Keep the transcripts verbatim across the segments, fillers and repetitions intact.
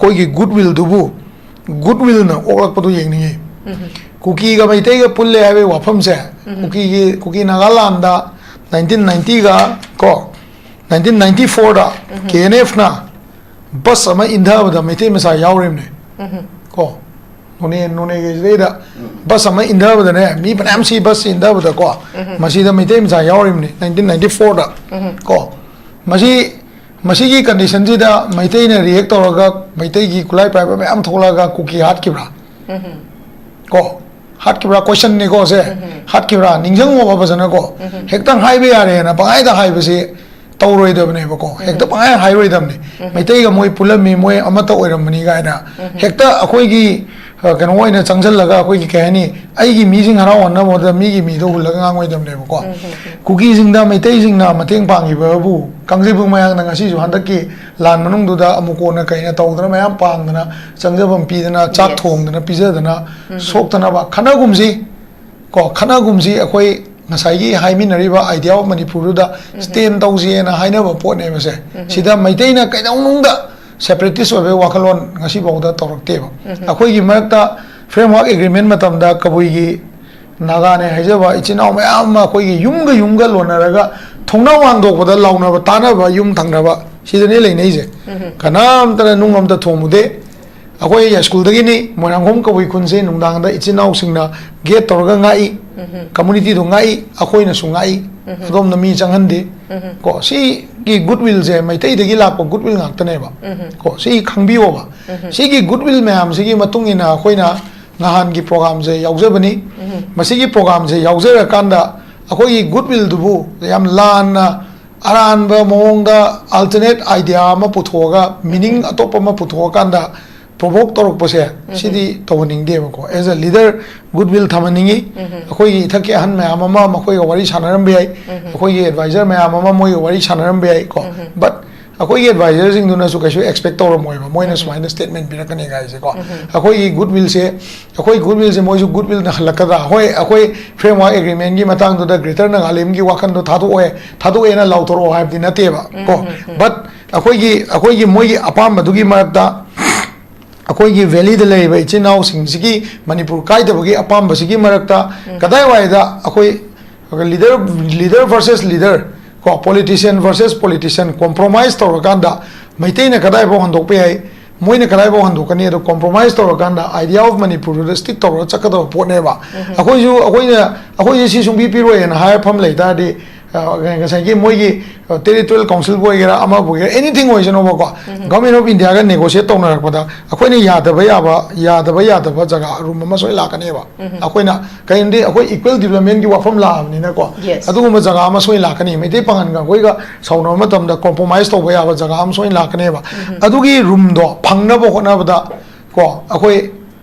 ꯑꯩꯈꯣꯏꯒꯤ good ꯋꯤꯜꯗꯨꯕꯨ good ꯋꯤꯜꯅ ꯑꯣꯛꯂꯛꯄꯗꯨ ꯌꯦꯡꯅꯤꯡꯉꯤ꯫ ꯀꯨꯀꯤꯒ ꯃꯩꯇꯩꯒ ꯄꯨꯜꯂꯦ ꯍꯥꯏꯕꯒꯤ ꯋꯥꯐꯝꯁꯦ, ꯀꯨꯀꯤꯒꯤ, ꯀꯨꯀꯤ ꯅꯥꯒꯥꯂꯥꯟꯗ ꯅꯥꯏꯟꯇꯤꯟ ꯅꯥꯏꯟꯇꯤꯒ ꯀꯣ, ꯅꯥꯏꯟꯇꯤꯟ ꯅꯥꯏꯟꯇꯤ ꯐꯣꯔꯗ ꯀꯦ ꯑꯦꯟ ꯑꯦꯐꯅ ꯕꯁ ꯑꯃ ꯏꯟꯊꯕꯗ ꯃꯩꯇꯩ ꯃꯆꯥ ꯌꯥꯎꯔꯤꯕꯅꯦ꯫ ꯀꯣ, ꯅꯣꯅꯦ, ꯅꯣꯅꯦꯒꯤ ꯁꯤꯗꯩꯗ ꯕꯁ ꯑꯃ ꯏꯟꯊꯕꯗꯅꯦ, ꯃꯤ ꯐꯅꯌꯥꯝ ꯁꯤ ꯕꯁ ꯏꯟꯊꯕꯗꯀꯣ, ꯃꯁꯤꯗ ꯃꯩꯇꯩ ꯃꯆꯥ ꯌꯥꯎꯔꯤꯕꯅꯤ ꯅꯥꯏꯟꯇꯤꯟ ꯅꯥꯏꯟꯇꯤ ꯐꯣꯔꯗ꯫ ꯀꯣ, ꯃꯁꯤ, ꯃꯁꯤꯒꯤ ꯀꯟꯗꯤꯁꯟꯁꯤꯗ ꯃꯩꯇꯩꯅ ꯔꯤꯌꯦꯛ ꯇꯧꯔꯒ, ꯃꯩꯇꯩꯒꯤ ꯈꯨꯠꯂꯥꯏ ꯄꯥꯏꯕ ꯃꯌꯥꯝ ꯊꯣꯛꯂꯛꯑꯒ ꯀꯨꯀꯤ ꯍꯥꯠꯈꯤꯕ꯭ꯔꯥ? ꯀꯣ, ꯍꯥꯠꯈꯤꯕ꯭ꯔꯥ? ꯀꯣꯏꯁꯟꯅꯤꯀꯣ ꯁꯦ꯫ ꯍꯥꯠꯈꯤꯕ꯭ꯔꯥ? ꯅꯤꯡꯁꯤꯡꯉꯣꯕ ꯐꯖꯅꯀꯣ꯫ ꯍꯦꯛꯇ ꯍꯥꯏꯕ ꯌꯥꯔꯦꯅ ꯄꯪꯍꯥꯏꯗ ꯍꯥꯏꯕꯁꯤ ꯇꯧꯔꯣꯏꯗꯕꯅꯦꯕꯀꯣ꯫ ꯍꯦꯛꯇ ꯄꯪꯍꯥꯏ ꯍꯥꯏꯔꯣꯏꯗꯕꯅꯤ꯫ ꯃꯩꯇꯩꯒ ꯃꯣꯏ ꯄꯨꯜꯂꯝꯃꯤ, ꯃꯣꯏ ꯑꯃꯠꯇ ꯑꯣꯏꯔꯝꯕꯅꯤ ꯀꯥꯏꯅ꯫ ꯍꯦꯛꯇ ꯑꯩꯈꯣꯏꯒꯤ, ꯑ, ꯀꯩꯅꯣ ꯑꯣꯏꯅ ꯆꯪꯁꯤꯜꯂꯒ, ꯑꯩꯈꯣꯏꯒꯤ, ꯀꯩ ꯍꯥꯏꯅꯤ, ꯑꯩꯒꯤ ꯃꯤꯁꯤꯡ ꯍꯔꯥꯎꯍꯟꯅꯕ ꯍꯣꯠꯅꯕꯗ ꯃꯤꯒꯤ ꯃꯤꯗꯣ ꯍꯨꯜꯂꯒ ꯉꯥꯡꯉꯣꯏꯗꯕꯅꯦꯕꯀꯣ꯫ ꯀꯨꯀꯤꯁꯤꯡꯗ ꯃꯩꯇꯩꯁꯤꯡꯅ ꯃꯇꯦꯡ ꯄꯥꯡꯈꯤꯕꯕꯨ ꯀꯥꯡꯖꯩꯕꯨꯡ ꯃꯌꯥꯝꯅ ꯉꯁꯤꯁꯨ ꯍꯟꯗꯛꯀꯤ ꯂꯥꯟ ꯃꯅꯨꯡꯗꯨꯗ ꯑꯃꯨꯛ ꯀꯣꯟꯅ ꯀꯩꯅ ꯇꯧꯗꯅ ꯃꯌꯥꯝ ꯄꯥꯡꯗꯅ, ꯆꯪꯖꯐꯝ ꯄꯤꯗꯅ, ꯆꯥꯛ ꯊꯣꯡꯗꯅ ꯄꯤꯖꯗꯅ ꯁꯣꯛꯇꯅꯕ ꯈꯟꯅꯒꯨꯝꯁꯤ꯫ ꯀꯣ, ꯈꯠꯅꯒꯨꯝꯁꯤ꯫ ꯑꯩꯈꯣꯏ ꯉꯁꯥꯏꯒꯤ ꯍꯥꯏꯃꯤꯟꯅꯔꯤꯕ idea of ꯃꯅꯤꯄꯨꯔꯗꯨꯗ stand ꯇꯧꯁꯤꯅ ꯍꯥꯏꯅꯕ ꯄꯣꯠꯅꯦꯕ ꯁꯦ꯫ ꯁꯤꯗ ꯃꯩꯇꯩꯅ ꯀꯩꯗꯧꯅꯨꯡꯗ separatist ꯑꯣꯏꯕ ꯋꯥꯈꯜꯂꯣꯟ ꯉꯁꯤꯐꯥꯎꯗ ꯇꯧꯔꯛꯇꯦꯕ꯫ ꯑꯩꯈꯣꯏꯒꯤ ꯃꯔꯛꯇ framework agreement ꯃꯇꯝꯗ ꯀꯕꯨꯏꯒꯤ, ꯅꯥꯒꯥꯅꯦ ꯍꯥꯏꯖꯕ ꯏꯆꯤꯟ ꯏꯅꯥꯎ ꯃꯌꯥꯝ ꯑꯃ ꯑꯩꯈꯣꯏꯒꯤ ꯌꯨꯝꯒ ꯌꯨꯝꯒ ꯂꯣꯟꯅꯔꯒ ꯊꯣꯡꯅꯥꯎ ꯍꯥꯡꯗꯣꯛꯄꯗ ꯂꯥꯎꯅꯕ ꯇꯥꯅꯕ ꯌꯨꯝ ꯊꯪꯅꯕ ꯁꯤꯗꯅꯦ ꯂꯩꯅꯩꯁꯦ꯫ ꯀꯅꯥꯝꯇꯅ ꯅꯨꯡ ꯑꯝꯇ ꯊꯣꯡꯉꯨꯗꯦ꯫ ꯑꯩꯈꯣꯏ ꯌꯥꯏꯁ꯭ꯀꯨꯜꯗꯒꯤꯅꯤ, ꯃꯣꯏꯔꯥꯡꯈꯣꯝ ꯀꯕꯨꯏ ꯈꯨꯟꯁꯦ ꯅꯨꯡꯗꯥꯡꯗ ꯏꯆꯤꯟ ꯏꯅꯥꯎꯁꯤꯡꯅ gate ꯇꯧꯔꯒ ꯉꯥꯛꯏ, communityꯗꯣ ꯉꯥꯛꯏ, ꯑꯩꯈꯣꯏꯅꯁꯨ ꯉꯥꯛꯏ, ꯑꯗꯣꯝꯅ ꯃꯤ ꯆꯪꯍꯟꯗꯦ꯫ ꯀꯣ, ꯁꯤꯒꯤ goodwillꯁꯦ ꯃꯩꯇꯩꯗꯒꯤ ꯂꯥꯛꯄ goodwill ꯉꯥꯛꯇꯅꯦꯕ꯫ ꯀꯣ, ꯁꯤ ꯈꯪꯕꯤꯌꯣꯕ꯫ ꯁꯤꯒꯤ goodwill ꯃꯌꯥꯝꯁꯤꯒꯤ ꯃꯇꯨꯡ ꯏꯟꯅ ꯑꯩꯈꯣꯏꯅ ꯅꯍꯥꯟꯒꯤ programꯁꯦ ꯌꯥꯎꯖꯕꯅꯤ꯫ ꯃꯁꯤꯒꯤ programꯁꯦ ꯌꯥꯎꯖꯔꯀꯥꯟꯗ ꯑꯩꯈꯣꯏꯒꯤ goodwillꯗꯨꯕꯨ ꯌꯥꯝ ꯂꯥꯟꯅ ꯑꯔꯥꯟꯕ ꯃꯑꯣꯡꯗ alternate idea ꯑꯃ ꯄꯨꯊꯣꯛꯑꯒ, meaning ꯑꯇꯣꯞꯄ ꯑꯃ ꯄꯨꯊꯣꯛꯑꯀꯥꯟꯗ provoke ꯇꯧꯔꯛꯄꯁꯦ, CD ꯇꯧꯍꯟꯅꯤꯡꯗꯦꯕꯀꯣ꯫ As a leader, goodwill ꯊꯝꯍꯟꯅꯤꯡꯉꯤ꯫ ꯑꯩꯈꯣꯏꯒꯤ ꯏꯊꯛꯀꯤ ꯑꯍꯟ ꯃꯌꯥꯝ ꯑꯃ ꯃꯈꯣꯏꯒ ꯋꯥꯔꯤ ꯁꯥꯟꯅꯔꯝꯕ ꯌꯥꯏ, ꯑꯩꯈꯣꯏꯒꯤ advisor ꯃꯌꯥꯝ ꯑꯃ ꯃꯣꯏꯒ ꯋꯥꯔꯤ ꯁꯥꯟꯅꯔꯝꯕ ꯌꯥꯏ ꯀꯣ꯫ But ꯑꯩꯈꯣꯏꯒꯤ advisorꯁꯤꯡꯗꯨꯅꯁꯨ ꯀꯩꯁꯨ expect ꯇꯧꯔꯝꯃꯣꯏꯕ, ꯃꯣꯏꯅ ꯁꯨꯃꯥꯏꯅ statement ꯄꯤꯔꯛꯀꯅꯤ ꯀꯥꯏꯁꯦꯀꯣ꯫ ꯑꯩꯈꯣꯏꯒꯤ goodwillꯁꯦ, ꯑꯩꯈꯣꯏ goodwillꯁꯦ ꯃꯣꯏꯁꯨ goodwillꯅ ꯍꯜꯂꯛꯀꯗ꯭ꯔꯥ? ꯍꯣꯏ, ꯑꯩꯈꯣꯏ framework agreementꯀꯤ ꯃꯇꯥꯡꯗꯨꯗ Greater Nagalandꯒꯤ ꯋꯥꯈꯜꯗꯣ ꯊꯥꯗꯣꯛꯑꯣ, ꯊꯥꯗꯣꯛꯑꯦꯅ ꯂꯥꯎꯊꯣꯔꯛꯑꯣ ꯍꯥꯏꯕꯗꯤ ꯅꯠꯇꯦꯕ ꯀꯣ꯫ But ꯑꯩꯈꯣꯏꯒꯤ, ꯑꯩꯈꯣꯏꯒꯤ ꯃꯣꯏꯒꯤ ꯑꯄꯥꯝꯕꯗꯨꯒꯤ ꯃꯔꯛꯇ ꯑꯩꯈꯣꯏꯒꯤ ꯚꯦꯂꯤꯗ ꯂꯩꯔꯤꯕ ꯏꯆꯤꯟ ꯏꯅꯥꯎꯁꯤꯡꯁꯤꯒꯤ ꯃꯅꯤꯄꯨꯔ ꯀꯥꯏꯗꯕꯒꯤ ꯑꯄꯥꯝꯕꯁꯤꯒꯤ ꯃꯔꯛꯇ ꯀꯗꯥꯏꯋꯥꯏꯗ ꯑꯩꯈꯣꯏ ꯂꯤꯗꯔ, ꯂꯤꯗꯔ ꯚꯔꯁꯦꯁ ꯂꯤꯗꯔ, ꯀꯣ, ꯄꯣꯂꯤꯇꯤꯁꯤꯌꯟ ꯚꯔꯁꯦꯁ ꯄꯣꯂꯤꯇꯤꯁꯤꯌꯟ ꯀꯣꯝꯄ꯭ꯔꯣꯃꯥꯏꯁ ꯇꯧꯔꯀꯥꯟꯗ ꯃꯩꯇꯩꯅ ꯀꯗꯥꯏꯐꯥꯎ ꯍꯟꯗꯣꯛꯄ ꯌꯥꯏ, ꯃꯣꯏꯅ ꯀꯗꯥꯏꯐꯥꯎ ꯍꯟꯗꯣꯛꯀꯅꯤ, ꯑꯗꯣ ꯀꯣꯝꯄ꯭ꯔꯣꯃꯥꯏꯁ ꯇꯧꯔꯀꯥꯟꯗ ꯑꯥꯏꯗꯤꯌꯥ ꯑꯣꯐ ꯃꯅꯤꯄꯨꯔꯗꯨꯗ ꯁ꯭ꯇꯤꯛ ꯇꯧꯔꯒ ꯆꯠꯀꯗꯕ ꯄꯣꯠꯅꯦꯕ꯫ ꯑꯩꯈꯣꯏꯁꯨ ꯑꯩꯈꯣꯏꯅ ꯑꯩꯈꯣꯏꯁꯦ ꯁꯤ ꯁꯨꯡꯄꯤ ꯄꯤꯔꯣꯏꯅ ꯍꯥꯏꯔ ꯐꯝ ꯂꯩ ꯇꯥꯔꯗꯤ, ꯑ, ꯉꯁꯥꯏꯒꯤ ꯃꯣꯏꯒꯤ ꯇꯦꯔꯤꯇꯣꯔꯤꯌꯦꯜ ꯀꯥꯎꯟꯁꯤꯜꯕꯨ ꯑꯣꯏꯒꯦꯔꯥ, ꯑꯃꯕꯨ ꯑꯣꯏꯒꯦꯔꯥ, ꯑꯦꯅꯤꯊꯤꯡ ꯑꯣꯏꯁꯅꯨꯕꯀꯣ, ꯒꯚꯔꯟꯃꯦꯟ ꯑꯣꯐ ꯏꯟꯗꯤꯌꯥꯒ ꯅꯦꯒꯣꯁꯤꯌꯦꯠ ꯇꯧꯅꯔꯛꯄꯗ ꯑꯩꯈꯣꯏꯅ ꯌꯥꯗꯕ ꯌꯥꯕ, ꯌꯥꯗꯕ ꯌꯥꯗꯕ ꯖꯒꯥ ꯔꯨꯝ ꯑꯃ ꯁꯣꯏ ꯂꯥꯛꯀꯅꯦꯕ꯫ ꯑꯩꯈꯣꯏꯅ ꯀꯔꯤꯒꯨꯝꯗꯤ ꯑꯩꯈꯣꯏ ꯏꯀ꯭ꯋꯦꯜ ꯗꯤꯕꯂꯞꯃꯦꯟꯒꯤ ꯋꯥꯐꯝ ꯂꯥꯛꯑꯕꯅꯤꯅꯀꯣ, Yes. ꯑꯗꯨꯒꯨꯝꯕ ꯖꯒꯥ ꯑꯃ ꯁꯣꯏ ꯂꯥꯛꯀꯅꯤ꯫ ꯃꯩꯇꯩ ꯄꯥꯉꯟꯒ ꯑꯩꯈꯣꯏꯒ ꯁꯥꯎꯅꯕ ꯃꯇꯝꯗ ꯀꯣꯝꯄ꯭ꯔꯣꯃꯥꯏꯁ ꯇꯧꯕ ꯌꯥꯕ ꯖꯒꯥ ꯑꯃ ꯁꯣꯏ ꯂꯥꯛꯀꯅꯦꯕ꯫ ꯑꯗꯨꯒꯤ ꯔꯨꯝꯗꯣ ꯐꯪꯅꯕ ꯍꯣꯠꯅꯕꯗ ꯀꯣ, ꯑꯩꯈꯣꯏ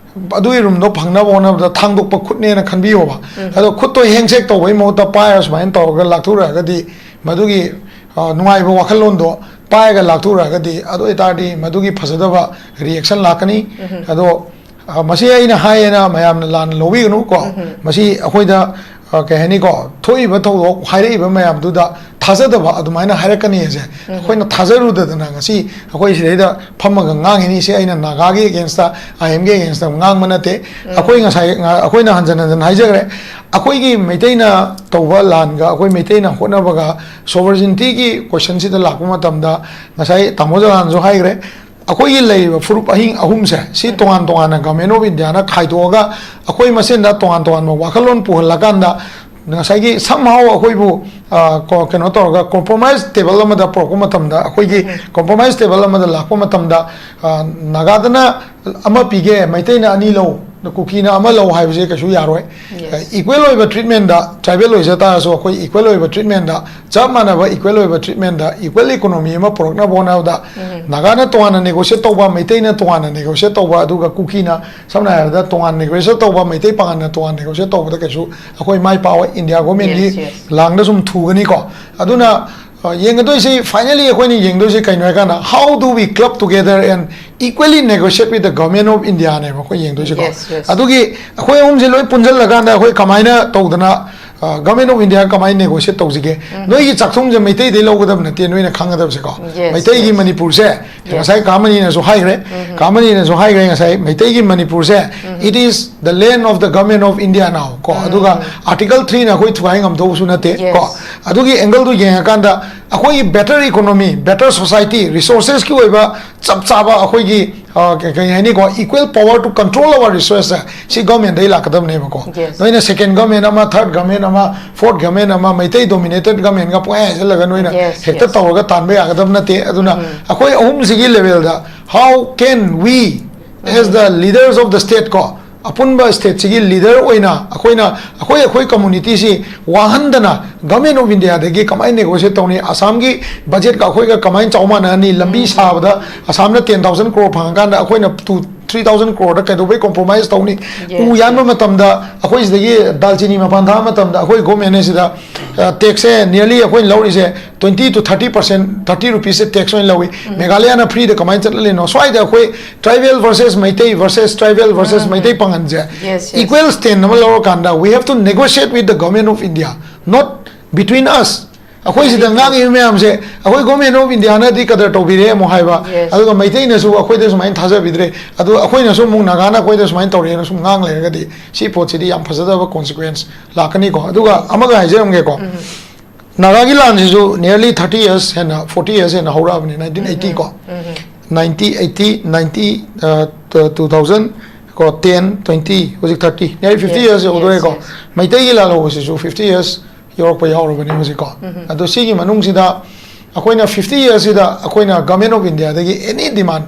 ꯑꯗꯨꯒꯤ ꯔꯨꯝꯗꯣ ꯐꯪꯅꯕ ꯍꯣꯠꯅꯕꯗ ꯊꯥꯡꯗꯣꯛꯄ ꯈꯨꯠꯅꯦꯅ ꯈꯟꯕꯤꯌꯣꯕ꯫ ꯑꯗꯣ ꯈꯨꯠꯇꯣ ꯍꯦꯡꯁꯦꯛ ꯇꯧꯕꯒꯤ ꯃꯍꯨꯠꯇ ꯄꯥꯏꯔꯒ ꯁꯨꯃꯥꯏꯅ ꯇꯧꯔꯒ ꯂꯥꯛꯊꯣꯔꯛꯑꯒꯗꯤ ꯃꯗꯨꯒꯤ, ꯑ, ꯅꯨꯡꯉꯥꯏꯕ ꯋꯥꯈꯜꯂꯣꯟꯗꯣ ꯄꯥꯏꯔꯒ ꯂꯥꯛꯊꯣꯔꯛꯑꯒꯗꯤ, ꯑꯗꯨ ꯑꯣꯏꯇꯥꯔꯗꯤ ꯃꯗꯨꯒꯤ ꯐꯖꯗꯕ ꯔꯤꯌꯦꯛꯁꯟ ꯂꯥꯛꯀꯅꯤ꯫ ꯑꯗꯣ, ꯑ, ꯃꯁꯤ ꯑꯩꯅ ꯍꯥꯏꯌꯦꯅ ꯃꯌꯥꯝꯅ ꯂꯥꯟꯅ ꯂꯧꯕꯤꯒꯅꯨ ꯀꯣ꯫ ꯃꯁꯤ ꯑꯩꯈꯣꯏꯗ, ꯑ, ꯀꯩ ꯍꯥꯏꯅꯤꯀꯣ, ꯊꯣꯛꯏꯕ ꯊꯧꯗꯣꯛ ꯍꯥꯏꯔꯛꯏꯕ ꯃꯌꯥꯝꯗꯨꯗ ꯊꯥꯖꯗꯕ ꯑꯗꯨꯃꯥꯏꯅ ꯍꯥꯏꯔꯛꯀꯅꯤ ꯍꯥꯏꯁꯦ ꯑꯩꯈꯣꯏꯅ ꯊꯥꯖꯔꯨꯗꯗꯅ ꯉꯁꯤ ꯑꯩꯈꯣꯏ ꯁꯤꯗꯩꯗ ꯐꯝꯃꯒ ꯉꯥꯡꯉꯤꯅꯤ꯫ ꯁꯤ ꯑꯩꯅ ꯅꯥꯒꯥꯒꯤ ꯑꯦꯒꯦꯟꯁꯇ, ꯑꯥꯏ ꯑꯦꯝꯒꯤ ꯑꯦꯒꯦꯟꯁꯇ ꯉꯥꯡꯕ ꯅꯠꯇꯦ꯫ ꯑꯩꯈꯣꯏ ꯉꯁꯥꯏ ꯉ-, ꯑꯩꯈꯣꯏꯅ ꯍꯟꯖꯟ ꯍꯟꯖꯟ ꯍꯥꯏꯖꯈ꯭ꯔꯦ, ꯑꯩꯈꯣꯏꯒꯤ ꯃꯩꯇꯩꯅ ꯇꯧꯕ ꯂꯥꯟꯒ ꯑꯩꯈꯣꯏ ꯃꯩꯇꯩꯅ ꯍꯣꯠꯅꯕꯒ ꯁꯣꯕꯔꯖꯤꯟꯇꯤꯒꯤ ꯀꯣꯏꯁꯟꯁꯤꯗ ꯂꯥꯛꯄ ꯃꯇꯝꯗ ꯉꯁꯥꯏ ꯇꯥꯃꯣ ꯖꯂꯥꯟꯁꯨ ꯍꯥꯏꯈ꯭ꯔꯦ, ꯑꯩꯈꯣꯏꯒꯤ ꯂꯩꯔꯤꯕ ꯐꯨꯔꯨꯞ ꯑꯍꯤꯡ ꯑꯍꯨꯝꯁꯦ ꯁꯤ ꯇꯣꯉꯥꯟ ꯇꯣꯉꯥꯟꯅ ꯒꯚꯔꯟꯃꯦꯟ ꯑꯣꯐ ꯏꯟꯗꯤꯌꯥꯅ ꯈꯥꯏꯗꯣꯛꯑꯒ ꯑꯩꯈꯣꯏ ꯃꯁꯦꯟꯗ ꯇꯣꯉꯥꯟ ꯇꯣꯉꯥꯟꯕ ꯋꯥꯈꯜꯂꯣꯟ ꯄꯨꯍꯜꯂꯀꯥꯟꯗ ꯉꯁꯥꯏꯒꯤ somehow ꯑꯩꯈꯣꯏꯕꯨ, ꯑ, ꯀꯣ-, ꯀꯩꯅꯣ ꯇꯧꯔꯒ ꯀꯣꯝꯄ꯭ꯔꯣꯃꯥꯏꯁ ꯇꯦꯕꯜ ꯑꯃꯗ ꯄꯨꯔꯛꯄ ꯃꯇꯝꯗ, ꯑꯩꯈꯣꯏꯒꯤ ꯀꯣꯝꯄ꯭ꯔꯣꯃꯥꯏꯁ ꯇꯦꯕꯜ ꯑꯃꯗ ꯂꯥꯛꯄ ꯃꯇꯝꯗ, ꯑ, ꯅꯥꯒꯥꯗꯅ ꯑꯃ ꯄꯤꯒꯦ, ꯃꯩꯇꯩꯅ ꯑꯅꯤ ꯂꯧ, ꯀꯨꯀꯤꯅ ꯑꯃ ꯂꯧ ꯍꯥꯏꯕꯁꯦ ꯀꯩꯁꯨ ꯌꯥꯔꯣꯏ꯫ Yes. ꯏꯀ꯭ꯋꯦꯜ ꯑꯣꯏꯕ ꯇ꯭ꯔꯤꯠꯃꯦꯟꯗ, ꯇ꯭ꯔꯥꯏꯕꯦꯜ ꯑꯣꯏꯖ ꯇꯥꯔꯁꯨ ꯑꯩꯈꯣꯏ ꯏꯀ꯭ꯋꯦꯜ ꯑꯣꯏꯕ ꯇ꯭ꯔꯤꯠꯃꯦꯟꯗ, ꯆꯞ ꯃꯥꯟꯅꯕ ꯏꯀ꯭ꯋꯦꯜ ꯑꯣꯏꯕ ꯇ꯭ꯔꯤꯠꯃꯦꯟꯗ, ꯏꯀ꯭ꯋꯦꯜ ꯏꯀꯣꯅꯣꯃꯤ ꯑꯃ ꯄꯨꯔꯛꯅꯕ ꯍꯣꯠꯅꯕꯗ ꯅꯥꯒꯥꯅ ꯇꯣꯉꯥꯟꯅ ꯅꯦꯒꯣꯁꯤꯌꯦꯠ ꯇꯧꯕ, ꯃꯩꯇꯩꯅ ꯇꯣꯉꯥꯟꯅ ꯅꯦꯒꯣꯁꯤꯌꯦꯠ ꯇꯧꯕ, ꯑꯗꯨꯒ ꯀꯨꯀꯤꯅ ꯁꯝꯅ ꯍꯥꯏꯔꯕꯗ ꯇꯣꯉꯥꯟ ꯅꯦꯒꯣꯁꯤꯌꯦꯠ ꯇꯧꯕ, ꯃꯩꯇꯩ ꯄꯥꯉꯟꯅ ꯇꯣꯉꯥꯟ ꯅꯦꯒꯣꯁꯤꯌꯦꯠ ꯇꯧꯕꯗ ꯀꯩꯁꯨ ꯑꯩꯈꯣꯏ ꯃꯥꯏ ꯄꯥꯛꯑꯣꯏ꯫ ꯏꯟꯗꯤꯌꯥ ꯒꯣꯔꯃꯦꯟꯒꯤ Yes, yes. ꯂꯥꯡꯗ ꯁꯨꯝ ꯊꯨꯒꯅꯤꯀꯣ꯫ ꯑꯗꯨꯅ, ꯑ, ꯌꯦꯡꯒꯗꯣꯏꯁꯤ, finally ꯑꯩꯈꯣꯏꯅ ꯌꯦꯡꯗꯣꯏꯁꯤ ꯀꯩꯅꯣ ꯍꯥꯏꯀꯥꯟꯗ, how do we club together and equally negotiate with the government of Indiaꯅꯦꯕ ꯑꯩꯈꯣꯏ ꯌꯦꯡꯗꯣꯏꯁꯤꯀꯣ꯫ Yes, yes. ꯑꯗꯨꯒꯤ ꯑꯩꯈꯣꯏ ꯑꯍꯨꯝꯁꯦ ꯂꯣꯏ ꯄꯨꯟꯁꯤꯜꯂꯀꯥꯟꯗ ꯑꯩꯈꯣꯏ ꯀꯃꯥꯏꯅ ꯇꯧꯗꯅ, ꯒꯚꯔꯟꯃꯦꯟ ꯑꯣꯐ ꯏꯟꯗꯤꯌꯥ ꯀꯃꯥꯏꯅ ꯅꯦꯒꯣꯁꯤꯌꯦꯠ ꯇꯧꯁꯤꯒꯦ? ꯅꯣꯏꯒꯤ ꯆꯥꯛꯊꯨꯝꯁꯦ ꯃꯩꯇꯩꯗꯒꯤ ꯂꯧꯒꯗꯕ ꯅꯠꯇꯦ, ꯅꯣꯏꯅ ꯈꯪꯒꯗꯕꯁꯦꯀꯣ꯫ Yes, ꯃꯩꯇꯩꯒꯤ yes. ꯃꯅꯤꯄꯨꯔꯁꯦ, Yes. ꯉꯁꯥꯏ ꯀꯥꯃꯅꯤꯅꯁꯨ ꯍꯥꯏꯈ꯭ꯔꯦ, ꯀꯥꯃꯅꯤꯅꯁꯨ ꯍꯥꯏꯈ꯭ꯔꯦ ꯉꯁꯥꯏ, ꯃꯩꯇꯩꯒꯤ ꯃꯅꯤꯄꯨꯔꯁꯦ, it is the land of the government of India now ꯀꯣ꯫ ꯑꯗꯨꯒ ꯑꯥꯔꯇꯤꯀꯜ ꯊ꯭ꯔꯤꯅ ꯑꯩꯈꯣꯏ ꯊꯨꯒꯥꯏ ꯉꯝꯗꯧꯕꯁꯨ ꯅꯠꯇꯦ ꯀꯣ꯫ Yes. ꯑꯗꯨꯒꯤ ꯑꯦꯡꯒꯜꯗꯨ ꯌꯦꯡꯉꯀꯥꯟꯗ ꯑꯩꯈꯣꯏꯒꯤ better economy, better society, resourcesꯀꯤ ꯑꯣꯏꯕ ꯆꯞ ꯆꯥꯕ ꯑꯩꯈꯣꯏꯒꯤ, ꯑ, ꯀ-, ꯀꯩ ꯍꯥꯏꯅꯤꯀꯣ, equal power to control our resources ꯁꯤ ꯒꯚꯔꯟꯃꯦꯟꯗꯒꯤ ꯂꯥꯛꯀꯗꯕꯅꯦꯕꯀꯣ꯫ Yes. ꯅꯣꯏꯅ ꯁꯦꯀꯦꯟ ꯒꯚꯔꯟꯃꯦꯟ ꯑꯃ, ꯊꯥꯔꯠ ꯒꯚꯔꯟꯃꯦꯟ ꯑꯃ, ꯐꯣꯔꯠ ꯒꯚꯔꯟꯃꯦꯟ ꯑꯃ, ꯃꯩꯇꯩ ꯗꯣꯃꯤꯅꯦꯇꯦꯠ ꯒꯚꯔꯟꯃꯦꯟꯒ ꯄꯨꯡꯍꯥꯏ ꯍꯥꯏꯖꯤꯜꯂꯒ ꯅꯣꯏꯅ Yes, ꯍꯦꯛꯇ yes. ꯇꯧꯔꯒ ꯇꯥꯟꯕ ꯌꯥꯒꯗꯕ ꯅꯠꯇꯦ꯫ ꯑꯗꯨꯅ ꯑꯩꯈꯣꯏ ꯑꯍꯨꯝꯁꯤꯒꯤ ꯂꯦꯚꯦꯜꯗ, how can we, as the leaders of the state ꯀꯣ, ꯑꯄꯨꯟꯕ ꯁ꯭ꯇꯦꯠꯁꯤꯒꯤ ꯂꯤꯗꯔ ꯑꯣꯏꯅ ꯑꯩꯈꯣꯏꯅ, ꯑꯩꯈꯣꯏ, ꯑꯩꯈꯣꯏ ꯀꯝꯃꯨꯅꯤꯇꯤꯁꯤ ꯋꯥꯍꯟꯗꯅ ꯒꯚꯔꯟꯃꯦꯟ ꯑꯣꯐ ꯏꯟꯗꯤꯌꯥꯗꯒꯤ ꯀꯃꯥꯏꯅ ꯅꯦꯒꯣꯁꯤꯌꯦꯠ ꯇꯧꯅꯤ? ꯑꯁꯥꯝꯒꯤ ꯕꯖꯦꯠꯀ ꯑꯩꯈꯣꯏꯒ ꯀꯃꯥꯏꯅ ꯆꯥꯎ ꯃꯥꯟꯅꯍꯟꯅꯤ? ꯂꯝꯕꯤ ꯁꯥꯕꯗ ꯑꯁꯥꯝꯅ ten thousand crore ꯐꯪꯉꯀꯥꯟꯗ ꯑꯩꯈꯣꯏꯅ two, three thousand crore ꯗ ꯀꯩꯗꯧꯕꯩ compromise ꯇꯧꯅꯤ? Yes, ꯎ ꯌꯥꯟꯕ yes. ꯃꯇꯝꯗ ꯑꯩꯈꯣꯏ ꯁꯤꯗꯒꯤ ꯗꯥꯜꯆꯤꯅꯤ ꯃꯄꯥꯟ ꯊꯥꯕ ꯃꯇꯝꯗ ꯑꯩꯈꯣꯏ ꯒꯣꯔꯃꯦꯟ ꯑꯁꯤꯗ, ꯑ, ꯇꯦꯛꯁꯁꯦ nearly ꯑꯩꯈꯣꯏꯅ ꯂꯧꯔꯤꯁꯦ twenty to thirty percent, thirty rupees ꯁꯦ ꯇꯦꯛꯁ ꯑꯣꯏꯅ ꯂꯧꯏ꯫ ꯃꯦꯘꯥꯂꯌꯥꯅ ꯐ꯭ꯔꯤꯗ ꯀꯃꯥꯏꯅ ꯆꯠꯍꯜꯂꯤꯅꯣ? ꯁ꯭ꯋꯥꯏꯗ ꯑꯩꯈꯣꯏ tribal versus Meitei versus tribal versus Meitei ꯄꯥꯉꯟꯁꯦ Yes, yes. ꯏꯀ꯭ꯋꯦꯜ ꯁ꯭ꯇꯦꯟ ꯑꯃ ꯂꯧꯔꯀꯥꯟꯗ, we have to negotiate with the government of India, not between us. ꯑꯩꯈꯣꯏ ꯁꯤꯗ ꯉꯥꯡꯉꯤꯕ ꯃꯌꯥꯝꯁꯦ, ꯑꯩꯈꯣꯏ ꯒꯣꯔꯃꯦꯟ ꯑꯣꯐ ꯏꯟꯗꯤꯌꯥꯅꯗꯤ ꯀꯗꯔ ꯇꯧꯕꯤꯔꯦ ꯑꯃꯨꯛ ꯍꯥꯏꯕ, Yes. ꯑꯗꯨꯒ ꯃꯩꯇꯩꯅꯁꯨ ꯑꯩꯈꯣꯏꯗ ꯁꯨꯃꯥꯏꯅ ꯊꯥꯖꯕꯤꯗ꯭ꯔꯦ, ꯑꯗꯨ ꯑꯩꯈꯣꯏꯅꯁꯨ ꯑꯃꯨꯛ ꯅꯥꯒꯥꯅ ꯑꯩꯈꯣꯏꯗ ꯁꯨꯃꯥꯏꯅ ꯇꯧꯔꯦꯅ ꯁꯨꯝ ꯉꯥꯡ ꯂꯩꯔꯒꯗꯤ ꯁꯤ ꯄꯣꯠꯁꯤꯗꯤ ꯌꯥꯝ ꯐꯖꯗꯕ ꯀꯣꯟꯁꯤꯀ꯭ꯋꯦꯟꯁ ꯂꯥꯛꯀꯅꯤꯀꯣ꯫ ꯑꯗꯨꯒ ꯑꯃꯒ ꯍꯥꯏꯖꯔꯝꯒꯦꯀꯣ, ꯅꯥꯒꯥꯒꯤ ꯂꯥꯟꯁꯤꯁꯨ nearly thirty years ꯍꯦꯟꯅ, forty years ꯍꯦꯟꯅ ꯍꯧꯔꯛꯑꯕꯅꯤ, nineteen eighty ꯀꯣ, nineteen eighty, ninety, ꯑ, two thousand ꯀꯣ, ten, twenty, ꯍꯧꯖꯤꯛ thirty, nearly fifty Yes, years ꯌꯧꯗꯣꯔꯦꯀꯣ꯫ yes, yes. ꯃꯩꯇꯩꯒꯤ ꯂꯥꯜꯍꯧꯕꯁꯤꯁꯨ fifty years ꯌꯧꯔꯛꯄ ꯌꯥꯎꯔꯕꯅꯤ ꯍꯧꯖꯤꯛꯀꯣ꯫ ꯑꯗꯣ ꯁꯤꯒꯤ ꯃꯅꯨꯡꯁꯤꯗ ꯑꯩꯈꯣꯏꯅ fifty yearsꯁꯤꯗ ꯑꯩꯈꯣꯏꯅ ꯒꯚꯔꯟꯃꯦꯟ ꯑꯣꯐ ꯏꯟꯗꯤꯌꯥꯗꯒꯤ any demand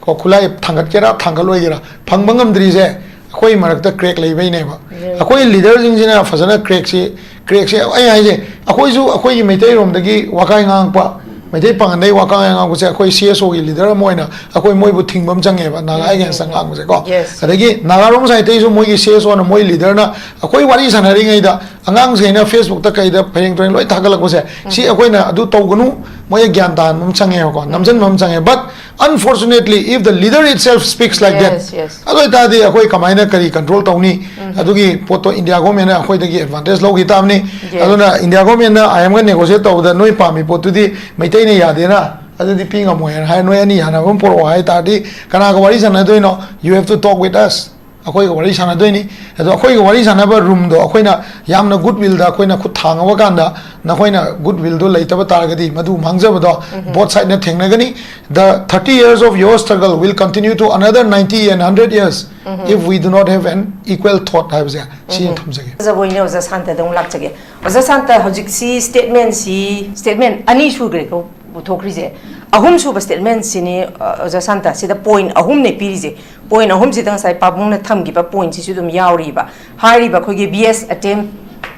ꯀꯣ, ꯈꯨꯠꯂꯥꯏ ꯊꯥꯡꯒꯠꯀꯦꯔꯥ ꯊꯥꯡꯒꯠꯂꯣꯏꯒꯦꯔꯥ, ꯐꯪꯕ ꯉꯝꯗ꯭ꯔꯤꯁꯦ ꯑꯩꯈꯣꯏ ꯃꯔꯛꯇ crack ꯂꯩꯕꯩꯅꯦꯕ꯫ Yes. ꯑꯩꯈꯣꯏ ꯂꯤꯗꯔꯁꯤꯡꯁꯤꯅ ꯐꯖꯅ crackꯁꯤ, crackꯁꯦ ꯑꯩ ꯍꯥꯏꯁꯦ, ꯑꯩꯈꯣꯏꯁꯨ ꯑꯩꯈꯣꯏꯒꯤ ꯃꯩꯇꯩꯔꯣꯝꯗꯒꯤ ꯋꯥꯀꯥꯏ ꯉꯥꯡꯉꯛꯄ, ꯃꯩꯇꯩ ꯄꯥꯉꯟꯗꯒꯤ ꯋꯥꯀꯥꯏ ꯉꯥꯡꯉꯛꯄꯁꯦ ꯑꯩꯈꯣꯏ CSOꯒꯤ ꯂꯤꯗꯔ ꯑꯃ ꯑꯣꯏꯅ ꯑꯩꯈꯣꯏ ꯃꯣꯏꯕꯨ ꯊꯤꯡꯕ ꯑꯃ ꯆꯪꯉꯦꯕ, ꯅꯥꯒꯥ againstꯇ ꯉꯥꯡꯕꯁꯦꯀꯣ꯫ Yes. ꯑꯗꯒꯤ ꯅꯥꯒꯥꯔꯣꯝ ꯁꯥꯏꯠꯇꯩꯁꯨ ꯃꯣꯏꯒꯤ CSOꯅ, ꯃꯣꯏ ꯂꯤꯗꯔꯅ ꯑꯩꯈꯣꯏ ꯋꯥꯔꯤ ꯁꯥꯟꯅꯔꯤꯉꯩꯗ ꯑꯉꯥꯡꯁꯤꯡꯅ Facebookꯇ ꯀꯩꯗ ꯐꯩꯔꯦꯡ ꯇꯨꯔꯦꯡ ꯂꯣꯏ ꯊꯥꯒꯠꯂꯛꯄꯁꯦ, ꯁꯤ ꯑꯩꯈꯣꯏꯅ ꯑꯗꯨ ꯇꯧꯒꯅꯨ, ꯃꯣꯏ ꯒ꯭ꯌꯥꯟ ꯇꯥꯍꯟꯕ ꯑꯃ ꯆꯪꯉꯦꯕꯀꯣ, ꯅꯝꯁꯤꯟꯕ ꯑꯃ ꯆꯪꯉꯦ꯫ But unfortunately, if the leader itself speaks like that, Yes, yes. ꯑꯗꯨ ꯑꯣꯏꯇꯥꯔꯗꯤ ꯑꯩꯈꯣꯏ ꯀꯃꯥꯏꯅ ꯀꯔꯤ control ꯇꯧꯅꯤ? ꯑꯗꯨꯒꯤ ꯄꯣꯠꯇꯣ India government ꯅ ꯑꯩꯈꯣꯏꯗꯒꯤ advantage ꯂꯧꯈꯤ ꯇꯥꯕꯅꯤ꯫ Yes. ꯑꯗꯨꯅ India government ꯅ I M ꯒ negotiate ꯇꯧꯕꯗ ꯅꯣꯏ ꯄꯥꯝꯃꯤ ꯄꯣꯠꯇꯨꯗꯤ ꯃꯩꯇꯩꯅ ꯌꯥꯗꯦꯅ, ꯑꯗꯨꯗꯤ ꯄꯤ ꯉꯝꯃꯣꯏ ꯍꯥꯏꯅ ꯍꯥꯏ, ꯅꯣꯏ ꯑꯅꯤ ꯌꯥꯅꯕ ꯑꯃ ꯄꯨꯔꯛꯑꯣ ꯍꯥꯏ ꯇꯥꯔꯗꯤ ꯀꯅꯥꯒ ꯋꯥꯔꯤ ꯁꯥꯟꯅꯗꯣꯏꯅꯣ? You have to talk with us. ꯑꯩꯈꯣꯏꯒ ꯋꯥꯔꯤ ꯁꯥꯟꯅꯗꯣꯏꯅꯤ꯫ ꯑꯗꯣ ꯑꯩꯈꯣꯏꯒ ꯋꯥꯔꯤ ꯁꯥꯟꯅꯕ room ꯗꯣ ꯑꯩꯈꯣꯏꯅ ꯌꯥꯝꯅ good will ꯗ ꯑꯩꯈꯣꯏꯅ ꯈꯨꯠ ꯊꯥꯡꯉꯕ ꯀꯥꯟꯗ ꯅꯈꯣꯏꯅ good will ꯗꯣ ꯂꯩꯇꯕ ꯇꯥꯔꯒꯗꯤ ꯃꯗꯨ ꯃꯥꯡꯖꯕꯗꯣ both side ꯅ ꯊꯦꯡꯅꯒꯅꯤ꯫ The thirty years of your struggle will continue to another ninety and hundred years if we do not have an equal thought ꯍꯥꯏꯕꯁꯦ ꯁꯤ ꯊꯝꯖꯒꯦ꯫ ꯐꯖꯕ ꯑꯣꯏꯅ ꯑꯣꯖꯥ ꯁꯥꯟꯇꯗ ꯑꯃꯨꯛ ꯂꯥꯛꯆꯒꯦ꯫ ꯑꯣꯖꯥ ꯁꯥꯟꯇ, ꯍꯧꯖꯤꯛꯁꯤ statement ꯁꯤ, statement ꯑꯅꯤ ꯁꯨꯈ꯭ꯔꯦꯀꯣ ꯄꯨꯊꯣꯛꯈ꯭ꯔꯤꯁꯦ꯫ ꯑꯍꯨꯝ ꯁꯨꯕ statement ꯁꯤꯅꯤ, ꯑ, ꯑꯣꯖꯥ ꯁꯥꯟꯇ, ꯁꯤꯗ point ꯑꯍꯨꯝꯅꯦ ꯄꯤꯔꯤꯁꯦ꯫ Point ꯑꯍꯨꯝꯁꯤꯗ ꯉꯁꯥꯏ ꯄꯥꯕꯨꯡꯅ ꯊꯝꯈꯤꯕ point ꯁꯤꯁꯨ ꯑꯗꯨꯝ ꯌꯥꯎꯔꯤꯕ꯫ ꯍꯥꯏꯔꯤꯕ ꯑꯩꯈꯣꯏꯒꯤ B S Atem,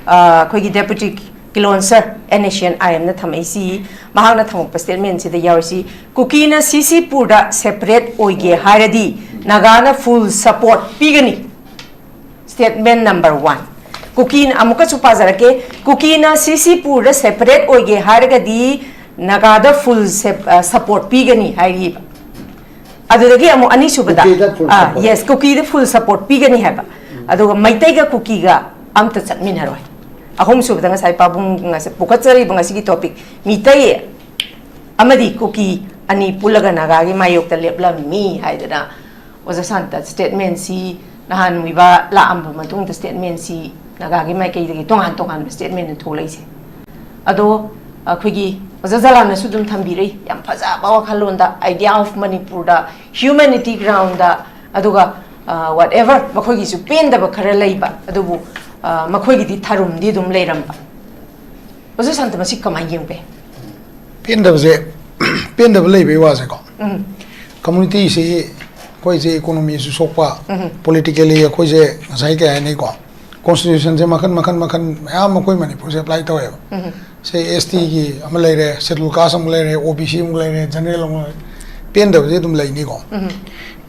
ꯑ, ꯑꯩꯈꯣꯏꯒꯤ Deputy Kilonser, N S C N I M ꯅ ꯊꯝꯃꯛꯏꯁꯤ, ꯃꯍꯥꯛꯅ ꯊꯝꯃꯛꯄ statement ꯁꯤꯗ ꯌꯥꯎꯔꯤꯁꯤ, ꯀꯨꯀꯤꯅ ꯁꯤꯁꯤꯄꯨꯔꯗ separate ꯑꯣꯏꯒꯦ ꯍꯥꯏꯔꯗꯤ ꯅꯥꯒꯥꯅ full support ꯄꯤꯒꯅꯤ꯫ Statement number one. ꯀꯨꯀꯤꯅ, ꯑꯃꯨꯛꯀꯁꯨ ꯄꯥꯖꯔꯛꯀꯦ, ꯀꯨꯀꯤꯅ ꯁꯤꯁꯤꯄꯨꯔꯗ separate ꯑꯣꯏꯒꯦ ꯍꯥꯏꯔꯒꯗꯤ ꯅꯥꯒꯥꯗ full sep-, ꯑ, support ꯄꯤꯒꯅꯤ ꯍꯥꯏꯔꯤꯕ꯫ ꯑꯗꯨꯗꯒꯤ ꯑꯃꯨꯛ ꯑꯅꯤꯁꯨꯕꯗ, ꯀꯨꯀꯤꯗ full ꯑꯥ, support. Yes, ꯀꯨꯀꯤꯗ full support ꯄꯤꯒꯅꯤ ꯍꯥꯏꯕ꯫ ꯑꯗꯨꯒ ꯃꯩꯇꯩꯒ ꯀꯨꯀꯤꯒ ꯑꯝꯇ ꯆꯠꯃꯤꯟꯅꯔꯣꯏ꯫ ꯑꯍꯨꯝꯁꯨꯕꯗ ꯉꯁꯥꯏ ꯄꯥꯕꯨꯡ ꯉꯁꯥꯏ ꯄꯨꯈꯠꯆꯔꯤꯕ ꯉꯁꯤꯒꯤ topic, ꯃꯤꯇꯩ ꯑꯃꯗꯤ ꯀꯨꯀꯤ ꯑꯅꯤ ꯄꯨꯜꯂꯒ ꯅꯥꯒꯥꯒꯤ ꯃꯥꯌꯣꯛꯇ ꯂꯦꯞꯂꯝꯃꯤ ꯍꯥꯏꯗꯅ ꯑꯣꯖꯥ ꯁꯥꯟꯇ statement ꯁꯤ ꯅꯍꯥꯟ ꯃꯨꯏꯕꯥ ꯂꯥꯛꯑꯝꯕ ꯃꯇꯨꯡꯗ statement ꯁꯤ ꯅꯥꯒꯥꯒꯤ ꯃꯥꯏꯀꯩꯗꯒꯤ ꯇꯣꯉꯥꯟ ꯇꯣꯉꯥꯟꯕ statement ꯅ ꯊꯣꯛꯂꯛꯏꯁꯦ꯫ ꯑꯗꯣ ꯑꯩꯈꯣꯏꯒꯤ ꯑꯣꯖꯥ ꯖꯂꯥꯟꯅꯁꯨ ꯑꯗꯨꯝ ꯊꯝꯕꯤꯔꯛꯏ, ꯌꯥꯝ ꯐꯖꯕ ꯋꯥꯈꯜꯂꯣꯟꯗ, idea of ꯃꯅꯤꯄꯨꯔꯗ humanity ground ꯗ, ꯑꯗꯨꯒ, ꯑ, whatever ꯃꯈꯣꯏꯒꯤꯁꯨ ꯄꯦꯟꯗꯕ ꯈꯔ ꯂꯩꯕ, ꯑꯗꯨꯕꯨ, ꯑ, ꯃꯈꯣꯏꯒꯤꯗꯤ ꯊꯥꯔꯨꯝꯗꯤ ꯑꯗꯨꯝ ꯂꯩꯔꯝꯕ꯫ ꯑꯣꯖꯥ ꯁꯥꯟꯇ, ꯃꯁꯤ ꯀꯃꯥꯏꯅ ꯌꯦꯡꯕ ꯌꯥꯏ? ꯄꯦꯟꯗꯕꯁꯦ, ꯄꯦꯟꯗꯕ ꯂꯩꯕꯩ ꯋꯥꯁꯦꯀꯣ, ꯎꯝ꯫ Community ꯁꯤ ꯑꯩꯈꯣꯏꯁꯦ economy ꯁꯨ ꯁꯣꯛꯄ, ꯎꯝ꯫ Politically ꯑꯩꯈꯣꯏꯁꯦ ꯉꯁꯥꯏ ꯀꯩ ꯍꯥꯏꯅꯤꯀꯣ, Constitution ꯁꯦ ꯃꯈꯟ ꯃꯈꯟ ꯃꯈꯟ ꯃꯌꯥꯝ ꯑꯩꯈꯣꯏ ꯃꯅꯤꯄꯨꯔꯁꯦ apply ꯇꯧꯋꯦꯕ꯫ ꯎꯝ꯫ ꯁꯦ S T ꯒꯤ ꯑꯃ ꯂꯩꯔꯦ, Scheduled Caste ꯑꯃꯨꯛ ꯂꯩꯔꯦ, O B C ꯑꯃꯨꯛ ꯂꯩꯔꯦ, General ꯑꯃꯨꯛ ꯂꯩꯔꯦ, ꯄꯦꯟꯗꯕꯁꯦ ꯑꯗꯨꯝ ꯂꯩꯅꯤꯀꯣ꯫ ꯎꯝ꯫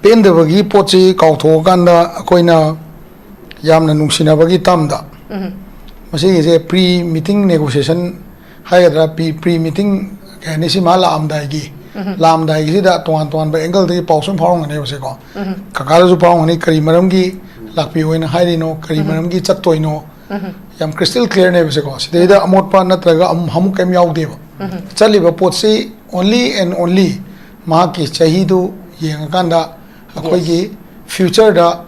ꯄꯦꯟꯗꯕꯒꯤ ꯄꯣꯠꯁꯤ ꯀꯥꯎꯊꯣꯛꯑꯀꯥꯟꯗ ꯑꯩꯈꯣꯏꯅ ꯌꯥꯝꯅ ꯅꯨꯡꯁꯤꯅꯕꯒꯤ term ꯗ ꯎꯝ꯫ ꯃꯁꯤꯒꯤꯁꯦ pre meeting negotiation ꯍꯥꯏꯒꯗ꯭ꯔꯥ, pre, pre meeting ꯍꯥꯏꯅꯤ, ꯁꯤ ꯃꯥ ꯂꯥꯛꯑꯝꯗꯥꯏꯒꯤ, ꯂꯥꯛꯑꯝꯗꯥꯏꯒꯤꯁꯤꯗ ꯇꯣꯉꯥꯟ ꯇꯣꯉꯥꯟꯕ ꯑꯦꯡꯒꯜꯗꯒꯤ ꯄꯥꯎ ꯁꯨꯝ ꯐꯥꯎꯔꯝꯒꯅꯦꯕ ꯁꯦꯀꯣ꯫ ꯀꯀꯥꯗꯁꯨ ꯐꯥꯎꯔꯝꯒꯅꯤ, ꯀꯔꯤ ꯃꯔꯝꯒꯤ ꯂꯥꯛꯄꯤꯌꯣ ꯍꯥꯏꯅ ꯍꯥꯏꯔꯤꯅꯣ, ꯀꯔꯤ ꯃꯔꯝꯒꯤ ꯆꯠꯇꯣꯏꯅꯣ, ꯌꯥꯝ ꯀ꯭ꯔꯤꯁꯇꯦꯜ ꯀ꯭ꯂꯤꯌꯔꯅꯦꯕ ꯁꯦꯀꯣ꯫ ꯁꯤꯗꯩꯗ ꯑꯃꯣꯠꯄ ꯅꯠꯇ꯭ꯔꯒ ꯑꯃꯨꯛ ꯍꯃꯨꯛ ꯀꯩꯝ ꯌꯥꯎꯗꯦꯕ꯫ ꯆꯠꯂꯤꯕ ꯄꯣꯠꯁꯤ only and only ꯃꯍꯥꯛꯀꯤ ꯆꯍꯤꯗꯨ ꯌꯦꯡꯉꯀꯥꯟꯗ ꯑꯩꯈꯣꯏꯒꯤ ꯐ꯭ꯌꯨꯆꯔꯗ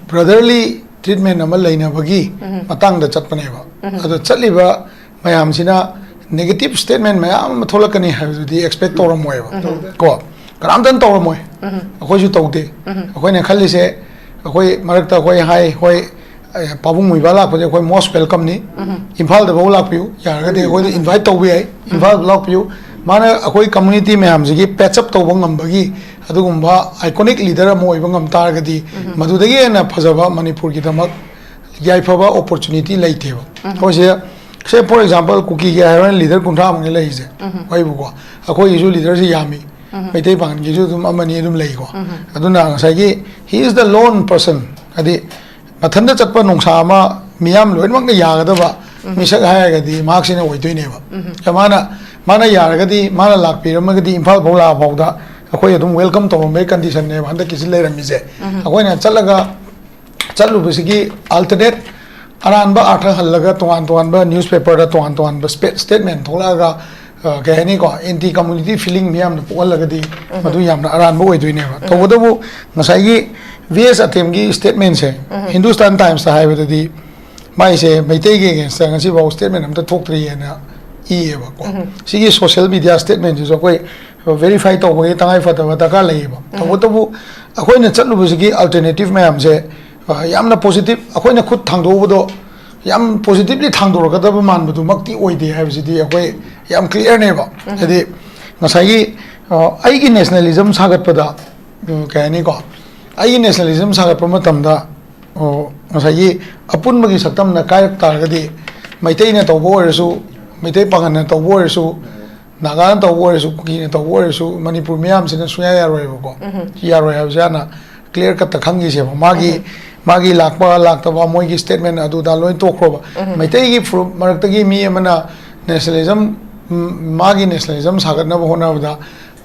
ꯕ꯭ꯔꯗꯔꯂꯤ ꯇ꯭ꯔꯤꯠꯃꯦꯟ ꯑꯃ ꯂꯩꯅꯕꯒꯤ ꯃꯇꯥꯡꯗ ꯆꯠꯄꯅꯦꯕ꯫ ꯑꯗꯣ ꯆꯠꯂꯤꯕ ꯃꯌꯥꯝꯁꯤꯅ ꯅꯦꯒꯦꯇꯤꯞ ꯁ꯭ꯇꯦꯠꯃꯦꯟ ꯃꯌꯥꯝ ꯑꯃ ꯊꯣꯛꯂꯛꯀꯅꯤ ꯍꯥꯏꯕꯗꯨꯗꯤ ꯑꯦꯛꯁꯄꯦꯛ ꯇꯧꯔꯝꯃꯣꯏꯕ꯫ ꯀꯣ, ꯀꯅꯥꯝꯇꯅ ꯇꯧꯔꯝꯃꯣꯏ꯫ ꯑꯩꯈꯣꯏꯁꯨ ꯇꯧꯗꯦ꯫ ꯑꯩꯈꯣꯏꯅ ꯈꯜꯂꯤꯁꯦ, ꯑꯩꯈꯣꯏ ꯃꯔꯛꯇ ꯑꯩꯈꯣꯏ ꯍꯥꯏ, ꯍꯣꯏ, ꯑꯦ, ꯄꯥꯕꯨꯡ ꯃꯣꯏꯕꯥ ꯂꯥꯛꯄꯁꯦ ꯑꯩꯈꯣꯏ most welcome ꯅꯤ꯫ ꯏꯝꯐꯥꯜꯗ ꯐꯥꯎ ꯂꯥꯛꯄꯤꯌꯨ, ꯌꯥꯔꯒꯗꯤ ꯑꯩꯈꯣꯏꯗ ꯏꯟꯚꯥꯏꯠ ꯇꯧꯕ ꯌꯥꯏ꯫ ꯏꯝꯐꯥꯜꯗ ꯂꯥꯛꯄꯤꯌꯨ꯫ ꯃꯥꯅ ꯑꯩꯈꯣꯏ ꯀꯝꯃ꯭ꯌꯨꯅꯤꯇꯤ ꯃꯌꯥꯝꯁꯤꯒꯤ ꯄꯦꯆ ꯑꯞ ꯇꯧꯕ ꯉꯝꯕꯒꯤ ꯑꯗꯨꯒꯨꯝꯕ ꯑꯥꯏꯀꯣꯅꯤꯛ ꯂꯤꯗꯔ ꯑꯃ ꯑꯣꯏꯕ ꯉꯝ ꯇꯥꯔꯒꯗꯤ, ꯃꯗꯨꯗꯒꯤ ꯍꯦꯟꯅ ꯐꯖꯕ ꯃꯅꯤꯄꯨꯔꯒꯤꯗꯃꯛ ꯌꯥꯏꯐꯕ ꯑꯣꯄꯣꯔꯆꯨꯅꯤꯇꯤ ꯂꯩꯇꯦꯕ꯫ ꯑꯩꯈꯣꯏꯁꯦ, ꯁꯦ, for example, ꯀꯨꯀꯤꯒꯤ ꯍꯥꯏꯔꯣꯅꯦ, ꯂꯤꯗꯔ ꯀꯨꯟꯊ꯭ꯔꯥ ꯃꯨꯛꯅꯤ ꯂꯩꯔꯤꯁꯦ꯫ ꯋꯥꯔꯤꯕꯨꯀꯣ, ꯑꯩꯈꯣꯏꯒꯤꯁꯨ ꯂꯤꯗꯔꯁꯤ ꯌꯥꯝꯃꯤ꯫ ꯃꯩꯇꯩ ꯄꯥꯉꯜꯒꯤꯁꯨ ꯑꯗꯨꯝ ꯑꯃꯅꯤ ꯑꯗꯨꯝ ꯂꯩꯀꯣ꯫ ꯑꯗꯨꯅ ꯉꯁꯥꯏꯒꯤ he is the lone person, ꯍꯥꯏꯗꯤ ꯃꯊꯟꯇ ꯆꯠꯄ ꯅꯣꯡꯁꯥ ꯑꯃ ꯃꯤꯌꯥꯝ ꯂꯣꯏꯅꯃꯛꯅ ꯌꯥꯒꯗꯕ ꯃꯤꯁꯛ ꯍꯥꯏꯔꯒꯗꯤ ꯃꯍꯥꯛꯁꯤꯅ ꯑꯣꯏꯗꯣꯏꯅꯦꯕ꯫ ꯃꯥꯅ, ꯃꯥꯅ ꯌꯥꯔꯒꯗꯤ, ꯃꯥꯅ ꯂꯥꯛꯄꯤꯔꯝꯃꯒꯗꯤ ꯏꯝꯐꯥꯜ ꯐꯥꯎ ꯂꯥꯛꯑ ꯐꯥꯎꯗ ꯑꯩꯈꯣꯏ ꯑꯗꯨꯝ welcome ꯇꯧꯔꯝꯕꯒꯤ ꯀꯟꯗꯤꯁꯟꯅꯦꯕ ꯍꯟꯗꯛꯀꯤꯁꯤ ꯂꯩꯔꯝꯃꯤꯁꯦ꯫ ꯑꯩꯈꯣꯏꯅ ꯆꯠꯂꯒ, ꯆꯠꯂꯨꯕꯁꯤꯒꯤ ꯑꯜꯇꯔꯅꯦꯠ ꯑꯔꯥꯟꯕ ꯑꯥꯔꯊ ꯍꯜꯂꯒ ꯇꯣꯉꯥꯟ ꯇꯣꯉꯥꯟꯕ ꯅ꯭ꯌꯨꯁꯄꯦꯄꯔꯗ ꯇꯣꯉꯥꯟ ꯇꯣꯉꯥꯟꯕ ꯁ꯭ꯄꯦ-, ꯁ꯭ꯇꯦꯠꯃꯦꯟ ꯊꯣꯛꯂꯛꯑꯒ, ꯑ, ꯀꯩ ꯍꯥꯏꯅꯤꯀꯣ, ꯑꯦꯟꯇꯤ ꯀꯝꯃ꯭ꯌꯨꯅꯤꯇꯤ ꯐꯤꯂꯤꯡ ꯃꯤꯌꯥꯝꯅ ꯄꯣꯛꯍꯜꯂꯒꯗꯤ ꯃꯗꯨ ꯌꯥꯝꯅ ꯑꯔꯥꯟꯕ ꯑꯣꯏꯗꯣꯏꯅꯦꯕ꯫ ꯇꯧꯕꯇꯕꯨ ꯉꯁꯥꯏꯒꯤ ꯚꯤ ꯑꯦꯁ ꯑꯇꯦꯝꯒꯤ ꯁ꯭ꯇꯦꯠꯃꯦꯟꯁꯦ ꯍꯤꯟꯗꯨꯁꯇꯥꯟ ꯇꯥꯏꯝꯁꯇ ꯍꯥꯏꯕꯗꯗꯤ ꯃꯥꯏꯁꯦ ꯃꯩꯇꯩꯒꯤ ꯑꯦꯒꯦꯟꯁꯇ ꯉꯁꯤꯐꯥꯎ ꯁ꯭ꯇꯦꯠꯃꯦꯟ ꯑꯝꯇ ꯊꯣꯛꯇ꯭ꯔꯤꯑꯅ ꯏꯌꯦꯕꯀꯣ꯫ ꯁꯤꯒꯤ ꯁꯣꯁꯤꯌꯦꯜ ꯃꯤꯗꯤꯌꯥ ꯁ꯭ꯇꯦꯠꯃꯦꯟꯁꯤꯁꯨ ꯑꯩꯈꯣꯏ ꯚꯦꯔꯤꯐꯥꯏ ꯇꯧꯕꯒꯤ ꯇꯉꯥꯏ ꯐꯗꯕ ꯗꯔꯀꯥꯔ ꯂꯩꯌꯦꯕ꯫ ꯇꯧꯕꯇꯕꯨ ꯑꯩꯈꯣꯏꯅ ꯆꯠꯂꯨꯕꯁꯤꯒꯤ ꯑꯜꯇꯔꯅꯦꯇꯤꯚ ꯃꯌꯥꯝꯁꯦ, ꯑ, ꯌꯥꯝꯅ ꯄꯣꯖꯤꯇꯤꯚ, ꯑꯩꯈꯣꯏꯅ ꯈꯨꯠ ꯊꯥꯡꯗꯣꯛꯎꯕꯗꯣ ꯌꯥꯝ ꯄꯣꯖꯤꯇꯤꯚꯂꯤ ꯊꯥꯡꯗꯣꯔꯛꯀꯗꯕ ꯃꯥꯟꯕꯗꯨꯃꯛꯇꯤ ꯑꯣꯏꯗꯦ ꯍꯥꯏꯕꯁꯤꯗꯤ ꯑꯩꯈꯣꯏ ꯌꯥꯝ ꯀ꯭ꯂꯤꯌꯔꯅꯦꯕ꯫ ꯍꯥꯏꯗꯤ ꯉꯁꯥꯏꯒꯤ, ꯑ, ꯑꯩꯒꯤ ꯅꯦꯁꯅꯦꯂꯤꯖꯝ ꯁꯥꯒꯠꯄꯗ, ꯎꯝ, ꯀꯩ ꯍꯥꯏꯅꯤꯀꯣ, ꯑꯩꯒꯤ ꯅꯦꯁꯅꯦꯂꯤꯖꯝ ꯁꯥꯒꯠꯄ ꯃꯇꯝꯗ, ꯑꯣ, ꯉꯁꯥꯏꯒꯤ ꯑꯄꯨꯟꯕꯒꯤ ꯁꯛꯇꯝꯅ ꯀꯥꯏꯔꯛ ꯇꯥꯔꯒꯗꯤ ꯃꯩꯇꯩꯅ ꯇꯧꯕ ꯑꯣꯏꯔꯁꯨ, ꯃꯩꯇꯩ ꯄꯥꯉꯜꯅ ꯇꯧꯕ ꯑꯣꯏꯔꯁꯨ, ꯅꯥꯒꯥꯅ ꯇꯧꯕ ꯑꯣꯏꯔꯁꯨ, ꯀꯨꯀꯤꯅ ꯇꯧꯕ ꯑꯣꯏꯔꯁꯨ, ꯃꯅꯤꯄꯨꯔ ꯃꯤꯌꯥꯝꯁꯤꯅ ꯁꯨꯡꯌꯥ ꯌꯥꯔꯣꯏꯕꯀꯣ꯫ ꯁꯤ ꯌꯥꯔꯣꯏ ꯍꯥꯏꯕꯁꯦ ꯍꯥꯟꯅ ꯀ꯭ꯂꯤꯌꯥꯔ ꯀꯠꯇ ꯈꯪꯈꯤꯁꯦꯕ꯫ ꯃꯥꯒꯤ, ꯃꯥꯒꯤ ꯂꯥꯛꯄ ꯂꯥꯛꯇꯕ, ꯃꯣꯏꯒꯤ ꯁ꯭ꯇꯦꯠꯃꯦꯟ ꯑꯗꯨꯗ ꯂꯣꯏ ꯇꯣꯛꯈ꯭ꯔꯣꯕ꯫ ꯃꯩꯇꯩꯒꯤ ꯐꯨꯔꯨꯞ ꯃꯔꯛꯇꯒꯤ ꯃꯤ ꯑꯃꯅ ꯅꯦꯁꯅꯦꯂꯤꯖꯝ ꯎꯝ, ꯃꯥꯒꯤ ꯅꯦꯁꯅꯦꯂꯤꯖꯝ ꯁꯥꯒꯠꯅꯕ ꯍꯣꯠꯅꯕꯗ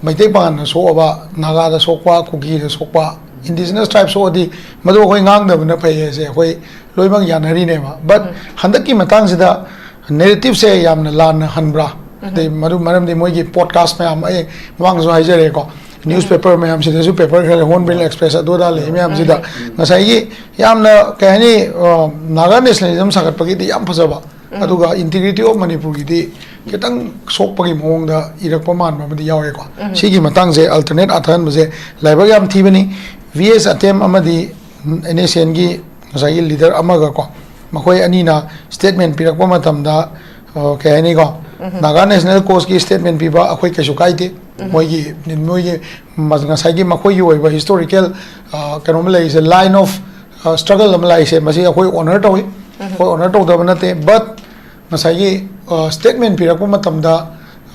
ꯃꯩꯇꯩ ꯄꯥꯉꯟꯅ ꯁꯣꯛꯑꯕ, ꯅꯥꯒꯥꯗ ꯁꯣꯛꯄ, ꯀꯨꯀꯤꯗ ꯁꯣꯛꯄ, ꯏꯟꯗꯤꯖꯤꯅꯁ ꯇ꯭ꯔꯥꯏꯕ ꯁꯣꯛꯑꯗꯤ ꯃꯗꯨ ꯑꯩꯈꯣꯏ ꯉꯥꯡꯗꯕꯅ ꯐꯩ ꯍꯥꯏꯁꯦ ꯑꯩꯈꯣꯏ ꯂꯣꯏꯅꯃꯛ ꯌꯥꯅꯔꯤꯅꯦꯕ꯫ ꯕꯠ ꯍꯟꯗꯛꯀꯤ ꯃꯇꯥꯡꯁꯤꯗ ꯅꯦꯔꯦꯇꯤꯞꯁꯦ ꯌꯥꯝꯅ ꯂꯥꯟꯅ ꯍꯟꯕ꯭ꯔꯥ? ꯑꯗꯩ ꯃꯗꯨ ꯃꯔꯝꯗꯤ ꯃꯣꯏꯒꯤ ꯄꯣꯗꯀꯥꯁ ꯃꯌꯥꯝ ꯑꯩ ꯃꯃꯥꯡꯗꯁꯨ ꯍꯥꯏꯖꯔꯦꯀꯣ, ꯅ꯭ꯌꯨꯁꯄꯦꯄꯔ ꯃꯌꯥꯝꯁꯤꯗꯁꯨ, ꯄꯦꯄꯔ ꯈꯔ, ꯍꯣꯔꯟꯕꯤꯜ ꯑꯦꯛꯁꯄ꯭ꯔꯦꯁ ꯑꯗꯨ ꯑꯗꯥ ꯂꯩ ꯃꯌꯥꯝꯁꯤꯗ ꯉꯁꯥꯏꯒꯤ ꯌꯥꯝꯅ ꯀꯩ ꯍꯥꯏꯅꯤ, ꯑ, ꯅꯥꯒꯥ ꯅꯦꯁꯅꯦꯂꯤꯖꯝ ꯁꯥꯒꯠꯄꯒꯤꯗꯤ ꯌꯥꯝ ꯐꯖꯕ, ꯑꯗꯨꯒ ꯏꯟꯇꯤꯒ꯭ꯔꯤꯇꯤ ꯑꯣꯐ ꯃꯅꯤꯄꯨꯔꯒꯤꯗꯤ ꯈꯤꯇꯪ ꯁꯣꯛꯄꯒꯤ ꯃꯑꯣꯡꯗ ꯏꯔꯛꯄ ꯃꯥꯟꯕ ꯑꯃꯗꯤ ꯌꯥꯎꯋꯦꯀꯣ꯫ ꯁꯤꯒꯤ ꯃꯇꯥꯡꯁꯦ, ꯑꯜꯇꯔꯅꯦꯠ ꯑꯥꯔꯊ ꯍꯟꯕꯁꯦ ꯂꯥꯏꯕꯛ ꯌꯥꯝ ꯊꯤꯕꯅꯤ꯫ ꯚꯤ ꯑꯦꯁ ꯑꯇꯦꯝ ꯑꯃꯗꯤ ꯑꯦꯟ ꯑꯦꯁ ꯑꯦꯟꯒꯤ ꯉꯁꯥꯏꯒꯤ ꯂꯤꯗꯔ ꯑꯃꯒ ꯀꯣ, ꯃꯈꯣꯏ ꯑꯅꯤꯅ ꯁ꯭ꯇꯦꯠꯃꯦꯟ ꯄꯤꯔꯛꯄ ꯃꯇꯝꯗ, ꯑ, ꯀꯩ ꯍꯥꯏꯅꯤꯀꯣ, ꯅꯥꯒꯥ ꯅꯦꯁꯅꯦꯜ ꯀꯣꯁꯀꯤ ꯁ꯭ꯇꯦꯠꯃꯦꯟ ꯄꯤꯕ ꯑꯩꯈꯣꯏ ꯀꯩꯁꯨ ꯀꯥꯏꯗꯦ꯫ ꯃꯣꯏꯒꯤ, ꯃꯣꯏꯒꯤ ꯃ-, ꯉꯁꯥꯏꯒꯤ ꯃꯈꯣꯏꯒꯤ ꯑꯣꯏꯕ ꯍꯤꯁꯇꯣꯔꯤꯀꯦꯜ, ꯑ, ꯀꯩꯅꯣꯝ ꯂꯩꯔꯤꯁꯦ, ꯂꯥꯏꯟ ꯑꯣꯐ, ꯑ, ꯁ꯭ꯇ꯭ꯔꯒꯜ ꯑꯃ ꯂꯥꯛꯏꯁꯦ, ꯃꯁꯤ ꯑꯩꯈꯣꯏ ꯑꯣꯅꯔ ꯇꯧꯏ꯫ ꯑꯩꯈꯣꯏ ꯑꯣꯅꯔ ꯇꯧꯗꯕ ꯅꯠꯇꯦ꯫ ꯕꯠ ꯉꯁꯥꯏꯒꯤ, ꯑ, ꯁ꯭ꯇꯦꯠꯃꯦꯟ ꯄꯤꯔꯛꯄ ꯃꯇꯝꯗ,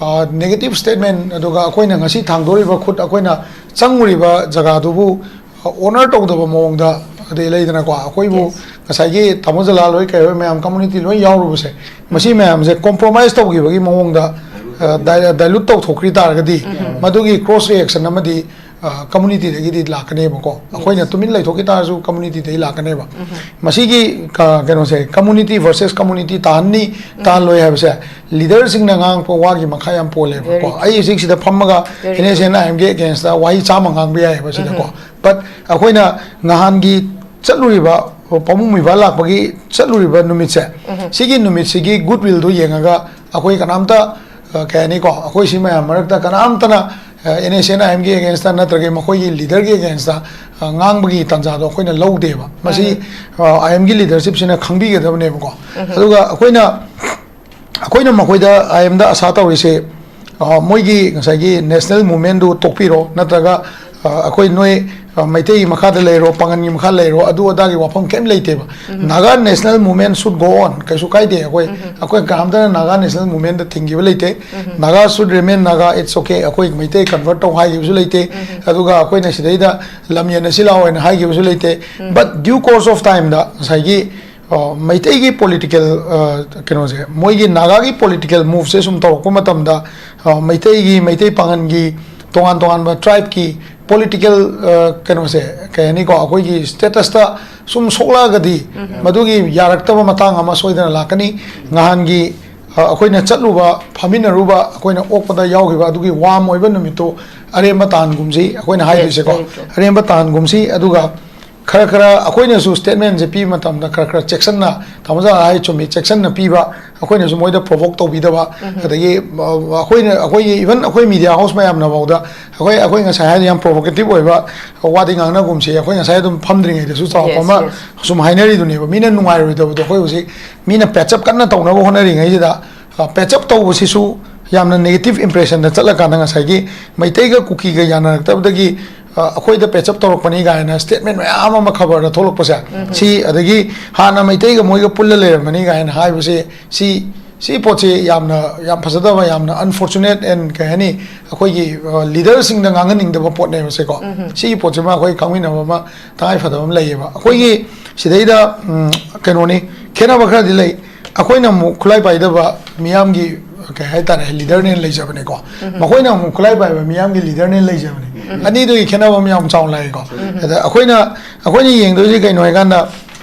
ꯑ, ꯅꯦꯒꯦꯇꯤꯞ ꯁ꯭ꯇꯦꯠꯃꯦꯟ, ꯑꯗꯨꯒ ꯑꯩꯈꯣꯏꯅ ꯉꯁꯤ ꯊꯥꯡꯗꯣꯔꯤꯕ ꯈꯨꯠ, ꯑꯩꯈꯣꯏꯅ ꯆꯪꯉꯨꯔꯤꯕ ꯖꯒꯥꯗꯨꯕꯨ, ꯑ, ꯑꯣꯅꯔ ꯇꯧꯗꯕ ꯃꯑꯣꯡꯗ, ꯑꯗꯩ ꯂꯩꯗꯅꯀꯣ, ꯑꯩꯈꯣꯏꯕꯨ ꯉꯁꯥꯏꯒꯤ ꯇꯥꯃꯣ ꯖꯂꯥꯜ ꯍꯣꯏ ꯀꯩ ꯍꯣꯏ ꯃꯌꯥꯝ, ꯀꯝꯃꯨꯅꯤꯇꯤ ꯂꯣꯏ ꯌꯥꯎꯔꯨꯕꯁꯦ, ꯃꯁꯤ ꯃꯌꯥꯝꯁꯦ ꯀꯣꯝꯄ꯭ꯔꯣꯃꯥꯏꯁ ꯇꯧꯈꯤꯕꯒꯤ ꯃꯑꯣꯡꯗ, ꯑ, ꯗꯥꯏ-, ꯗꯥꯏꯂꯨꯠ ꯇꯧꯊꯣꯛꯈ꯭ꯔꯤ ꯇꯥꯔꯒꯗꯤ, ꯃꯗꯨꯒꯤ ꯀ꯭ꯔꯣꯁ ꯔꯤꯑꯦꯛꯁꯟ ꯑꯃꯗꯤ, ꯑ, ꯀꯝꯃꯨꯅꯤꯇꯤꯗꯒꯤꯗꯤ ꯂꯥꯛꯀꯅꯦꯕꯀꯣ꯫ ꯑꯩꯈꯣꯏꯅ ꯇꯨꯃꯤꯟ ꯂꯩꯊꯣꯛꯈꯤ ꯇꯥꯔꯁꯨ ꯀꯝꯃꯨꯅꯤꯇꯤꯗꯒꯤ ꯂꯥꯛꯀꯅꯦꯕ꯫ ꯃꯁꯤꯒꯤ ꯀ-, ꯀꯩꯅꯣꯁꯦ, ꯀꯝꯃꯨꯅꯤꯇꯤ ꯚꯔꯁꯦꯁ ꯀꯝꯃꯨꯅꯤꯇꯤ ꯇꯥꯍꯟꯅꯤ, ꯇꯥꯍꯜꯂꯣꯏ ꯍꯥꯏꯕꯁꯦ ꯂꯤꯗꯔꯁꯤꯡꯅ ꯉꯥꯡꯉꯛꯄ ꯋꯥꯒꯤ ꯃꯈꯥ ꯌꯥꯝ ꯄꯣꯜꯂꯦꯕꯀꯣ꯫ Very true. ꯑꯩ ꯍꯧꯖꯤꯛ ꯁꯤꯗ ꯐꯝꯃꯒ Very true. N S N I ꯑꯦꯝꯒꯤ ꯑꯒꯦꯟꯁꯇ ꯋꯥꯍꯩ ꯆꯥꯝꯃ ꯉꯥꯡꯕ ꯌꯥꯏꯑꯕ ꯁꯤꯗꯀꯣ꯫ ꯕꯠ ꯑꯩꯈꯣꯏꯅ ꯅꯍꯥꯟꯒꯤ ꯆꯠꯂꯨꯔꯤꯕ, ꯄꯥꯕꯨꯡ ꯃꯣꯏꯕꯥ ꯂꯥꯛꯄꯒꯤ ꯆꯠꯂꯨꯔꯤꯕ ꯅꯨꯃꯤꯠꯁꯦ, ꯁꯤꯒꯤ ꯅꯨꯃꯤꯠꯁꯤꯒꯤ ꯒꯨꯗ ꯋꯤꯜꯗꯨ ꯌꯦꯡꯉꯒ ꯑꯩꯈꯣꯏ ꯀꯅꯥꯝꯇ, ꯑ, ꯀꯩ ꯍꯥꯏꯅꯤꯀꯣ, ꯑꯩꯈꯣꯏ ꯁꯤ ꯃꯌꯥꯝ ꯃꯔꯛꯇ ꯀꯅꯥꯝꯇꯅ, ꯑ, ꯑꯦꯟ ꯑꯦꯁ ꯑꯦꯟ ꯑꯥꯏ ꯑꯦꯝꯒꯤ ꯑꯦꯒꯦꯟꯁꯇ ꯅꯠꯇ꯭ꯔꯒ ꯃꯈꯣꯏꯒꯤ ꯂꯤꯗꯔꯒꯤ ꯑꯦꯒꯦꯟꯁꯇ, ꯑ, ꯉꯥꯡꯕꯒꯤ ꯇꯥꯟꯖꯥꯗꯣ ꯑꯩꯈꯣꯏꯅ ꯂꯧꯗꯦꯕ꯫ ꯃꯁꯤ, ꯑ, ꯑꯥꯏ ꯑꯦꯝꯒꯤ ꯂꯤꯗꯔꯁꯤꯞꯁꯤꯅ ꯈꯪꯕꯤꯒꯗꯕꯅꯦꯕꯀꯣ꯫ ꯑꯗꯨꯒ ꯑꯩꯈꯣꯏꯅ, ꯑꯩꯈꯣꯏꯅ ꯃꯈꯣꯏꯗ, ꯑꯥꯏ ꯑꯦꯝꯗ ꯑꯁꯥ ꯇꯧꯔꯤꯁꯦ, ꯑ, ꯃꯣꯏꯒꯤ ꯉꯁꯥꯏꯒꯤ ꯅꯦꯁꯅꯦꯜ ꯃꯨꯚꯃꯦꯟꯗꯨ ꯇꯣꯛꯄꯤꯔꯣ, ꯅꯠꯇ꯭ꯔꯒ, ꯑ, ꯑꯩꯈꯣꯏ ꯅꯣꯏ, ꯑ, ꯃꯩꯇꯩꯒꯤ ꯃꯈꯥꯗ ꯂꯩꯔꯣ, ꯄꯥꯉꯟꯒꯤ ꯃꯈꯥ ꯂꯩꯔꯣ, ꯑꯗꯨ ꯑꯗꯥꯒꯤ ꯋꯥꯐꯝ ꯀꯩꯝ ꯂꯩꯇꯦꯕ꯫ Naga National Movement should go on, ꯀꯩꯁꯨ ꯀꯥꯏꯗꯦ꯫ ꯑꯩꯈꯣꯏ, ꯑꯩꯈꯣꯏ ꯀꯅꯥꯝꯇꯅ ꯅꯥꯒꯥ ꯅꯦꯁꯅꯦꯜ ꯃꯨꯚꯃꯦꯟꯗ ꯊꯤꯡꯈꯤꯕ ꯂꯩꯇꯦ꯫ Naga should remain Naga, it's okay, ꯑꯩꯈꯣꯏ ꯃꯩꯇꯩ ꯀꯟꯚꯔꯠ ꯇꯧ ꯍꯥꯏꯈꯤꯕꯁꯨ ꯂꯩꯇꯦ꯫ ꯑꯗꯨꯒ ꯑꯩꯈꯣꯏꯅ ꯁꯤꯗꯩꯗ ꯂꯝ ꯌꯦꯟꯅꯁꯤ ꯂꯥꯛꯑꯣ ꯍꯥꯏꯅ ꯍꯥꯏꯈꯤꯕꯁꯨ ꯂꯩꯇꯦ꯫ But due course of timeꯗ ꯉꯁꯥꯏꯒꯤ ꯑ, ꯃꯩꯇꯩꯒꯤ ꯄꯣꯂꯤꯇꯤꯀꯦꯜ, ꯑ, ꯀꯩꯅꯣꯁꯦ, ꯃꯣꯏꯒꯤ ꯅꯥꯒꯥꯒꯤ ꯄꯣꯂꯤꯇꯤꯀꯦꯜ ꯃꯨꯚꯁꯦ ꯁꯨꯝ ꯇꯧꯔꯛꯄ ꯃꯇꯝꯗ, ꯑ, ꯃꯩꯇꯩꯒꯤ, ꯃꯩꯇꯩ ꯄꯥꯉꯟꯒꯤ, ꯇꯣꯉꯥꯟ ꯇꯣꯉꯥꯟꯕ ꯇ꯭ꯔꯥꯏꯕꯀꯤ ꯄꯣꯂꯤꯇꯤꯀꯦꯜ, ꯑ, ꯀꯩꯅꯣꯁꯦ, ꯀꯩ ꯍꯥꯏꯅꯤꯀꯣ, ꯑꯩꯈꯣꯏꯒꯤ ꯁ꯭ꯇꯦꯇꯁꯇ ꯁꯨꯝ ꯁꯣꯛꯂꯛꯑꯒꯗꯤ, ꯎꯝ꯫ ꯃꯗꯨꯒꯤ ꯌꯥꯔꯛꯇꯕ ꯃꯇꯥꯡ ꯑꯃ ꯁꯣꯏꯗꯅ ꯂꯥꯛꯀꯅꯤ꯫ ꯅꯍꯥꯟꯒꯤ, ꯑ, ꯑꯩꯈꯣꯏꯅ ꯆꯠꯂꯨꯕ, ꯐꯝꯃꯤꯟꯅꯔꯨꯕ, ꯑꯩꯈꯣꯏꯅ ꯑꯣꯛꯄꯗ ꯌꯥꯎꯈꯤꯕ ꯑꯗꯨꯒꯤ ꯋꯥꯔꯝ ꯑꯣꯏꯕ ꯅꯨꯃꯤꯠꯇꯨ ꯑꯔꯦꯝꯕ ꯇꯥꯍꯟꯒꯨꯝꯁꯤ, ꯑꯩꯈꯣꯏꯅ Yes, ꯍꯥꯏꯗꯣꯏꯁꯦꯀꯣ꯫ Very true. ꯑꯔꯦꯝꯕ ꯇꯥꯍꯟꯒꯨꯝꯁꯤ, ꯑꯗꯨꯒ ꯈꯔ ꯈꯔ ꯑꯩꯈꯣꯏꯅꯁꯨ ꯁ꯭ꯇꯦꯠꯃꯦꯟꯁꯦ ꯄꯤꯕ ꯃꯇꯝꯗ ꯈꯔ ꯈꯔ ꯆꯦꯛꯁꯤꯟꯅ, ꯇꯥꯃꯣ ꯖꯥ ꯍꯥꯏ ꯆꯨꯝꯃꯤ, ꯆꯦꯛꯁꯤꯟꯅ ꯄꯤꯕ, ꯑꯩꯈꯣꯏꯅꯁꯨ ꯃꯣꯏꯗ ꯄ꯭ꯔꯣꯚꯣꯛ ꯇꯧꯕꯤꯗꯕ, ꯎꯝ꯫ ꯑꯗꯒꯤ, ꯑ, ꯑꯩꯈꯣꯏꯅ, ꯑꯩꯈꯣꯏꯒꯤ, ꯏꯚꯟ ꯑꯩꯈꯣꯏ ꯃꯤꯗꯤꯌꯥ ꯍꯥꯎꯁ ꯃꯌꯥꯝꯅ ꯐꯥꯎꯗ ꯑꯩꯈꯣꯏ, ꯑꯩꯈꯣꯏ ꯉꯁꯥꯏ ꯍꯥꯏꯗꯣ ꯌꯥꯝ ꯄ꯭ꯔꯣꯚꯣꯀꯦꯇꯤꯚ ꯑꯣꯏꯕ ꯋꯥꯗꯤ ꯉꯥꯡꯅꯒꯨꯝꯁꯤ, ꯑꯩꯈꯣꯏ ꯉꯁꯥꯏ ꯑꯗꯨꯝ ꯐꯝꯗ꯭ꯔꯤꯉꯩꯗꯁꯨ ꯆꯥꯎꯔꯥꯛꯄ Yes, ꯑꯃ yes. ꯁꯨꯝ ꯍꯥꯏꯅꯔꯤꯗꯨꯅꯦꯕ, ꯃꯤꯅ ꯅꯨꯡꯉꯥꯏꯔꯣꯏꯗꯕꯗꯣ ꯑꯩꯈꯣꯏ ꯍꯧꯖꯤꯛ ꯃꯤꯅ ꯄꯦꯆꯞ ꯀꯟꯅ ꯇꯧꯅꯕ ꯍꯣꯠꯅꯔꯤꯉꯩꯁꯤꯗ, ꯑ, ꯄꯦꯆꯞ ꯇꯧꯕꯁꯤꯁꯨ ꯌꯥꯝꯅ ꯅꯦꯒꯦꯇꯤꯚ ꯏꯝꯄ꯭ꯔꯦꯁꯟꯗ ꯆꯠꯂꯀꯥꯟꯗ ꯉꯁꯥꯏꯒꯤ ꯃꯩꯇꯩꯒ ꯀꯨꯀꯤꯒ ꯌꯥꯅꯔꯛꯇꯕꯗꯒꯤ, ꯑ, ꯑꯩꯈꯣꯏꯗ ꯄꯦꯆꯞ ꯇꯧꯔꯛꯄꯅꯤ ꯀꯥꯏꯅ ꯁ꯭ꯇꯦꯠꯃꯦꯟ ꯃꯌꯥꯝ ꯑꯃ ꯈꯕꯔꯗ ꯊꯣꯛꯂꯛꯄꯁꯦ, ꯎꯝ꯫ ꯁꯤ ꯑꯗꯒꯤ ꯍꯥꯟꯅ ꯃꯩꯇꯩꯒ ꯃꯣꯏꯒ ꯄꯨꯜꯂ ꯂꯩꯔꯝꯕꯅꯤ ꯀꯥꯏꯅ ꯍꯥꯏꯕꯁꯦ, ꯁꯤ, ꯁꯤ ꯄꯣꯠꯁꯤ ꯌꯥꯝꯅ, ꯌꯥꯝ ꯐꯖꯗꯕ, ꯌꯥꯝꯅ unfortunate and ꯀꯩ ꯍꯥꯏꯅꯤ, ꯑꯩꯈꯣꯏꯒꯤ, ꯑ, ꯂꯤꯗꯔꯁꯤꯡꯗ ꯉꯥꯡꯍꯟꯅꯤꯡꯗꯕ ꯄꯣꯠꯅꯦꯕ ꯁꯦꯀꯣ꯫ ꯎꯝ꯫ ꯁꯤꯒꯤ ꯄꯣꯠꯁꯤꯃ ꯑꯩꯈꯣꯏ ꯈꯪꯃꯤꯟꯅꯕ ꯑꯃ ꯇꯉꯥꯏ ꯐꯗꯕ ꯑꯃ ꯂꯩꯌꯦꯕ꯫ ꯑꯩꯈꯣꯏꯒꯤ ꯁꯤꯗꯩꯗ, ꯎꯝ, ꯀꯩꯅꯣꯅꯤ, ꯈꯦꯠꯅꯕ ꯈꯔꯗꯤ ꯂꯩ꯫ ꯑꯩꯈꯣꯏꯅ ꯑꯃꯨꯛ ꯈꯨꯠꯂꯥꯏ ꯄꯥꯏꯗꯕ ꯃꯤꯌꯥꯝꯒꯤ, ꯀꯩ ꯍꯥꯏꯇꯥꯔꯦ, ꯂꯤꯗꯔꯅꯦꯅ ꯂꯩꯖꯕꯅꯦꯀꯣ꯫ ꯎꯝ꯫ ꯃꯈꯣꯏꯅ ꯑꯃꯨꯛ ꯈꯨꯠꯂꯥꯏ ꯄꯥꯏꯕ ꯃꯤꯌꯥꯝꯒꯤ ꯂꯤꯗꯔꯅꯦꯅ ꯂꯩꯖꯕꯅꯦ꯫ ꯎꯝ꯫ ꯑꯅꯤꯗꯨꯒꯤ ꯈꯦꯠꯅꯕ ꯑꯃ ꯌꯥꯝ ꯆꯥꯎꯅ ꯂꯥꯛꯑꯦꯀꯣ꯫ ꯎꯝ꯫ ꯑꯗ ꯑꯩꯈꯣꯏꯅ, ꯑꯩꯈꯣꯏꯅ ꯌꯦꯡꯗꯣꯏꯁꯤ ꯀꯩꯅꯣ ꯍꯥꯏꯀꯥꯟꯗ,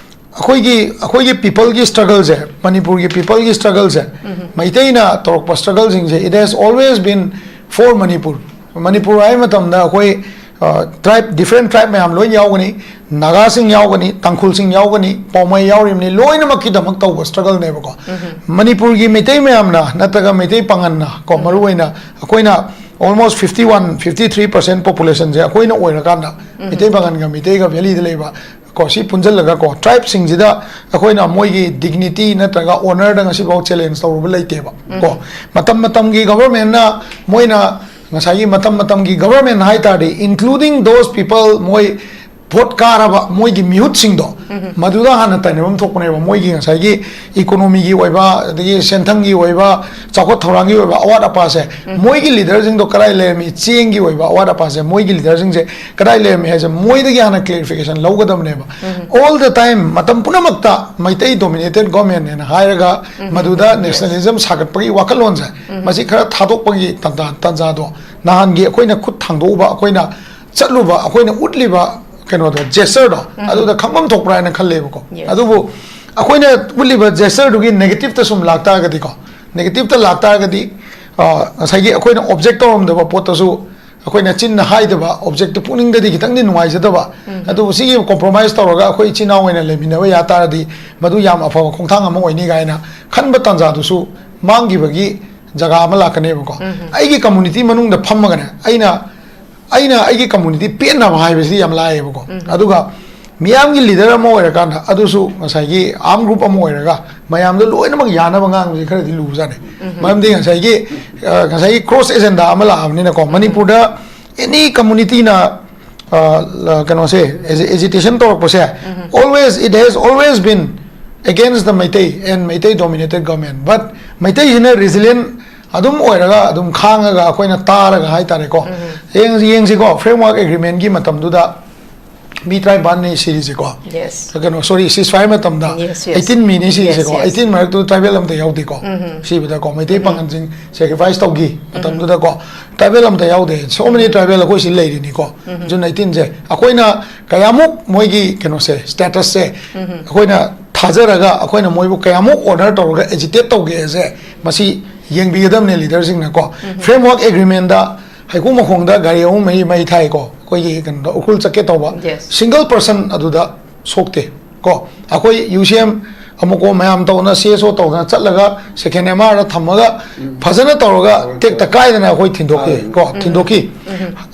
ꯑꯩꯈꯣꯏꯒꯤ, ꯑꯩꯈꯣꯏꯒꯤ ꯄꯤꯄꯜꯒꯤ ꯁ꯭ꯇ꯭ꯔꯒꯜꯁꯦ, ꯃꯅꯤꯄꯨꯔꯒꯤ ꯄꯤꯄꯜꯒꯤ ꯁ꯭ꯇ꯭ꯔꯒꯜꯁꯦ, ꯎꯝ꯫ ꯃꯩꯇꯩꯅ ꯇꯧꯔꯛꯄ ꯁ꯭ꯇ꯭ꯔꯒꯜꯁꯤꯡꯁꯦ, it has always been for Manipur. Manipur ꯍꯥꯏꯕ ꯃꯇꯝꯗ ꯑꯩꯈꯣꯏ, ꯑ, ꯇ꯭ꯔꯥꯏꯕ, ꯗꯤꯐ꯭ꯔꯦꯟ ꯇ꯭ꯔꯥꯏꯕ ꯃꯌꯥꯝ ꯂꯣꯏ ꯌꯥꯎꯒꯅꯤ, ꯅꯥꯒꯥꯁꯤꯡ ꯌꯥꯎꯒꯅꯤ, ꯇꯥꯡꯈꯨꯜꯁꯤꯡ ꯌꯥꯎꯒꯅꯤ, ꯄꯥꯎꯃꯩ ꯌꯥꯎꯔꯤꯕꯅꯤ, ꯂꯣꯏꯅꯃꯛꯀꯤꯗꯃꯛ ꯇꯧꯕ ꯁ꯭ꯇ꯭ꯔꯒꯜꯅꯦꯕꯀꯣ꯫ ꯎꯝ꯫ ꯃꯅꯤꯄꯨꯔꯒꯤ ꯃꯩꯇꯩ ꯃꯌꯥꯝꯅ ꯅꯠꯇ꯭ꯔꯒ ꯃꯩꯇꯩ ꯄꯥꯉꯟꯅ ꯀꯣ, ꯎꯝ꯫ ꯃꯔꯨꯑꯣꯏꯅ ꯑꯩꯈꯣꯏꯅ almost fifty one, fifty three percent ꯄꯣꯄꯨꯂꯦꯁꯟꯁꯦ ꯑꯩꯈꯣꯏꯅ ꯑꯣꯏꯔꯀꯥꯟꯗ, ꯎꯝ꯫ ꯃꯩꯇꯩ ꯄꯥꯉꯟꯒ ꯃꯩꯇꯩꯒ ꯚꯦꯂꯤꯗ ꯂꯩꯕ ꯀꯣ, ꯁꯤ ꯄꯨꯟꯁꯤꯜꯂꯒ ꯀꯣ, ꯇ꯭ꯔꯥꯏꯕꯁꯤꯡꯁꯤꯗ ꯑꯩꯈꯣꯏꯅ ꯃꯣꯏꯒꯤ ꯗꯤꯒꯅꯤꯇꯤ ꯅꯠꯇ꯭ꯔꯒ ꯑꯣꯅꯔꯗ ꯉꯁꯤꯐꯥꯎ ꯆꯦꯂꯦꯟꯖ ꯇꯧꯔꯨꯕ ꯂꯩꯇꯦꯕ ꯀꯣ꯫ ꯎꯝ꯫ ꯃꯇꯝ ꯃꯇꯝꯒꯤ ꯒꯚꯔꯟꯃꯦꯟꯠꯅ, ꯃꯣꯏꯅ ꯉꯁꯥꯏꯒꯤ ꯃꯇꯝ ꯃꯇꯝꯒꯤ ꯒꯚꯔꯟꯃꯦꯟꯠ ꯍꯥꯏ ꯇꯥꯔꯗꯤ, including those people, ꯃꯣꯏ ꯚꯣꯠ ꯀꯥꯔꯕ ꯃꯣꯏꯒꯤ ꯃꯤꯍꯨꯠꯁꯤꯡꯗꯣ, ꯃꯗꯨꯗ ꯍꯥꯟꯅ ꯇꯥꯏꯅꯐꯝ ꯊꯣꯛꯄꯅꯦꯕ꯫ ꯃꯣꯏꯒꯤ ꯉꯁꯥꯏꯒꯤ ꯏꯀꯣꯅꯣꯃꯤꯒꯤ ꯑꯣꯏꯕ, ꯑꯗꯒꯤ ꯁꯦꯟꯊꯪꯒꯤ ꯑꯣꯏꯕ, ꯆꯥꯎꯈꯠ ꯊꯧꯔꯥꯡꯒꯤ ꯑꯣꯏꯕ ꯑꯋꯥꯠ ꯑꯄꯥꯁꯦ ꯃꯣꯏꯒꯤ ꯂꯤꯗꯔꯁꯤꯡꯗꯣ ꯀꯗꯥꯏ ꯂꯩꯔꯝꯃꯤ, ꯆꯦꯡꯒꯤ ꯑꯣꯏꯕ ꯑꯋꯥꯠ ꯑꯄꯥꯁꯦ ꯃꯣꯏꯒꯤ ꯂꯤꯗꯔꯁꯤꯡꯁꯦ ꯀꯗꯥꯏ ꯂꯩꯔꯝꯃꯤ ꯍꯥꯏꯁꯦ ꯃꯣꯏꯗꯒꯤ ꯍꯥꯟꯅ ꯀ꯭ꯂꯦꯔꯤꯐꯤꯀꯦꯁꯟ ꯂꯧꯒꯗꯕꯅꯦꯕ꯫ All the time, ꯃꯇꯝ ꯄꯨꯝꯅꯃꯛꯇ ꯃꯩꯇꯩ ꯗꯣꯃꯤꯅꯦꯇꯦꯠ ꯒꯣꯔꯃꯦꯟꯅꯦꯅ ꯍꯥꯏꯔꯒ ꯃꯗꯨꯗ ꯅꯦꯁꯅꯦꯂꯤꯖꯝ ꯁꯥꯒꯠꯄꯒꯤ ꯋꯥꯈꯜꯂꯣꯟꯁꯦ ꯃꯁꯤ ꯈꯔ ꯊꯥꯗꯣꯛꯄꯒꯤ ꯇꯥꯟꯖꯥ, ꯇꯥꯟꯖꯥꯗꯣ ꯅꯍꯥꯟꯒꯤ ꯑꯩꯈꯣꯏꯅ ꯈꯨꯠ ꯊꯥꯡꯗꯣꯛꯎꯕ, ꯑꯩꯈꯣꯏꯅ ꯆꯠꯂꯨꯕ, ꯑꯩꯈꯣꯏꯅ ꯎꯠꯂꯤꯕ ꯀꯩꯅꯣꯗꯣ, ꯖꯦꯁꯆꯔꯗꯣ, ꯑꯗꯨꯗ ꯈꯪꯐꯝ ꯊꯣꯛꯄ꯭ꯔꯥ ꯍꯥꯏꯅ ꯈꯜꯂꯦꯕꯀꯣ꯫ Yes. ꯑꯗꯨꯕꯨ ꯑꯩꯈꯣꯏꯅ ꯎꯠꯂꯤꯕ ꯖꯦꯁꯆꯔꯗꯨꯒꯤ ꯅꯦꯒꯦꯇꯤꯞꯇ ꯁꯨꯝ ꯂꯥꯛꯇꯥꯔꯒꯗꯤꯀꯣ, ꯅꯦꯒꯦꯇꯤꯞꯇ ꯂꯥꯛꯇꯥꯔꯒꯗꯤ, ꯑ, ꯉꯁꯥꯏꯒꯤ ꯑꯩꯈꯣꯏꯅ ꯑꯣꯕꯖꯦꯛ ꯇꯧꯔꯝꯗꯕ ꯄꯣꯠꯇꯁꯨ ꯑꯩꯈꯣꯏꯅ ꯆꯤꯟꯅ ꯍꯥꯏꯗꯕ, ꯑꯣꯕꯖꯦꯛꯇꯨ ꯄꯨꯛꯅꯤꯡꯗꯗꯤ ꯈꯤꯇꯪꯗꯤ ꯅꯨꯡꯉꯥꯏꯖꯗꯕ, ꯑꯗꯨꯕꯨ ꯁꯤꯒꯤ ꯀꯣꯝꯄ꯭ꯔꯣꯃꯥꯏꯁ ꯇꯧꯔꯒ ꯑꯩꯈꯣꯏ ꯏꯆꯤꯟ ꯏꯅꯥꯎ ꯑꯣꯏꯅ ꯂꯩꯃꯤꯟꯅꯕ ꯌꯥ ꯇꯥꯔꯗꯤ ꯃꯗꯨ ꯌꯥꯝ ꯑꯐꯕ ꯈꯣꯡꯊꯥꯡ ꯑꯃ ꯑꯣꯏꯅꯤ ꯀꯥꯏꯅ ꯈꯟꯕ ꯇꯥꯟꯖꯥꯗꯨꯁꯨ ꯃꯥꯡꯈꯤꯕꯒꯤ ꯖꯒꯥ ꯑꯃ ꯂꯥꯛꯀꯅꯦꯕꯀꯣ꯫ ꯑꯩꯒꯤ ꯀꯝꯃꯨꯅꯤꯇꯤ ꯃꯅꯨꯡꯗ ꯐꯝꯃꯒꯅꯦ, ꯑꯩꯅ, ꯑꯩꯅ ꯑꯩꯒꯤ ꯀꯝꯃꯨꯅꯤꯇꯤ ꯄꯦꯟꯅꯕ ꯍꯥꯏꯕꯁꯤꯗꯤ ꯌꯥꯝ ꯂꯥꯏꯌꯦꯕꯀꯣ꯫ ꯑꯗꯨꯒ ꯃꯤꯌꯥꯝꯒꯤ ꯂꯤꯗꯔ ꯑꯃ ꯑꯣꯏꯔꯀꯥꯟꯗ, ꯑꯗꯨꯁꯨ ꯉꯁꯥꯏꯒꯤ ꯑꯥꯔꯝ ꯒ꯭ꯔꯨꯞ ꯑꯃ ꯑꯣꯏꯔꯒ ꯃꯌꯥꯝꯗ ꯂꯣꯏꯅꯃꯛ ꯌꯥꯅꯕ ꯉꯥꯡꯕꯁꯤ ꯈꯔꯗꯤ ꯂꯨꯕꯖꯥꯠꯅꯤ꯫ ꯃꯔꯝꯗꯤ ꯉꯁꯥꯏꯒꯤ, ꯑ, ꯉꯁꯥꯏꯒꯤ ꯀ꯭ꯔꯣꯁ ꯑꯦꯖꯦꯟꯗꯥ ꯑꯃ ꯂꯥꯛꯑꯕꯅꯤꯅꯀꯣ, ꯃꯅꯤꯄꯨꯔꯗ ꯑꯦꯅꯤ ꯀꯝꯃꯨꯅꯤꯇꯤꯅ, ꯑ, ꯀꯩꯅꯣꯁꯦ, ꯑꯦꯖꯤꯇꯦꯁꯟ ꯇꯧꯔꯛꯄꯁꯦ, always, it has always been against the Meitei and Meitei dominated government, but ꯃꯩꯇꯩꯁꯤꯅ ꯔꯤꯖꯤꯂꯤꯌꯦꯟ ꯑꯗꯨꯝ ꯑꯣꯏꯔꯒ, ꯑꯗꯨꯝ ꯈꯥꯡꯉꯒ, ꯑꯩꯈꯣꯏꯅ ꯇꯥꯔꯒ ꯍꯥꯏꯇꯥꯔꯦꯀꯣ꯫ ꯌꯦꯡ-, ꯌꯦꯡꯁꯤꯀꯣ, ꯐ꯭ꯔꯦꯝꯋꯥꯔꯛ ꯑꯦꯒ꯭ꯔꯤꯃꯦꯟꯒꯤ ꯃꯇꯝꯗꯨꯗ ꯃꯤ ꯇꯔꯥꯅꯤꯄꯥꯟꯅꯤ ꯁꯤꯔꯤꯁꯦꯀꯣ꯫ Yes. ꯀꯩꯅꯣ, ꯁꯣꯔꯤ, ꯁꯤꯁ ꯐꯥꯌꯔ ꯃꯇꯝꯗ Yes, yes. ꯑꯩꯠꯇꯤꯟ ꯃꯤꯅꯤ ꯁꯤꯔꯤꯁꯦꯀꯣ꯫ Yes, yes. ꯑꯩꯠꯇꯤꯟ ꯃꯔꯛꯇꯨꯗ ꯇ꯭ꯔꯥꯏꯕꯦꯜ ꯑꯝꯇ ꯌꯥꯎꯗꯦꯀꯣ꯫ ꯁꯤꯕꯗꯀꯣ, ꯃꯩꯇꯩ ꯄꯥꯉꯜꯁꯤꯡ ꯁꯦꯀ꯭ꯔꯤꯐꯥꯏꯁ ꯇꯧꯈꯤ ꯃꯇꯝꯗꯨꯗꯀꯣ꯫ ꯇ꯭ꯔꯥꯏꯕꯦꯜ ꯑꯝꯇ ꯌꯥꯎꯗꯦ꯫ So many tribal ꯑꯩꯈꯣꯏ ꯁꯤ ꯂꯩꯔꯤꯅꯤꯀꯣ꯫ ꯖꯨꯟ ꯑꯩꯠꯇꯤꯟꯁꯦ ꯑꯩꯈꯣꯏꯅ ꯀꯌꯥꯃꯨꯛ ꯃꯣꯏꯒꯤ ꯀꯩꯅꯣꯁꯦ, ꯁ꯭ꯇꯦꯇꯁꯁꯦ ꯑꯩꯈꯣꯏꯅ ꯊꯥꯖꯔꯒ ꯑꯩꯈꯣꯏꯅ ꯃꯣꯏꯕꯨ ꯀꯌꯥꯃꯨꯛ ꯑꯣꯅꯔ ꯇꯧꯔꯒ ꯑꯦꯖꯤꯇꯦꯠ ꯇꯧꯒꯦꯁꯦ ꯃꯁꯤ ꯌꯦꯡꯕꯤꯒꯗꯕꯅꯦ ꯂꯤꯗꯔꯁꯤꯡꯅꯀꯣ꯫ ꯐ꯭ꯔꯦꯝꯋꯥꯔꯛ ꯑꯦꯒ꯭ꯔꯤꯃꯦꯟꯗ ꯍꯩꯀꯨ ꯃꯈꯣꯡꯗ ꯒꯥꯔꯤ ꯑꯍꯨꯝ ꯃꯔꯤ ꯃꯩ ꯊꯥꯏꯀꯣ, ꯑꯩꯈꯣꯏꯒꯤ ꯀꯩꯅꯣꯗ ꯎꯈ꯭ꯔꯨꯜ ꯆꯠꯀꯦ ꯇꯧꯕ꯫ Yes. ꯁꯤꯡꯒꯜ ꯄꯔꯁꯟ ꯑꯗꯨꯗ ꯁꯣꯛꯇꯦ ꯀꯣ꯫ ꯑꯩꯈꯣꯏ ꯌꯨ ꯁꯤ ꯑꯦꯝ ꯑꯃꯨꯛꯀꯣ ꯃꯌꯥꯝ ꯇꯧꯅ ꯁꯤ ꯑꯦꯁ ꯑꯣ ꯇꯧꯗꯅ ꯆꯠꯂꯒ ꯁꯦꯀꯦꯟ ꯑꯦꯝ ꯑꯥꯔꯗ ꯊꯝꯃꯒ ꯐꯖꯅ ꯇꯧꯔꯒ ꯇꯦꯛꯇ ꯀꯥꯏꯗꯅ ꯑꯩꯈꯣꯏ ꯊꯤꯟꯗꯣꯛꯈꯤ ꯀꯣ, ꯊꯤꯟꯗꯣꯛꯈꯤ꯫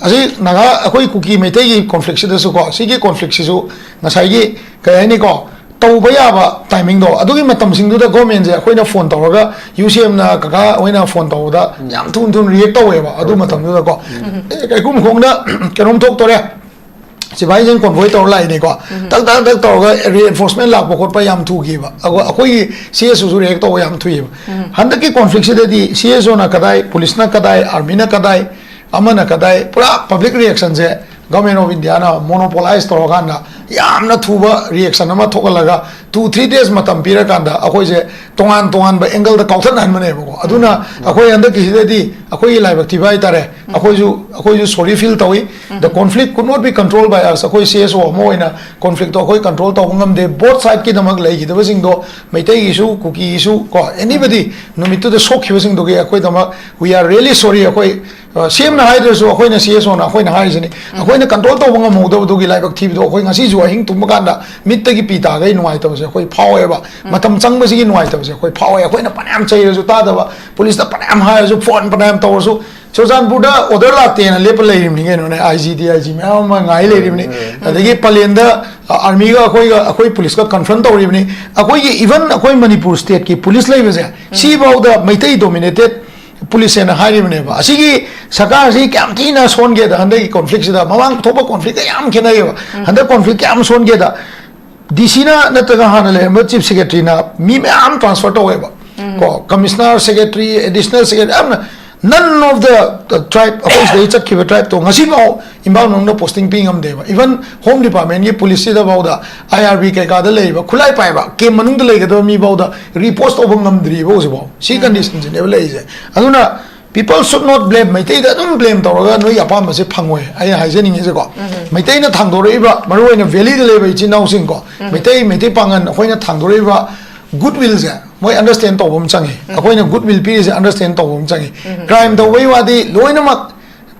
ꯑꯁꯤ ꯅꯥꯒꯥ, ꯑꯩꯈꯣꯏ ꯀꯨꯀꯤ ꯃꯩꯇꯩꯒꯤ ꯀꯣꯟꯐ꯭ꯂꯤꯛꯁꯤꯗꯁꯨ ꯀꯣ, ꯁꯤꯒꯤ ꯀꯣꯟꯐ꯭ꯂꯤꯛꯁꯤꯁꯨ ꯉꯁꯥꯏꯒꯤ ꯀꯩ ꯍꯥꯏꯅꯤꯀꯣ, ꯇꯧꯕ ꯌꯥꯕ ꯇꯥꯏꯃꯤꯡꯗꯣ, ꯑꯗꯨꯒꯤ ꯃꯇꯝꯁꯤꯡꯗꯨꯗ ꯒꯣꯔꯃꯦꯟꯁꯦ ꯑꯩꯈꯣꯏꯅ ꯐꯣꯟ ꯇꯧꯔꯒ, ꯌꯨ ꯁꯤ ꯑꯦꯝꯅ ꯀꯀꯥ ꯍꯣꯏꯅ ꯐꯣꯟ ꯇꯧꯕꯗ ꯌꯥꯝ ꯊꯨꯅ ꯊꯨꯅ ꯔꯤꯌꯦꯛ ꯇꯧꯋꯦꯕ꯫ ꯑꯗꯨ ꯃꯇꯝꯗꯨꯗꯀꯣ, "ꯑꯦ, ꯀꯩꯀꯨ ꯃꯈꯣꯡꯗ ꯀꯩꯅꯣꯝ ꯊꯣꯛꯇꯣꯔꯦ, ꯁꯤꯐꯥꯏꯁꯤꯡ convoy ꯇꯧꯔ ꯂꯥꯛꯏꯅꯤꯀꯣ꯫ ꯇꯛ ꯇꯛ ꯇꯛ ꯇꯧꯔꯒ reinforcement ꯂꯥꯛꯄ ꯈꯣꯠꯄ ꯌꯥꯝ ꯊꯨꯈꯤꯕ꯫ ꯑꯩꯈꯣꯏ, ꯑꯩꯈꯣꯏꯒꯤ C S Oꯁꯨ react ꯇꯧꯕ ꯌꯥꯝ ꯊꯨꯏꯕ꯫ ꯍꯟꯗꯛꯀꯤ conflictꯁꯤꯗꯗꯤ C S Oꯅ ꯀꯗꯥꯏ, policeꯅ ꯀꯗꯥꯏ, armyꯅ ꯀꯗꯥꯏ, ꯑꯃꯅ ꯀꯗꯥꯏ, ꯄꯨꯔꯥ public reactionꯁꯦ Government of Indiaꯅ monopolize ꯇꯧꯔꯀꯥꯟꯗ ꯌꯥꯝꯅ ꯊꯨꯕ reaction ꯑꯃ ꯊꯣꯛꯍꯜꯂꯒ two three days ꯃꯇꯝ ꯄꯤꯔꯀꯥꯟꯗ ꯑꯩꯈꯣꯏꯁꯦ ꯇꯣꯉꯥꯟ ꯇꯣꯉꯥꯟꯕ angleꯗ ꯀꯥꯎꯊꯠꯅꯍꯟꯕꯅꯦꯕꯀꯣ꯫ ꯑꯗꯨꯅ ꯑꯩꯈꯣꯏ ꯍꯟꯗꯛꯀꯤꯁꯤꯗꯗꯤ ꯑꯩꯈꯣꯏꯒꯤ ꯂꯥꯏꯕꯛ ꯊꯤꯕ ꯍꯥꯏꯇꯥꯔꯦ꯫ ꯑꯩꯈꯣꯏꯁꯨ, ꯑꯩꯈꯣꯏꯁꯨ sorry feel ꯇꯧꯏ꯫ The conflict could not be controlled by us. ꯑꯩꯈꯣꯏ C S O ꯑꯃ ꯑꯣꯏꯅ conflictꯇꯣ ꯑꯩꯈꯣꯏ control ꯇꯧꯕ ꯉꯝꯗꯦ꯫ Both sideꯀꯤꯗꯃꯛ ꯂꯩꯈꯤꯗꯕꯁꯤꯡꯗꯣ, ꯃꯩꯇꯩꯒꯤꯁꯨ, ꯀꯨꯀꯤꯒꯤꯁꯨ ꯀꯣ, anybody, ꯅꯨꯃꯤꯠꯇꯨꯗ ꯁꯣꯛꯈꯤꯕꯁꯤꯡꯗꯨꯒꯤ ꯑꯩꯈꯣꯏꯗꯃꯛ we are really sorry꯫ ꯑꯩꯈꯣꯏ, ꯑ, ꯁꯦꯡꯅ ꯍꯥꯏꯗ꯭ꯔꯁꯨ ꯑꯩꯈꯣꯏꯅ, C S Oꯅ ꯑꯩꯈꯣꯏꯅ ꯍꯥꯏꯔꯤꯁꯤꯅꯤ, ꯑꯩꯈꯣꯏꯅ control ꯇꯧꯕ ꯉꯝꯍꯧꯗꯕꯗꯨꯒꯤ ꯂꯥꯏꯕꯛ ꯊꯤꯕꯗꯣ ꯑꯩꯈꯣꯏ ꯉꯁꯤꯁꯨ ꯑꯍꯤꯡ ꯇꯨꯝꯕ ꯀꯥꯟꯗ ꯃꯤꯠꯇꯒꯤ ꯄꯤ ꯇꯥꯈꯩ ꯅꯨꯡꯉꯥꯏꯇꯕꯁꯦ ꯑꯩꯈꯣꯏ ꯐꯥꯎꯋꯦꯕ꯫ ꯃꯇꯝ ꯆꯪꯕꯁꯤꯒꯤ ꯅꯨꯡꯉꯥꯏꯇꯕꯁꯦ ꯑꯩꯈꯣꯏ ꯐꯥꯎꯋꯦ꯫ ꯑꯩꯈꯣꯏꯅ ꯐꯅꯌꯥꯝ ꯆꯩꯔꯁꯨ ꯇꯥꯗꯕ, policeꯇ ꯐꯅꯌꯥꯝ ꯍꯥꯏꯔꯁꯨ, phone ꯐꯅꯌꯥꯝ ꯇꯧꯔꯁꯨ, ꯆꯨꯔꯆꯥꯟꯄꯨꯔꯗ order ꯂꯥꯛꯇꯦꯅ ꯂꯦꯞꯄ ꯂꯩꯔꯤꯕꯅꯤ ꯀꯩꯅꯣꯅꯦ꯫ I G, D I G ꯃꯌꯥꯝ ꯑꯃ ꯉꯥꯏ ꯂꯩꯔꯤꯕꯅꯤ꯫ ꯑꯗꯒꯤ ꯄꯂꯦꯟꯗ, ꯑ, armyꯒ ꯑꯩꯈꯣꯏꯒ, ꯑꯩꯈꯣꯏ policeꯀ confront ꯇꯧꯔꯤꯕꯅꯤ꯫ ꯑꯩꯈꯣꯏꯒꯤ even ꯑꯩꯈꯣꯏ ꯃꯅꯤꯄꯨꯔ stateꯀꯤ police ꯂꯩꯕꯁꯦ, ꯁꯤꯐꯥꯎꯗ ꯃꯩꯇꯩ dominated police ꯍꯥꯏꯅ ꯍꯥꯏꯔꯤꯕꯅꯦꯕ꯫ ꯑꯁꯤꯒꯤ ꯁꯔꯀꯥꯔꯁꯤ ꯀꯌꯥꯝ ꯊꯤꯅ ꯁꯣꯟꯒꯦꯗ, ꯍꯟꯗꯛꯀꯤ conflictꯁꯤꯗ, ꯃꯃꯥꯡ ꯊꯣꯛꯄ conflictꯀ ꯌꯥꯝ ꯈꯦꯠꯅꯩꯌꯦꯕ꯫ ꯍꯟꯗꯛ conflict ꯀꯌꯥꯝ ꯁꯣꯟꯒꯦꯗ, D Cꯅ ꯅꯠꯇ꯭ꯔꯒ ꯍꯥꯟꯅ ꯂꯩꯔꯝꯕ Chief Secretaryꯅ ꯃꯤ ꯃꯌꯥꯝ transfer ꯇꯧꯋꯦꯕ꯫ ꯀꯣ, commissioner, secretary, additional secretary, ꯌꯥꯝꯅ none of the tribe, ꯑꯩꯈꯣꯏ ꯁꯤꯗꯒꯤ ꯆꯠꯈꯤꯕ tribeꯇꯣ ꯉꯁꯤꯐꯥꯎ ꯏꯝꯐꯥꯜ ꯃꯅꯨꯡꯗ posting ꯄꯤ ꯉꯝꯗꯦꯕ꯫ Even Home Departmentꯀꯤ policeꯁꯤꯗꯐꯥꯎꯗ, I R B ꯀꯩꯀꯥꯗ ꯂꯩꯔꯤꯕ ꯈꯨꯠꯂꯥꯏ ꯄꯥꯏꯕ camp ꯃꯅꯨꯡꯗ ꯂꯩꯒꯗꯕ ꯃꯤꯐꯥꯎꯗ repost ꯇꯧꯕ ꯉꯝꯗ꯭ꯔꯤꯕ ꯍꯧꯖꯤꯛꯐꯥꯎ꯫ ꯁꯤ conditionꯁꯤꯅꯦꯕ ꯂꯩꯔꯤꯁꯦ꯫ ꯑꯗꯨꯅ people should not blame, ꯃꯩꯇꯩꯗ ꯑꯗꯨꯝ blame ꯇꯧꯔꯒ ꯅꯣꯏꯒꯤ ꯑꯄꯥꯝꯕꯁꯦ ꯐꯪꯉꯣꯏ꯫ ꯑꯩꯅ ꯍꯥꯏꯖꯅꯤꯡꯉꯤꯁꯦꯀꯣ, ꯃꯩꯇꯩꯅ ꯊꯥꯡꯗꯣꯔꯛꯏꯕ, ꯃꯔꯨꯑꯣꯏꯅ valleyꯗ ꯂꯩꯕ ꯏꯆꯤꯟ ꯏꯅꯥꯎꯁꯤꯡꯀꯣ, ꯃꯩꯇꯩ, ꯃꯩꯇꯩ ꯄꯥꯡꯒꯜ ꯑꯩꯈꯣꯏꯅ ꯊꯥꯡꯗꯣꯔꯛꯏꯕ goodwillꯁꯦ ꯃꯣꯏ understand ꯇꯧꯕ ꯑꯃ ꯆꯪꯉꯤ꯫ ꯑꯩꯈꯣꯏꯅ goodwill ꯄꯤꯔꯤꯁꯦ understand ꯇꯧꯕ ꯑꯃ ꯆꯪꯉꯤ꯫ Crime ꯇꯧꯕꯩ ꯋꯥꯗꯤ ꯂꯣꯏꯅꯃꯛ,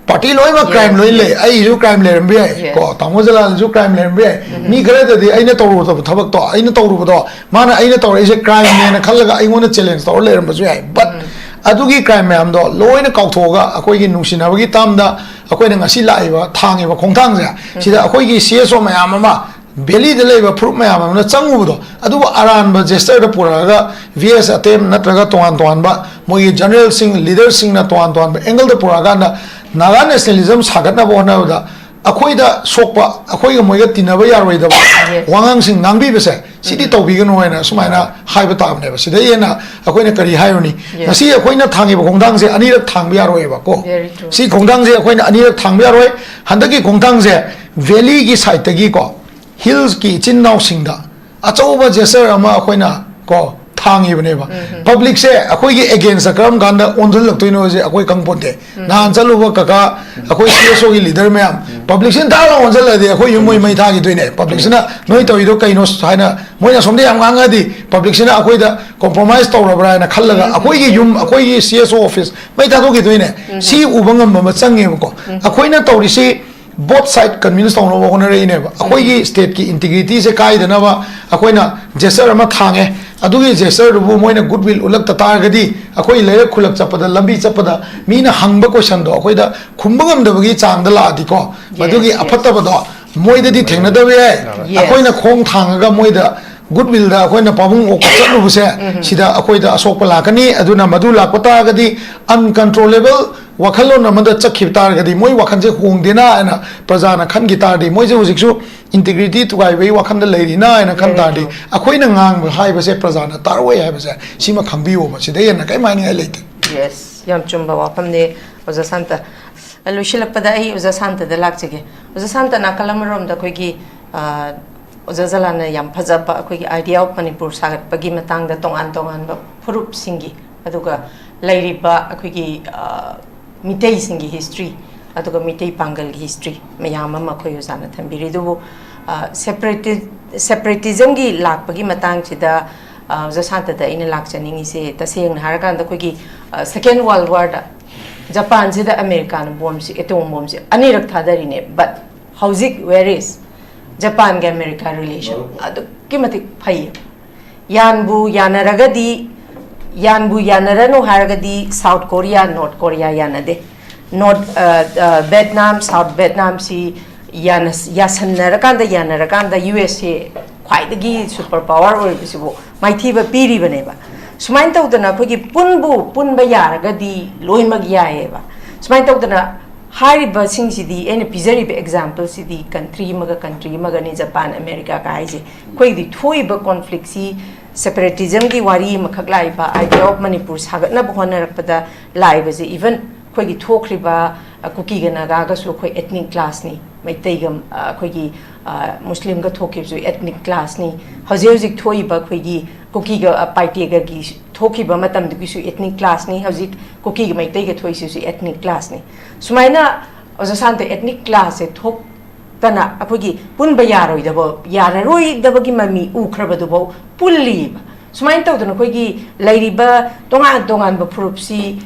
party ꯂꯣꯏꯅꯃꯛ crime ꯂꯣꯏ ꯂꯩ꯫ ꯑꯩꯁꯨ crime ꯂꯩꯔꯝꯕ ꯌꯥꯏ ꯀꯣ, ꯇꯥꯃꯣ ꯖꯂꯥꯜꯁꯨ crime ꯂꯩꯔꯝꯕ ꯌꯥꯏ꯫ ꯃꯤ ꯈꯔꯗꯗꯤ ꯑꯩꯅ ꯇꯧꯔꯨꯗꯕ ꯊꯕꯛꯇꯣ, ꯑꯩꯅ ꯇꯧꯔꯨꯕꯗꯣ, ꯃꯥꯅ ꯑꯩꯅ ꯇꯧꯔꯛꯏꯁꯦ crimeꯅꯦꯅ ꯈꯜꯂꯒ ꯑꯩꯉꯣꯟꯗ challenge ꯇꯧꯔ ꯂꯩꯔꯝꯕꯁꯨ ꯌꯥꯏ꯫ But ꯑꯗꯨꯒꯤ crime ꯃꯌꯥꯝꯗꯣ ꯂꯣꯏꯅ ꯀꯥꯎꯊꯣꯛꯑꯒ ꯑꯩꯈꯣꯏꯒꯤ ꯅꯨꯡꯁꯤꯅꯕꯒꯤ termꯗ ꯑꯩꯈꯣꯏꯅ ꯉꯁꯤ ꯂꯥꯛꯏꯕ, ꯊꯥꯡꯉꯤꯕ ꯈꯣꯡꯊꯥꯡꯁꯦ, ꯁꯤꯗ ꯑꯩꯈꯣꯏꯒꯤ C S O ꯃꯌꯥꯝ ꯑꯃ, valleyꯗ ꯂꯩꯕ ꯐꯨꯔꯨꯞ ꯃꯌꯥꯝ ꯑꯃꯅ ꯆꯪꯉꯨꯕꯗꯣ, ꯑꯗꯨꯕꯨ ꯑꯔꯥꯟꯕ gestureꯗ ꯄꯨꯔꯛꯑꯒ V S ꯑꯇꯦꯝ ꯅꯠꯇ꯭ꯔꯒ ꯇꯣꯉꯥꯟ ꯇꯣꯉꯥꯟꯕ ꯃꯣꯏꯒꯤ generalꯁꯤꯡ, leaderꯁꯤꯡꯅ ꯇꯣꯉꯥꯟ ꯇꯣꯉꯥꯟꯕ angleꯗ ꯄꯨꯔꯛꯑꯀꯥꯟꯗ Naga nationalism ꯁꯥꯒꯠꯅꯕ ꯍꯣꯠꯅꯕꯗ ꯑꯩꯈꯣꯏꯗ ꯁꯣꯛꯄ, ꯑꯩꯈꯣꯏꯒ ꯃꯣꯏꯒ ꯇꯤꯟꯅꯕ ꯌꯥꯔꯣꯏꯗꯕ Yes. ꯋꯥꯉꯥꯡꯁꯤꯡ ꯉꯥꯡꯕꯤꯕꯁꯦ ꯁꯤꯗꯤ ꯇꯧꯕꯤꯒꯅꯨ ꯍꯥꯏꯅ ꯁꯨꯃꯥꯏꯅ ꯍꯥꯏꯕ ꯇꯥꯕꯅꯦꯕ꯫ ꯁꯤꯗꯩ ꯍꯦꯟꯅ ꯑꯩꯈꯣꯏꯅ ꯀꯔꯤ ꯍꯥꯏꯔꯨꯅꯤ? Yes. ꯉꯁꯤ ꯑꯩꯈꯣꯏꯅ ꯊꯥꯡꯉꯤꯕ ꯈꯣꯡꯊꯥꯡꯁꯦ ꯑꯅꯤꯔꯛ ꯊꯥꯡꯕ ꯌꯥꯔꯣꯏꯕꯀꯣ꯫ Very true. ꯁꯤ ꯈꯣꯡꯊꯥꯡꯁꯦ ꯑꯩꯈꯣꯏꯅ ꯑꯅꯤꯔꯛ ꯊꯥꯡꯕ ꯌꯥꯔꯣꯏ꯫ ꯍꯟꯗꯛꯀꯤ ꯈꯣꯡꯊꯥꯡꯁꯦ ꯚꯦꯂꯤꯒꯤ ꯁꯥꯏꯠꯇꯒꯤꯀꯣ, ꯍꯤꯜꯁꯀꯤ ꯏꯆꯤꯟ ꯏꯅꯥꯎꯁꯤꯡꯗ ꯑꯆꯧꯕ ꯖꯦꯁꯆꯔ ꯑꯃ ꯑꯩꯈꯣꯏꯅ ꯀꯣ ꯊꯥꯡꯉꯤꯕꯅꯦꯕ꯫ ꯄꯕ꯭ꯂꯤꯛꯁꯦ ꯑꯩꯈꯣꯏꯒꯤ ꯑꯦꯒꯦꯟꯁꯇ ꯀꯔꯝ ꯀꯥꯟꯗ ꯑꯣꯟꯁꯤꯜꯂꯛꯇꯣꯏꯅꯣꯁꯦ ꯑꯩꯈꯣꯏ ꯈꯪꯄꯣꯟꯇꯦ꯫ ꯅꯍꯥꯟ ꯆꯠꯂꯨꯕ ꯀꯀꯥ, ꯑꯩꯈꯣꯏ ꯁꯤ ꯑꯦꯁ ꯑꯣꯒꯤ ꯂꯤꯗꯔ ꯃꯌꯥꯝ, ꯄꯕ꯭ꯂꯤꯛꯁꯤꯅ ꯇꯥꯔꯒ ꯑꯣꯟꯁꯤꯜꯂꯛꯑꯗꯤ ꯑꯩꯈꯣꯏ ꯌꯨꯝ ꯃꯩ ꯃꯩ ꯊꯥꯈꯤꯗꯣꯏꯅꯦ꯫ ꯄꯕ꯭ꯂꯤꯛꯁꯤꯅ ꯅꯣꯏ ꯇꯧꯔꯤꯗꯣ ꯀꯩꯅꯣ ꯍꯥꯏꯅ ꯃꯣꯏꯅ ꯁꯣꯝꯗ ꯌꯥꯝ ꯉꯥꯡꯉꯗꯤ ꯄꯕ꯭ꯂꯤꯛꯁꯤꯅ ꯑꯩꯈꯣꯏꯗ ꯀꯣꯝꯄ꯭ꯔꯣꯃꯥꯏꯁ ꯇꯧꯔꯕ꯭ꯔꯥ ꯍꯥꯏꯅ ꯈꯜꯂꯒ ꯑꯩꯈꯣꯏꯒꯤ ꯌꯨꯝ, ꯑꯩꯈꯣꯏꯒꯤ ꯁꯤ ꯑꯦꯁ ꯑꯣ ꯑꯣꯐꯤꯁ ꯃꯩ ꯊꯥꯗꯣꯛꯈꯤꯗꯣꯏꯅꯦ꯫ ꯁꯤ ꯎꯕ ꯉꯝꯕ ꯑꯃ ꯆꯪꯉꯦꯕꯀꯣ꯫ ꯑꯩꯈꯣꯏꯅ ꯇꯧꯔꯤꯁꯤ both side convince ꯇꯧꯅꯕ ꯍꯣꯠꯅꯔꯛꯏꯅꯦꯕ꯫ ꯑꯩꯈꯣꯏꯒꯤ ꯁ꯭ꯇꯦꯠꯀꯤ ꯏꯟꯇꯤꯒ꯭ꯔꯤꯇꯤꯁꯦ ꯀꯥꯏꯗꯅꯕ ꯑꯩꯈꯣꯏꯅ ꯖꯦꯁꯆꯔ ꯑꯃ ꯊꯥꯡꯉꯦ꯫ ꯑꯗꯨꯒꯤ ꯖꯦꯁꯆꯔꯗꯨꯕꯨ ꯃꯣꯏꯅ ꯒꯨꯗ ꯋꯤꯜ ꯎꯠꯂꯛꯇ ꯇꯥꯔꯒꯗꯤ, ꯑꯩꯈꯣꯏ ꯂꯩꯔꯛ ꯈꯨꯜꯂꯛ ꯆꯠꯄꯗ, ꯂꯝꯕꯤ ꯆꯠꯄꯗ ꯃꯤꯅ ꯍꯪꯕ ꯀꯣꯏꯁꯟꯗꯣ ꯑꯩꯈꯣꯏꯗ ꯈꯨꯝꯕ ꯉꯝꯗꯕꯒꯤ ꯆꯥꯡꯗ ꯂꯥꯛꯑꯗꯤꯀꯣ, ꯃꯗꯨꯒꯤ Yes. ꯑꯐꯠꯇꯕꯗꯣ ꯃꯣꯏꯗꯗꯤ ꯊꯦꯡꯅꯗꯕ ꯌꯥꯏ꯫ Yes. ꯑꯩꯈꯣꯏꯅ ꯈꯣꯡ ꯊꯥꯡꯉꯒ ꯃꯣꯏꯗ ꯒꯨꯗ ꯋꯤꯜꯗ ꯑꯩꯈꯣꯏꯅ ꯄꯥꯕꯨꯡ ꯑꯣꯛꯄ ꯆꯠꯂꯨꯕꯁꯦ, ꯁꯤꯗ ꯑꯩꯈꯣꯏꯗ ꯑꯁꯣꯛꯄ ꯂꯥꯛꯀꯅꯤ꯫ ꯑꯗꯨꯅ ꯃꯗꯨ ꯂꯥꯛꯄ ꯇꯥꯔꯒꯗꯤ, ꯑꯟꯀꯟꯇ꯭ꯔꯣꯂꯦꯕꯜ ꯋꯥꯈꯜꯂꯣꯟ ꯑꯃꯗ ꯆꯠꯈꯤꯕ ꯇꯥꯔꯒꯗꯤ, ꯃꯣꯏ ꯋꯥꯈꯜꯁꯦ ꯍꯣꯡꯗꯦꯅ ꯍꯥꯏꯅ ꯄ꯭ꯔꯖꯥꯅ ꯈꯟꯈꯤ ꯇꯥꯔꯗꯤ, ꯃꯣꯏꯁꯦ ꯍꯧꯖꯤꯛꯁꯨ ꯏꯟꯇꯤꯒ꯭ꯔꯤꯇꯤ ꯊꯨꯒꯥꯏꯕꯒꯤ ꯋꯥꯈꯜꯗ ꯂꯩꯔꯤꯅ ꯍꯥꯏꯅ ꯈꯟ ꯇꯥꯔꯗꯤ, ꯑꯩꯈꯣꯏꯅ ꯉꯥꯡꯕ ꯍꯥꯏꯕꯁꯦ ꯄ꯭ꯔꯖꯥꯅ ꯇꯥꯔꯛꯑꯣꯏ ꯍꯥꯏꯕꯁꯦ ꯁꯤꯃ ꯈꯪꯕꯤꯌꯣꯕ꯫ ꯁꯤꯗꯩ ꯍꯦꯟꯅ ꯀꯔꯤꯝ ꯍꯥꯏꯅꯤꯡꯉꯥꯏ ꯂꯩꯇꯦ꯫ Yes, ꯌꯥꯝ ꯆꯨꯝꯕ ꯋꯥꯐꯝꯅꯤ, ꯑꯣꯖꯥ ꯁꯥꯟꯇ꯫ ꯂꯣꯏꯁꯤꯜꯂꯛꯄꯗ ꯑꯩ ꯑꯣꯖꯥ ꯁꯥꯟꯇꯗ ꯂꯥꯛꯆꯒꯦ꯫ ꯑꯣꯖꯥ ꯁꯥꯟꯇ, ꯅꯥꯀꯜ ꯑꯃꯔꯣꯝꯗ ꯑꯩꯈꯣꯏꯒꯤ, ꯑ, ꯑꯣꯖꯥ ꯖꯂꯥꯟꯅ ꯌꯥꯝ ꯐꯖꯕ ꯑꯩꯈꯣꯏꯒꯤ Idea of Manipur ꯁꯥꯒꯠꯄꯒꯤ ꯃꯇꯥꯡꯗ ꯇꯣꯉꯥꯟ ꯇꯣꯉꯥꯟꯕ ꯐꯨꯔꯨꯞꯁꯤꯡꯒꯤ, ꯑꯗꯨꯒ ꯂꯩꯔꯤꯕ ꯑꯩꯈꯣꯏꯒꯤ, ꯑ, ꯃꯤꯇꯩꯁꯤꯡꯒꯤ history, ꯑꯗꯨꯒ ꯃꯤꯇꯩ ꯄꯥꯡꯒꯜꯒꯤ history ꯃꯌꯥꯝ ꯑꯃ ꯑꯩꯈꯣꯏ ꯑꯣꯖꯥꯅ ꯊꯝꯕꯤꯔꯤ꯫ ꯑꯗꯨꯕꯨ, ꯑ, separati-, separatizmꯒꯤ ꯂꯥꯛꯄꯒꯤ ꯃꯇꯥꯡꯁꯤꯗ, ꯑ, ꯑꯣꯖꯥ ꯁꯥꯟꯇꯗ ꯑꯩꯅ ꯂꯥꯛꯆꯅꯤꯡꯉꯤꯁꯦ, ꯇꯁꯦꯡꯅ ꯍꯥꯏꯔꯀꯥꯟꯗ ꯑꯩꯈꯣꯏꯒꯤ, ꯑ, Second World Warꯗ ꯖꯄꯥꯟꯁꯤꯗ ꯑꯃꯦꯔꯤꯀꯥꯅ ꯕꯣꯝꯁꯤ, ꯑꯦꯇꯣꯝ ꯕꯣꯝꯁꯤ ꯑꯅꯤꯔꯛ ꯊꯥꯗꯔꯤꯅꯦ꯫ But ꯍꯧꯖꯤꯛ, where is ꯖꯄꯥꯟꯒ ꯑꯃꯦꯔꯤꯀꯥ relation? ꯑꯗꯨꯛꯀꯤ ꯃꯇꯤꯛ ꯐꯩ꯫ ꯌꯥꯟꯕꯨ ꯌꯥꯅꯔꯒꯗꯤ, ꯌꯥꯟꯕꯨ ꯌꯥꯅꯔꯅꯨ ꯍꯥꯏꯔꯒꯗꯤ South Korea, North Korea ꯌꯥꯅꯗꯦ꯫ North, ꯑ, ꯑ, Vietnam, South Vietnamꯁꯤ ꯌꯥꯅ-, ꯌꯥꯁꯟꯅꯔꯀꯥꯟꯗ, ꯌꯥꯅꯔꯀꯥꯟꯗ ꯌꯨ ꯑꯦꯁ ꯑꯦ ꯈ꯭ꯋꯥꯏꯗꯒꯤ super power ꯑꯣꯏꯔꯤꯕꯁꯤꯕꯨ ꯃꯥꯏꯊꯤꯕ ꯄꯤꯔꯤꯕꯅꯦꯕ꯫ ꯁꯨꯃꯥꯏꯅ ꯇꯧꯗꯅ ꯑꯩꯈꯣꯏꯒꯤ ꯄꯨꯟꯕꯨ ꯄꯨꯟꯕ ꯌꯥꯔꯒꯗꯤ ꯂꯣꯏꯅꯃꯛ ꯌꯥꯏꯌꯦꯕ꯫ ꯁꯨꯃꯥꯏꯅ ꯇꯧꯗꯅ ꯍꯥꯏꯔꯤꯕꯁꯤꯡꯁꯤꯗꯤ, ꯑꯩꯅ ꯄꯤꯖꯔꯤꯕ ꯑꯦꯛꯖꯥꯝꯄꯜꯁꯤꯗꯤ ꯀꯟꯇ꯭ꯔꯤ ꯑꯃꯒ ꯀꯟꯇ꯭ꯔꯤ ꯑꯃꯒꯅꯤ, ꯖꯄꯥꯟ, ꯑꯃꯦꯔꯤꯀꯥꯒ ꯍꯥꯏꯁꯦ꯫ ꯑꯩꯈꯣꯏꯒꯤꯗꯤ ꯊꯣꯛꯏꯕ ꯀꯣꯟꯐ꯭ꯂꯤꯛꯁꯤ, ꯁꯦꯄꯔꯦꯇꯤꯖꯝꯒꯤ ꯋꯥꯔꯤ ꯑꯃꯈꯛ ꯂꯥꯛꯏꯕ, ꯑꯥꯏꯗꯤꯌꯥ ꯑꯣꯐ ꯃꯅꯤꯄꯨꯔ ꯁꯥꯒꯠꯅꯕ ꯍꯣꯠꯅꯔꯛꯄꯗ ꯂꯥꯛꯏꯕꯁꯦ, ꯏꯚꯟ ꯑꯩꯈꯣꯏꯒꯤ ꯊꯣꯛꯈ꯭ꯔꯤꯕ, ꯑ, ꯀꯨꯀꯤꯒ ꯅꯥꯒꯥꯒꯁꯨ ꯑꯩꯈꯣꯏ ꯑꯦꯊꯅꯤꯛ ꯀ꯭ꯂꯥꯁꯅꯤ꯫ ꯃꯩꯇꯩꯒ, ꯑ, ꯑꯩꯈꯣꯏꯒꯤ, ꯑ, ꯃꯨꯁꯂꯤꯝꯒ ꯊꯣꯛꯈꯤꯕꯁꯨ ꯑꯦꯊꯅꯤꯛ ꯀ꯭ꯂꯥꯁꯅꯤ꯫ ꯍꯧꯖꯤꯛ ꯍꯧꯖꯤꯛ ꯊꯣꯛꯏꯕ ꯑꯩꯈꯣꯏꯒꯤ ꯀꯨꯀꯤꯒ, ꯑ, ꯄꯥꯏꯇꯦꯒꯒꯤ ꯊꯣꯛꯈꯤꯕ ꯃꯇꯝꯗꯨꯒꯤꯁꯨ ꯏꯊꯅꯤꯛ ꯀ꯭ꯂꯥꯁꯅꯤ꯫ ꯍꯧꯖꯤꯛ ꯀꯨꯀꯤꯒ ꯃꯩꯇꯩꯒ ꯊꯣꯛꯏꯁꯤꯁꯨ ꯏꯊꯅꯤꯛ ꯀ꯭ꯂꯥꯁꯅꯤ꯫ ꯁꯨꯃꯥꯏꯅ ꯑꯣꯖꯥ ꯁꯥꯟꯇ, ꯏꯊꯅꯤꯛ ꯀ꯭ꯂꯥꯁꯁꯦ ꯊꯣꯛꯇꯅ ꯑꯩꯈꯣꯏꯒꯤ ꯄꯨꯟꯕ ꯌꯥꯔꯣꯏꯗꯕ, ꯌꯥꯔꯔꯣꯏꯗꯕꯒꯤ ꯃꯃꯤ ꯎꯈ꯭ꯔꯕꯗꯨꯐꯥꯎ ꯄꯨꯜꯂꯤꯕ꯫ ꯁꯨꯃꯥꯏꯅ ꯇꯧꯗꯅ ꯑꯩꯈꯣꯏꯒꯤ ꯂꯩꯔꯤꯕ ꯇꯣꯉꯥꯟ ꯇꯣꯉꯥꯟꯕ ꯐꯨꯔꯨꯞꯁꯤ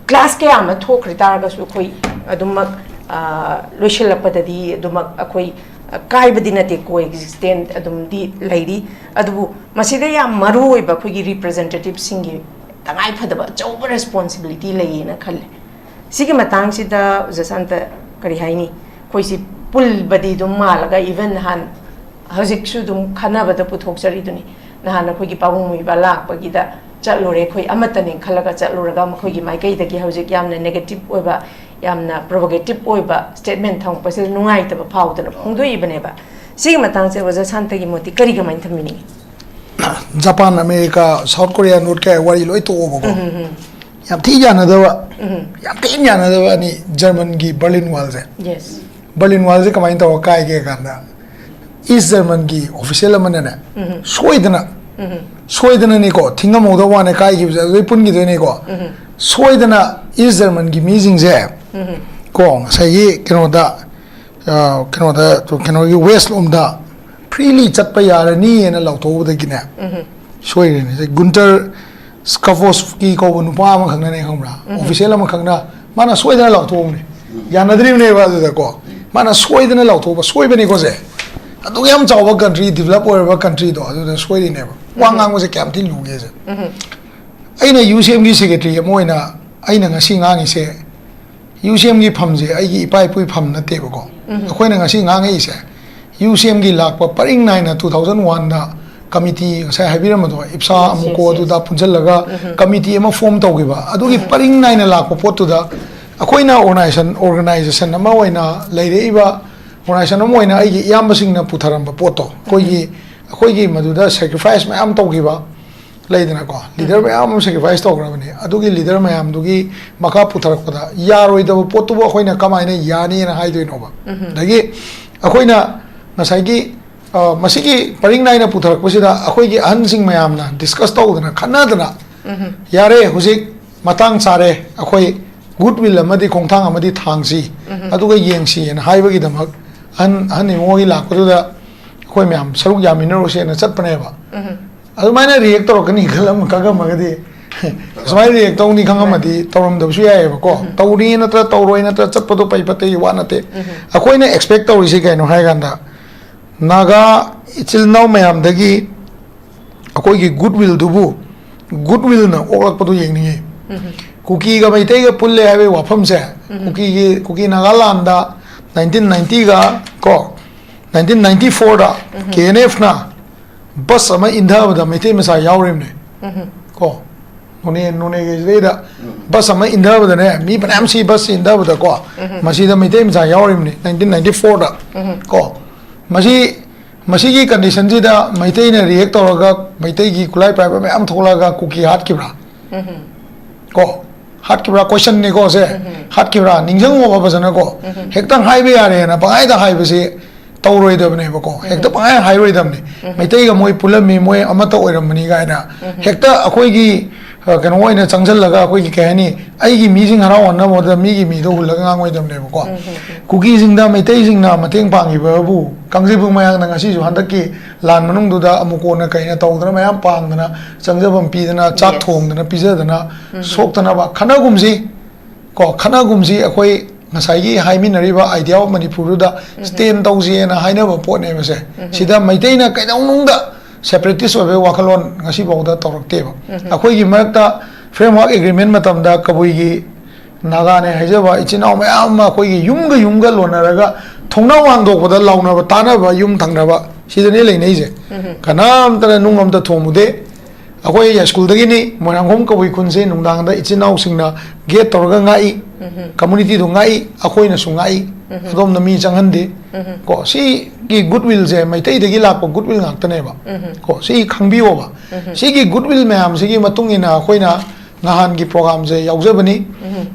ꯀ꯭ꯂꯥꯁ ꯀꯌꯥ ꯑꯃ ꯊꯣꯛꯈ꯭ꯔ ꯇꯥꯔꯒꯁꯨ ꯑꯩꯈꯣꯏ ꯑꯗꯨꯃꯛ, ꯑ, ꯂꯣꯏꯁꯤꯜꯂꯛꯄꯗꯗꯤ ꯑꯗꯨꯃꯛ ꯑꯩꯈꯣꯏ, ꯑ, ꯀꯥꯏꯕꯗꯤ ꯅꯠꯇꯦ, ꯀꯣ ꯑꯦꯛꯖꯤꯁꯇꯦꯟ ꯑꯗꯨꯝꯗꯤ ꯂꯩꯔꯤ꯫ ꯑꯗꯨꯕꯨ ꯃꯁꯤꯗ ꯌꯥꯝ ꯃꯔꯨ ꯑꯣꯏꯕ ꯑꯩꯈꯣꯏꯒꯤ ꯔꯤꯄ꯭ꯔꯖꯦꯟꯇꯦꯇꯤꯚꯁꯤꯡꯒꯤ ꯇꯉꯥꯏ ꯐꯗꯕ ꯑꯆꯧꯕ ꯔꯦꯁꯄꯣꯟꯁꯤꯕꯤꯂꯤꯇꯤ ꯂꯩꯌꯦꯅ ꯈꯜꯂꯦ꯫ ꯁꯤꯒꯤ ꯃꯇꯥꯡꯁꯤꯗ ꯑꯣꯖꯥ ꯁꯥꯟꯇ ꯀꯔꯤ ꯍꯥꯏꯅꯤ? ꯑꯩꯈꯣꯏꯁꯤ ꯄꯨꯜꯕꯗꯤ ꯑꯗꯨꯝ ꯃꯥꯜꯂꯒ, ꯏꯚꯟ ꯅꯍꯥꯟ ꯍꯧꯖꯤꯛꯁꯨ ꯑꯗꯨꯝ ꯈꯟꯅꯕꯗ ꯄꯨꯊꯣꯛꯆꯔꯤꯗꯨꯅꯤ꯫ ꯅꯍꯥꯟ ꯑꯩꯈꯣꯏꯒꯤ ꯄꯥꯕꯨꯡ ꯃꯣꯏꯕ ꯂꯥꯛꯄꯒꯤꯗ ꯆꯠꯂꯨꯔꯦ, ꯑꯩꯈꯣꯏ ꯑꯃꯠꯇꯅꯦ ꯈꯜꯂꯒ ꯆꯠꯂꯨꯔꯒ, ꯃꯈꯣꯏꯒꯤ ꯃꯥꯏꯀꯩꯗꯒꯤ ꯍꯧꯖꯤꯛ ꯌꯥꯝꯅ ꯅꯦꯒꯦꯇꯤꯚ ꯑꯣꯏꯕ, ꯌꯥꯝꯅ ꯄ꯭ꯔꯣꯚꯣꯀꯦꯇꯤꯚ ꯑꯣꯏꯕ ꯁ꯭ꯇꯦꯠꯃꯦꯟ ꯊꯝꯃꯛꯄꯁꯤꯗ ꯅꯨꯡꯉꯥꯏꯇꯕ ꯐꯥꯎꯗꯅ ꯐꯣꯡꯗꯣꯛꯏꯕꯅꯦꯕ꯫ ꯁꯤꯒꯤ ꯃꯇꯥꯡꯁꯦ ꯑꯣꯖꯥ ꯁꯥꯟꯇꯒꯤ ꯃꯣꯠꯇꯤ ꯀꯔꯤ, ꯀꯃꯥꯏꯅ ꯊꯝꯕꯤꯅꯤꯡꯉꯤ? Japan, America, South Korea, North Korea ꯋꯥꯔꯤ ꯂꯣꯏ ꯇꯣꯛꯑꯣꯕꯀꯣ꯫ ꯌꯥꯝ ꯊꯤ ꯌꯥꯅꯗꯕ, ꯌꯥꯝ ꯊꯤꯅ ꯌꯥꯅꯗꯕ ꯑꯅꯤ, ꯖꯔꯃꯟꯒꯤ ꯕꯔꯂꯤꯟ ꯋꯥꯜꯁꯦ꯫ ꯌꯦꯁ꯫ ꯕꯔꯂꯤꯟ ꯋꯥꯜꯁꯦ ꯀꯃꯥꯏꯅ ꯇꯧꯔ ꯀꯥꯏꯒꯦ ꯀꯥꯟꯗ, ꯏꯁ ꯖꯔꯃꯟꯒꯤ ꯑꯣꯐꯤꯁꯤꯌꯦꯜ ꯑꯃꯅꯅꯦ, ꯁꯣꯏꯗꯅ, ꯁꯣꯏꯗꯅꯅꯤꯀꯣ, ꯊꯤꯡꯉꯝꯍꯧꯗꯕ ꯋꯥꯅꯦ, ꯀꯥꯏꯈꯤꯕꯁꯦ ꯑꯗꯨꯗꯩ ꯄꯨꯟꯈꯤꯗꯣꯏꯅꯤꯀꯣ꯫ ꯁꯣꯏꯗꯅ ꯏꯁ ꯖꯔꯃꯟꯒꯤ ꯃꯤꯁꯤꯡꯁꯦ ꯀꯣ, ꯉꯁꯥꯏꯒꯤ ꯀꯩꯅꯣꯗ, ꯑ, ꯀꯩꯅꯣꯗ, ꯀꯩꯅꯣꯒꯤ ꯋꯦꯁ ꯂꯣꯝꯗ ꯐ꯭ꯔꯤꯂꯤ ꯆꯠꯄ ꯌꯥꯔꯅꯤꯅ ꯂꯥꯎꯊꯣꯛꯎꯕꯗꯒꯤꯅꯦ, ꯁꯣꯏꯈ꯭ꯔꯦꯅꯦ꯫ ꯁꯤ ꯒꯨꯟꯇꯔ ꯁ꯭ꯀꯥꯐꯣꯁꯀꯤ ꯀꯧꯕ ꯅꯨꯄꯥ ꯑꯃꯈꯛꯅꯅꯦ, ꯈꯪꯕ꯭ꯔꯥ? ꯑꯣꯐꯤꯁꯤꯌꯦꯜ ꯑꯃꯈꯛꯅ, ꯃꯥꯅ ꯁꯣꯏꯗꯅ ꯂꯥꯎꯊꯣꯛꯎꯕꯅꯦ꯫ ꯌꯥꯅꯗ꯭ꯔꯤꯕꯅꯦꯕ ꯑꯗꯨꯗꯀꯣ꯫ ꯃꯥꯅ ꯁꯣꯏꯗꯅ ꯂꯥꯎꯊꯣꯛꯄ, ꯁꯣꯏꯕꯅꯤꯀꯣ ꯁꯦ꯫ ꯑꯗꯨꯛ ꯌꯥꯝ ꯆꯥꯎꯕ ꯀꯟꯇ꯭ꯔꯤ, ꯗꯤꯕꯂꯞ ꯑꯣꯏꯔꯕ ꯀꯟꯇ꯭ꯔꯤꯗꯣ, ꯑꯗꯨꯗ ꯁꯣꯏꯔꯤꯅꯦꯕ꯫ ꯋꯥ ꯉꯥꯡꯕꯁꯦ ꯀꯌꯥꯝ ꯊꯤꯅ ꯂꯨꯒꯦꯁꯦ꯫ ꯑꯩꯅ ꯌꯨ ꯁꯤ ꯑꯦꯝꯒꯤ ꯁꯦꯀ꯭ꯔꯦꯇꯔꯤ ꯑꯃ ꯑꯣꯏꯅ ꯑꯩꯅ ꯉꯁꯤ ꯉꯥꯡꯉꯤꯁꯦ, ꯌꯨ ꯁꯤ ꯑꯦꯝꯒꯤ ꯐꯝꯁꯦ ꯑꯩꯒꯤ ꯏꯄꯥ ꯏꯄꯨꯒꯤ ꯐꯝ ꯅꯠꯇꯦꯕꯀꯣ꯫ ꯑꯩꯈꯣꯏꯅ ꯉꯁꯤ ꯉꯥꯡꯉꯛꯏꯁꯦ, ꯌꯨ ꯁꯤ ꯑꯦꯝꯒꯤ ꯂꯥꯛꯄ ꯄꯔꯤꯡ ꯅꯥꯏꯅ two thousand oneꯗ ꯀꯃꯤꯇꯤ, ꯉꯁꯥꯏ ꯍꯥꯏꯕꯤꯔꯝꯕꯗꯣ, ꯏꯞꯁꯥ ꯑꯃꯨꯀꯣ, ꯑꯗꯨꯗ ꯄꯨꯟꯁꯤꯜꯂꯒ ꯀꯃꯤꯇꯤ ꯑꯃ ꯐꯣꯝ ꯇꯧꯈꯤꯕ, ꯑꯗꯨꯒꯤ ꯄꯔꯤꯡ ꯅꯥꯏꯅ ꯂꯥꯛꯄ ꯄꯣꯠꯇꯨꯗ ꯑꯩꯈꯣꯏꯅ ꯑꯣꯔꯒꯅꯥꯏꯖꯦꯁꯟ ꯑꯣꯔꯒꯅꯥꯏꯖꯦꯁꯟ ꯑꯃ ꯑꯣꯏꯅ ꯂꯩꯔꯛꯏꯕ ꯑꯣꯔꯒꯅꯥꯏꯖꯦꯁꯟ ꯑꯃ ꯑꯣꯏꯅ ꯑꯩꯒꯤ ꯏꯌꯥꯝꯕꯁꯤꯡꯅ ꯄꯨꯊꯔꯝꯕ ꯄꯣꯠꯇꯣ, ꯑꯩꯈꯣꯏꯒꯤ ꯑꯩꯈꯣꯏꯒꯤ ꯃꯗꯨꯗ ꯁꯦꯀ꯭ꯔꯤꯐꯥꯏꯁ ꯃꯌꯥꯝ ꯇꯧꯈꯤꯕ ꯂꯩꯗꯅꯀꯣ, ꯂꯤꯗꯔ ꯃꯌꯥꯝ ꯑꯃ ꯁꯦꯀ꯭ꯔꯤꯐꯥꯏꯁ ꯇꯧꯈ꯭ꯔꯕꯅꯤ꯫ ꯑꯗꯨꯒꯤ ꯂꯤꯗꯔ ꯃꯌꯥꯝꯗꯨꯒꯤ ꯃꯈꯥ ꯄꯨꯊꯔꯛꯄꯗ ꯌꯥꯔꯣꯏꯗꯕ ꯄꯣꯠꯇꯨꯕꯨ ꯑꯩꯈꯣꯏꯅ ꯀꯃꯥꯏꯅ ꯌꯥꯅꯤꯅ ꯍꯥꯏꯗꯣꯏꯅꯣꯕ? ꯑꯗꯒꯤ ꯑꯩꯈꯣꯏꯅ ꯉꯁꯥꯏꯒꯤ, ꯑ, ꯃꯁꯤꯒꯤ ꯄꯔꯤꯡ ꯅꯥꯏꯅ ꯄꯨꯊꯔꯛꯄꯁꯤꯗ ꯑꯩꯈꯣꯏꯒꯤ ꯑꯍꯟꯁꯤꯡ ꯃꯌꯥꯝꯅ ꯗꯤꯁꯀꯁ ꯇꯧꯗꯅ ꯈꯟꯅꯗꯅ, ꯌꯥꯔꯦ, ꯍꯧꯖꯤꯛ ꯃꯇꯥꯡ ꯆꯥꯔꯦ, ꯑꯩꯈꯣꯏ ꯒꯨꯗ ꯋꯤꯜ ꯑꯃꯗꯤ ꯈꯣꯡꯊꯥꯡ ꯑꯃꯗꯤ ꯊꯥꯡꯁꯤ, ꯑꯗꯨꯒ ꯌꯦꯡꯁꯤꯅ ꯍꯥꯏꯕꯒꯤꯗꯃꯛ ꯑꯍꯟ ꯑꯍꯟ ꯏꯃꯨꯡꯒꯤ ꯂꯥꯛꯄꯗꯨꯗ ꯑꯩꯈꯣꯏ ꯃꯌꯥꯝ ꯁꯔꯨꯛ ꯌꯥꯃꯤꯟꯅꯔꯨꯁꯦꯅ ꯆꯠꯄꯅꯦꯕ꯫ ꯑꯗꯨꯃꯥꯏꯅ ꯔꯤꯌꯦꯛ ꯇꯧꯔꯛꯀꯅꯤ ꯈꯜꯂꯝ ꯈꯪꯉꯝꯃꯒꯗꯤ, ꯁꯨꯃꯥꯏꯅ ꯔꯤꯌꯦꯛ ꯇꯧꯅꯤ ꯈꯪꯉꯝꯃꯗꯤ ꯇꯧꯔꯝꯗꯕꯁꯨ ꯌꯥꯏꯑꯕꯀꯣ꯫ ꯇꯧꯅꯤ ꯅꯠꯇ꯭ꯔ ꯇꯧꯔꯣꯏ ꯅꯠꯇ꯭ꯔ ꯆꯠꯄꯗꯣ ꯐꯩ ꯐꯠꯇꯦꯒꯤ ꯋꯥ ꯅꯠꯇꯦ꯫ ꯑꯩꯈꯣꯏꯅ ꯑꯦꯛꯁꯄꯦꯛ ꯇꯧꯔꯤꯁꯤ ꯀꯩꯅꯣ ꯍꯥꯏ ꯀꯥꯟꯗ, ꯅꯥꯒꯥ ꯏꯆꯤꯜ ꯏꯅꯥꯎ ꯃꯌꯥꯝꯗꯒꯤ ꯑꯩꯈꯣꯏꯒꯤ ꯒꯨꯗ ꯋꯤꯜꯗꯨꯕꯨ, ꯒꯨꯗ ꯋꯤꯜꯅ ꯑꯣꯛꯂꯛꯄꯗꯨ ꯌꯦꯡꯅꯤꯡꯉꯤ꯫ ꯀꯨꯀꯤꯒ ꯃꯩꯇꯩꯒ ꯄꯨꯜꯂꯦ ꯍꯥꯏꯕꯒꯤ ꯋꯥꯐꯝꯁꯦ, ꯀꯨꯀꯤꯒꯤ ꯀꯨꯀꯤ ꯅꯥꯒꯥꯂꯥꯟꯗ ꯅꯥꯏꯟꯇꯤꯟ ꯅꯥꯏꯟꯇꯤꯒ ꯀꯣ, ꯅꯥꯏꯟꯇꯤꯟ ꯅꯥꯏꯟꯇꯤ ꯐꯣꯔꯗ ꯀꯦ ꯑꯦꯟ ꯑꯦꯐꯅ ꯕꯁ ꯑꯃ ꯏꯟꯊꯕꯗ ꯃꯩꯇꯩ ꯃꯆꯥ ꯌꯥꯎꯔꯤꯕꯅꯦ꯫ ꯀꯣ, ꯅꯣꯅꯦ ꯅꯣꯅꯦꯒꯤꯁꯤꯗꯩꯗ ꯕꯁ ꯑꯃ ꯏꯟꯊꯕꯗꯅꯦ, ꯃꯤ ꯐꯅꯌꯥꯝ ꯁꯤ ꯕꯁ ꯏꯟꯊꯕꯗꯀꯣ, ꯃꯁꯤꯗ ꯃꯩꯇꯩ ꯃꯆꯥ ꯌꯥꯎꯔꯤꯕꯅꯤ ꯅꯥꯏꯟꯇꯤꯟ ꯅꯥꯏꯟꯇꯤ ꯐꯣꯔꯗ꯫ ꯀꯣ, ꯃꯁꯤ ꯃꯁꯤꯒꯤ ꯀꯟꯗꯤꯁꯟꯁꯤꯗ ꯃꯩꯇꯩꯅ ꯔꯤꯌꯦꯛ ꯇꯧꯔꯒ ꯃꯩꯇꯩꯒꯤ ꯈꯨꯠꯂꯥꯏ ꯄꯥꯏꯕ ꯃꯌꯥꯝ ꯊꯣꯛꯂꯛꯑꯒ ꯀꯨꯀꯤ ꯍꯥꯠꯈꯤꯕ꯭ꯔꯥ? ꯀꯣ, ꯍꯥꯠꯈꯤꯕ꯭ꯔꯥ ꯀꯣꯏꯁꯟꯅꯤꯀꯣ ꯁꯦ꯫ ꯍꯥꯠꯈꯤꯕ꯭ꯔꯥ ꯅꯤꯡꯁꯤꯡꯉꯣꯕ ꯐꯖꯅꯀꯣ꯫ ꯍꯦꯛꯇ ꯍꯥꯏꯕ ꯌꯥꯔꯦꯅ ꯄꯪꯍꯥꯏꯗ ꯍꯥꯏꯕꯁꯤ ꯇꯧꯔꯣꯏꯗꯕꯅꯦꯕꯀꯣ꯫ ꯍꯦꯛꯇ ꯄꯪꯍꯥꯏ ꯍꯥꯏꯔꯣꯏꯗꯕꯅꯤ꯫ ꯃꯩꯇꯩꯒ ꯃꯣꯏ ꯄꯨꯜꯂꯝꯃꯤ, ꯃꯣꯏ ꯑꯃꯠꯇ ꯑꯣꯏꯔꯝꯕꯅꯤ ꯀꯥꯏꯅ ꯍꯦꯛꯇ ꯑꯩꯈꯣꯏꯒꯤ, ꯑ, ꯀꯩꯅꯣ ꯑꯣꯏꯅ ꯆꯪꯁꯤꯜꯂꯒ ꯑꯩꯈꯣꯏꯒꯤ ꯀꯩ ꯍꯥꯏꯅꯤ, ꯑꯩꯒꯤ ꯃꯤꯁꯤꯡ ꯍꯔꯥꯎꯍꯟꯅꯕ ꯍꯣꯠꯅꯕꯗ ꯃꯤꯒꯤ ꯃꯤꯗꯣ ꯍꯨꯜꯂꯒ ꯉꯥꯡꯉꯣꯏꯗꯕꯅꯦꯕꯀꯣ꯫ ꯀꯨꯀꯤꯁꯤꯡꯗ ꯃꯩꯇꯩꯁꯤꯡꯅ ꯃꯇꯦꯡ ꯄꯥꯡꯈꯤꯕꯕꯨ ꯀꯥꯡꯖꯩꯕꯨꯡ ꯃꯌꯥꯝꯅ ꯉꯁꯤꯁꯨ ꯍꯟꯗꯛꯀꯤ ꯂꯥꯟ ꯃꯅꯨꯡꯗꯨꯗ ꯑꯃꯨꯛ ꯀꯣꯟꯅ ꯀꯩꯅ ꯇꯧꯗꯅ ꯃꯌꯥꯝ ꯄꯥꯡꯗꯅ ꯆꯪꯖꯐꯝ ꯄꯤꯗꯅ ꯆꯥꯛ ꯊꯣꯡꯗꯅ ꯄꯤꯖꯗꯅ ꯁꯣꯛꯇꯅꯕ ꯈꯠꯅꯒꯨꯝꯁꯤ꯫ ꯀꯣ, ꯈꯠꯅꯒꯨꯝꯁꯤ ꯑꯩꯈꯣꯏ ꯉꯁꯥꯏꯒꯤ ꯍꯥꯏꯃꯤꯟꯅꯔꯤꯕ idea of ꯃꯅꯤꯄꯨꯔꯗꯨꯗ ꯁ꯭ꯇꯦꯟ ꯇꯧꯁꯦꯅ ꯍꯥꯏꯅꯕ ꯄꯣꯠꯅꯦꯕꯁꯦ꯫ ꯁꯤꯗ ꯃꯩꯇꯩꯅ ꯀꯩꯗꯧꯅꯨꯡꯗ ꯁꯦꯄꯔꯦꯇꯤꯁ ꯑꯣꯏꯕꯒꯤ ꯋꯥꯈꯜꯂꯣꯟ ꯉꯁꯤꯐꯥꯎꯗ ꯇꯧꯔꯛꯇꯦꯕ꯫ ꯑꯩꯈꯣꯏꯒꯤ ꯃꯔꯛꯇ ꯐ꯭ꯔꯦꯝꯋꯥꯔꯛ ꯑꯦꯒ꯭ꯔꯤꯃꯦꯟ ꯃꯇꯝꯗ ꯀꯕꯨꯏꯒꯤ ꯅꯥꯒꯥꯅꯦ ꯍꯥꯏꯖꯕ ꯏꯆꯤꯟ ꯏꯅꯥꯎ ꯃꯌꯥꯝ ꯑꯃ ꯑꯩꯈꯣꯏꯒꯤ ꯌꯨꯝꯒ ꯌꯨꯝꯒ ꯂꯣꯟꯅꯔꯒ ꯊꯣꯡꯅꯥꯎ ꯍꯥꯡꯗꯣꯛꯄꯗ ꯂꯥꯎꯅꯕ ꯇꯥꯅꯕ ꯌꯨꯝ ꯊꯪꯅꯕ ꯁꯤꯗꯅꯦ ꯂꯩꯅꯩꯁꯦ꯫ ꯀꯅꯥꯝꯇꯅ ꯅꯨꯡ ꯑꯝꯇ ꯊꯣꯡꯉꯨꯗꯦ꯫ ꯑꯩꯈꯣꯏ ꯌꯥꯏꯁ꯭ꯀꯨꯜꯗꯒꯤꯅꯤ, ꯃꯣꯏꯔꯥꯡꯈꯣꯝ ꯀꯕꯨꯏ ꯈꯨꯟꯁꯦ ꯅꯨꯡꯗꯥꯡꯗ ꯏꯆꯤꯟ ꯏꯅꯥꯎꯁꯤꯡꯅ ꯒꯦꯠ ꯇꯧꯔꯒ ꯉꯥꯛꯏ꯫ ꯀꯝꯃꯨꯅꯤꯇꯤꯗꯣ ꯉꯥꯛꯏ, ꯑꯩꯈꯣꯏꯅꯁꯨ ꯉꯥꯛꯏ, ꯑꯗꯣꯝꯗ ꯃꯤ ꯆꯪꯍꯟꯗꯦ꯫ ꯀꯣ, ꯁꯤꯒꯤ ꯒꯨꯗ ꯋꯤꯜꯁꯦ ꯃꯩꯇꯩꯗꯒꯤ ꯂꯥꯛꯄ ꯒꯨꯗ ꯋꯤꯜ ꯉꯥꯛꯇꯅꯦꯕ꯫ ꯀꯣ, ꯁꯤ ꯈꯪꯕꯤꯌꯣꯕ꯫ ꯁꯤꯒꯤ ꯒꯨꯗ ꯋꯤꯜ ꯃꯌꯥꯝꯁꯤꯒꯤ ꯃꯇꯨꯡ ꯏꯟꯅ ꯑꯩꯈꯣꯏꯅ ꯅꯍꯥꯟꯒꯤ ꯄ꯭ꯔꯣꯒꯥꯝꯁꯦ ꯌꯥꯎꯖꯕꯅꯤ꯫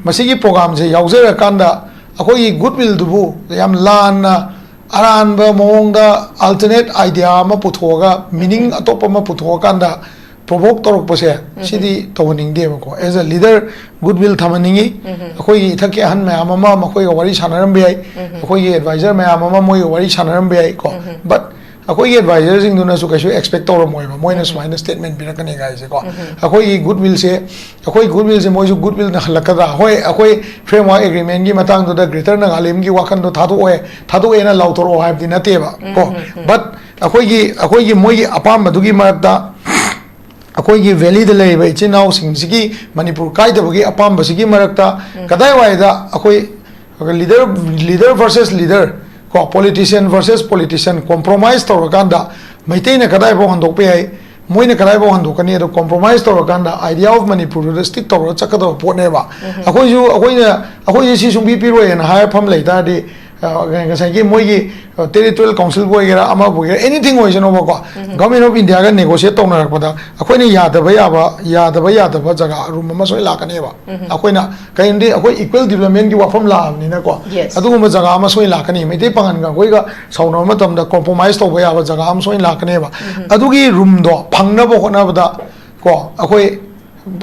ꯃꯁꯤꯒꯤ ꯄ꯭ꯔꯣꯒꯥꯝꯁꯦ ꯌꯥꯎꯖꯔꯀꯥꯟꯗ ꯑꯩꯈꯣꯏꯒꯤ ꯒꯨꯗ ꯋꯤꯜꯗꯨꯕꯨ ꯌꯥꯝ ꯂꯥꯟꯅ, ꯑꯔꯥꯟꯕ ꯃꯑꯣꯡꯗ, ꯑꯜꯇꯔꯅꯦꯠ ꯑꯥꯏꯗꯤꯌꯥ ꯑꯃ ꯄꯨꯊꯣꯛꯑꯒ, ꯃꯤꯅꯤꯡ ꯑꯇꯣꯞꯄ ꯑꯃ ꯄꯨꯊꯣꯛꯑꯀꯥꯟꯗ ꯄ꯭ꯔꯣꯚꯣꯛ ꯇꯧꯔꯛꯄꯁꯦ, ꯁꯤꯗꯤ ꯇꯧꯍꯟꯅꯤꯡꯗꯦꯕꯀꯣ꯫ ꯑꯦꯖ ꯑ ꯂꯤꯗꯔ, ꯒꯨꯗ ꯋꯤꯜ ꯊꯝꯍꯟꯅꯤꯡꯉꯤ꯫ ꯑꯩꯈꯣꯏꯒꯤ ꯏꯊꯛꯀꯤ ꯑꯍꯟ ꯃꯌꯥꯝ ꯑꯃ ꯃꯈꯣꯏꯒ ꯋꯥꯔꯤ ꯁꯥꯟꯅꯔꯝꯕ ꯌꯥꯏ, ꯑꯩꯈꯣꯏꯒꯤ ꯑꯦꯗꯚꯥꯏꯖꯔ ꯃꯌꯥꯝ ꯑꯃ ꯃꯣꯏꯒ ꯋꯥꯔꯤ ꯁꯥꯟꯅꯔꯝꯕ ꯌꯥꯏ ꯀꯣ꯫ ꯕꯠ ꯑꯩꯈꯣꯏꯒꯤ ꯑꯦꯗꯚꯥꯏꯖꯔꯁꯤꯡꯗꯨꯅꯁꯨ ꯀꯩꯁꯨ ꯑꯦꯛꯁꯄꯦꯛ ꯇꯧꯔꯝꯃꯣꯏꯕ, ꯃꯣꯏꯅ ꯁꯨꯃꯥꯏꯅ ꯁ꯭ꯇꯦꯠꯃꯦꯟ ꯄꯤꯔꯛꯀꯅꯤ ꯀꯥꯏꯁꯦꯀꯣ꯫ ꯑꯩꯈꯣꯏꯒꯤ ꯒꯨꯗ ꯋꯤꯜꯁꯦ, ꯑꯩꯈꯣꯏ ꯒꯨꯗ ꯋꯤꯜꯁꯦ ꯃꯣꯏꯁꯨ ꯒꯨꯗ ꯋꯤꯜꯅ ꯍꯜꯂꯛꯀꯗ꯭ꯔꯥ? ꯍꯣꯏ, ꯑꯩꯈꯣꯏ ꯐ꯭ꯔꯦꯝꯋꯥꯔꯛ ꯑꯦꯒ꯭ꯔꯤꯃꯦꯟꯒꯤ ꯃꯇꯥꯡꯗꯨꯗ ꯒ꯭ꯔꯦꯇꯔ ꯅꯥꯒꯥꯂꯦꯟꯒꯤ ꯋꯥꯈꯟꯗꯣ ꯊꯥꯗꯣꯛꯑꯣꯏ, ꯊꯥꯗꯣꯛꯑꯦꯅ ꯂꯥꯎꯊꯣꯔꯛꯑꯣ ꯍꯥꯏꯕꯗꯤ ꯅꯠꯇꯦꯕ ꯀꯣ꯫ ꯕꯠ ꯑꯩꯈꯣꯏꯒꯤ, ꯑꯩꯈꯣꯏꯒꯤ ꯃꯣꯏꯒꯤ ꯑꯄꯥꯝꯕꯗꯨꯒꯤ ꯃꯔꯛꯇ, ꯑꯩꯈꯣꯏꯒꯤ ꯚꯦꯂꯤꯗ ꯂꯩꯔꯤꯕ ꯏꯆꯤꯟ ꯏꯅꯥꯎꯁꯤꯡꯁꯤꯒꯤ ꯃꯅꯤꯄꯨꯔ ꯀꯥꯏꯗꯕꯒꯤ ꯑꯄꯥꯝꯕꯁꯤꯒꯤ ꯃꯔꯛꯇ ꯀꯗꯥꯏꯋꯥꯏꯗ ꯑꯩꯈꯣꯏ ꯂꯤꯗꯔ, ꯂꯤꯗꯔ ꯚꯔꯁꯦꯁ ꯂꯤꯗꯔ ꯀꯣ, ꯄꯣꯂꯤꯇꯤꯁꯤꯌꯟ ꯚꯔꯁꯦꯁ ꯄꯣꯂꯤꯇꯤꯁꯤꯌꯟ ꯀꯣꯝꯄ꯭ꯔꯣꯃꯥꯏꯁ ꯇꯧꯔꯀꯥꯟꯗ ꯃꯩꯇꯩꯅ ꯀꯗꯥꯏꯐꯥꯎ ꯍꯟꯗꯣꯛꯄ ꯌꯥꯏ, ꯃꯣꯏꯅ ꯀꯗꯥꯏꯐꯥꯎ ꯍꯟꯗꯣꯛꯀꯅꯤ, ꯑꯗꯣ ꯀꯣꯝꯄ꯭ꯔꯣꯃꯥꯏꯁ ꯇꯧꯔꯀꯥꯟꯗ ꯑꯥꯏꯗꯤꯌꯥ ꯑꯣꯐ ꯃꯅꯤꯄꯨꯔꯗꯨꯗ ꯁ꯭ꯇꯤꯛ ꯇꯧꯔꯒ ꯆꯠꯀꯗꯕ ꯄꯣꯠꯅꯦꯕ꯫ ꯑꯩꯈꯣꯏꯁꯨ, ꯑꯩꯈꯣꯏꯅ, ꯑꯩꯈꯣꯏꯁꯦ ꯁꯤ ꯁꯨꯡꯄꯤ ꯄꯤꯔꯣꯏꯅ ꯍꯥꯏꯔ ꯐꯝ ꯂꯩ ꯇꯥꯔꯗꯤ, ꯑ, ꯉꯁꯥꯏꯒꯤ ꯃꯣꯏꯒꯤ, ꯑ, ꯇꯦꯔꯤꯇꯣꯔꯤꯌꯦꯜ ꯀꯥꯎꯟꯁꯤꯜꯕꯨ ꯑꯣꯏꯒꯦꯔꯥ, ꯑꯃꯕꯨ ꯑꯣꯏꯒꯦꯔꯥ, ꯑꯦꯅꯤꯊꯤꯡ ꯑꯣꯏꯁꯅꯨꯕꯀꯣ, ꯒꯚꯔꯟꯃꯦꯟ ꯑꯣꯐ ꯏꯟꯗꯤꯌꯥꯒ ꯅꯦꯒꯣꯁꯤꯌꯦꯠ ꯇꯧꯅꯔꯛꯄꯗ ꯑꯩꯈꯣꯏꯅ ꯌꯥꯗꯕ ꯌꯥꯕ, ꯌꯥꯗꯕ ꯌꯥꯗꯕ ꯖꯒꯥ ꯔꯨꯝ ꯑꯃ ꯁꯣꯏ ꯂꯥꯛꯀꯅꯦꯕ꯫ ꯑꯩꯈꯣꯏꯅ ꯀꯔꯤꯒꯨꯝꯕꯗꯤ ꯑꯩꯈꯣꯏ ꯏꯀ꯭ꯋꯦꯜ ꯗꯤꯕꯂꯞꯃꯦꯟꯒꯤ ꯋꯥꯐꯝ ꯂꯥꯛꯑꯕꯅꯤꯅꯀꯣ, Yes. ꯑꯗꯨꯒꯨꯝꯕ ꯖꯒꯥ ꯑꯃ ꯁꯣꯏ ꯂꯥꯛꯀꯅꯤ꯫ ꯃꯩꯇꯩ ꯄꯥꯉꯟꯒ ꯑꯩꯈꯣꯏꯒ ꯁꯥꯎꯅꯕ ꯃꯇꯝꯗ ꯀꯣꯝꯄ꯭ꯔꯣꯃꯥꯏꯁ ꯇꯧꯕ ꯌꯥꯕ ꯖꯒꯥ ꯑꯃ ꯁꯣꯏ ꯂꯥꯛꯀꯅꯦꯕ꯫ ꯑꯗꯨꯒꯤ ꯔꯨꯝꯗꯣ ꯐꯪꯅꯕ ꯍꯣꯠꯅꯕꯗ ꯀꯣ, ꯑꯩꯈꯣꯏ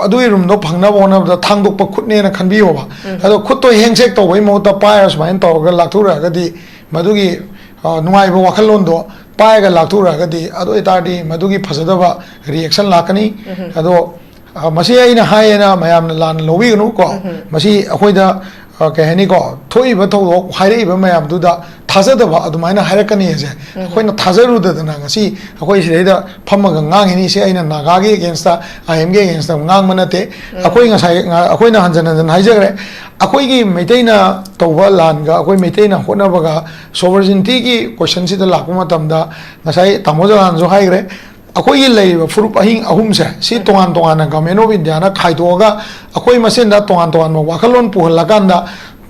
ꯑꯗꯨꯒꯤ ꯔꯨꯝꯗꯣ ꯐꯪꯅꯕ ꯍꯣꯠꯅꯕꯗ ꯊꯥꯡꯗꯣꯛꯄ ꯈꯨꯠꯅꯦꯅ ꯈꯟꯕꯤꯌꯣꯕ꯫ ꯑꯗꯣ ꯈꯨꯠꯇꯣ ꯍꯦꯟꯁꯦꯛ ꯇꯧꯕꯒꯤ ꯃꯍꯨꯠꯇ ꯄꯥꯏꯔꯒ ꯁꯨꯃꯥꯏꯅ ꯇꯧꯔꯒ ꯂꯥꯛꯊꯣꯛꯎꯔꯒꯗꯤ ꯃꯗꯨꯒꯤ, ꯑ, ꯅꯨꯡꯉꯥꯏꯕ ꯋꯥꯈꯜꯂꯣꯟꯗꯣ ꯄꯥꯏꯔꯒ ꯂꯥꯛꯊꯣꯛꯎꯔꯒꯗꯤ, ꯑꯗꯨ ꯑꯣꯏꯇꯥꯔꯗꯤ ꯃꯗꯨꯒꯤ ꯐꯖꯗꯕ ꯔꯤꯌꯦꯛꯁꯟ ꯂꯥꯛꯀꯅꯤ꯫ ꯑꯗꯣ, ꯑ, ꯃꯁꯤ ꯑꯩꯅ ꯍꯥꯏꯌꯦꯅ ꯃꯌꯥꯝꯅ ꯂꯥꯟꯅ ꯂꯧꯕꯤꯒꯅꯨ ꯀꯣ꯫ ꯃꯁꯤ ꯑꯩꯈꯣꯏꯗ, ꯑ, ꯀꯩ ꯍꯥꯏꯅꯤꯀꯣ, ꯊꯣꯛꯏꯕ ꯊꯧꯗꯣꯛ ꯍꯥꯏꯔꯛꯏꯕ ꯃꯌꯥꯝꯗꯨꯗ ꯊꯥꯖꯗꯕ ꯑꯗꯨꯃꯥꯏꯅ ꯍꯥꯏꯔꯛꯀꯅꯤ ꯍꯥꯏꯁꯦ ꯑꯩꯈꯣꯏꯅ ꯊꯥꯖꯔꯨꯗꯗꯅ ꯉꯁꯤ ꯑꯩꯈꯣꯏ ꯁꯤꯗꯩꯗ ꯐꯝꯃꯒ ꯉꯥꯡꯉꯤꯅꯤ꯫ ꯁꯤ ꯑꯩꯅ ꯅꯥꯒꯥꯒꯤ ꯑꯦꯒꯦꯟꯁꯇ, ꯑꯥꯏ ꯑꯦꯝꯒꯤ ꯑꯦꯒꯦꯟꯁꯇ ꯉꯥꯡꯕ ꯅꯠꯇꯦ꯫ ꯑꯩꯈꯣꯏ ꯉꯁꯥꯏ, ꯉ-, ꯑꯩꯈꯣꯏꯅ ꯍꯟꯖꯟ ꯍꯟꯖꯟ ꯍꯥꯏꯖꯈ꯭ꯔꯦ, ꯑꯩꯈꯣꯏꯒꯤ ꯃꯩꯇꯩꯅ ꯇꯧꯕ ꯂꯥꯟꯒ ꯑꯩꯈꯣꯏ ꯃꯩꯇꯩꯅ ꯍꯣꯠꯅꯕꯒ ꯁꯣꯕꯔꯖꯤꯟꯇꯤꯒꯤ ꯀꯣꯏꯁꯟꯁꯤꯗ ꯂꯥꯛꯄ ꯃꯇꯝꯗ ꯉꯁꯥꯏ ꯇꯥꯃꯣ ꯖꯂꯥꯟꯁꯨ ꯍꯥꯏꯈ꯭ꯔꯦ, ꯑꯩꯈꯣꯏꯒꯤ ꯂꯩꯔꯤꯕ ꯐꯨꯔꯨꯞ ꯑꯍꯤꯡ ꯑꯍꯨꯝꯁꯦ ꯁꯤ ꯇꯣꯉꯥꯟ ꯇꯣꯉꯥꯟꯅ ꯒꯚꯔꯟꯃꯦꯟ ꯑꯣꯐ ꯏꯟꯗꯤꯌꯥꯅ ꯈꯥꯏꯗꯣꯛꯑꯒ ꯑꯩꯈꯣꯏ ꯃꯁꯦꯟꯗ ꯇꯣꯉꯥꯟ ꯇꯣꯉꯥꯟꯕ ꯋꯥꯈꯜꯂꯣꯟ ꯄꯨꯍꯜꯂꯀꯥꯟꯗ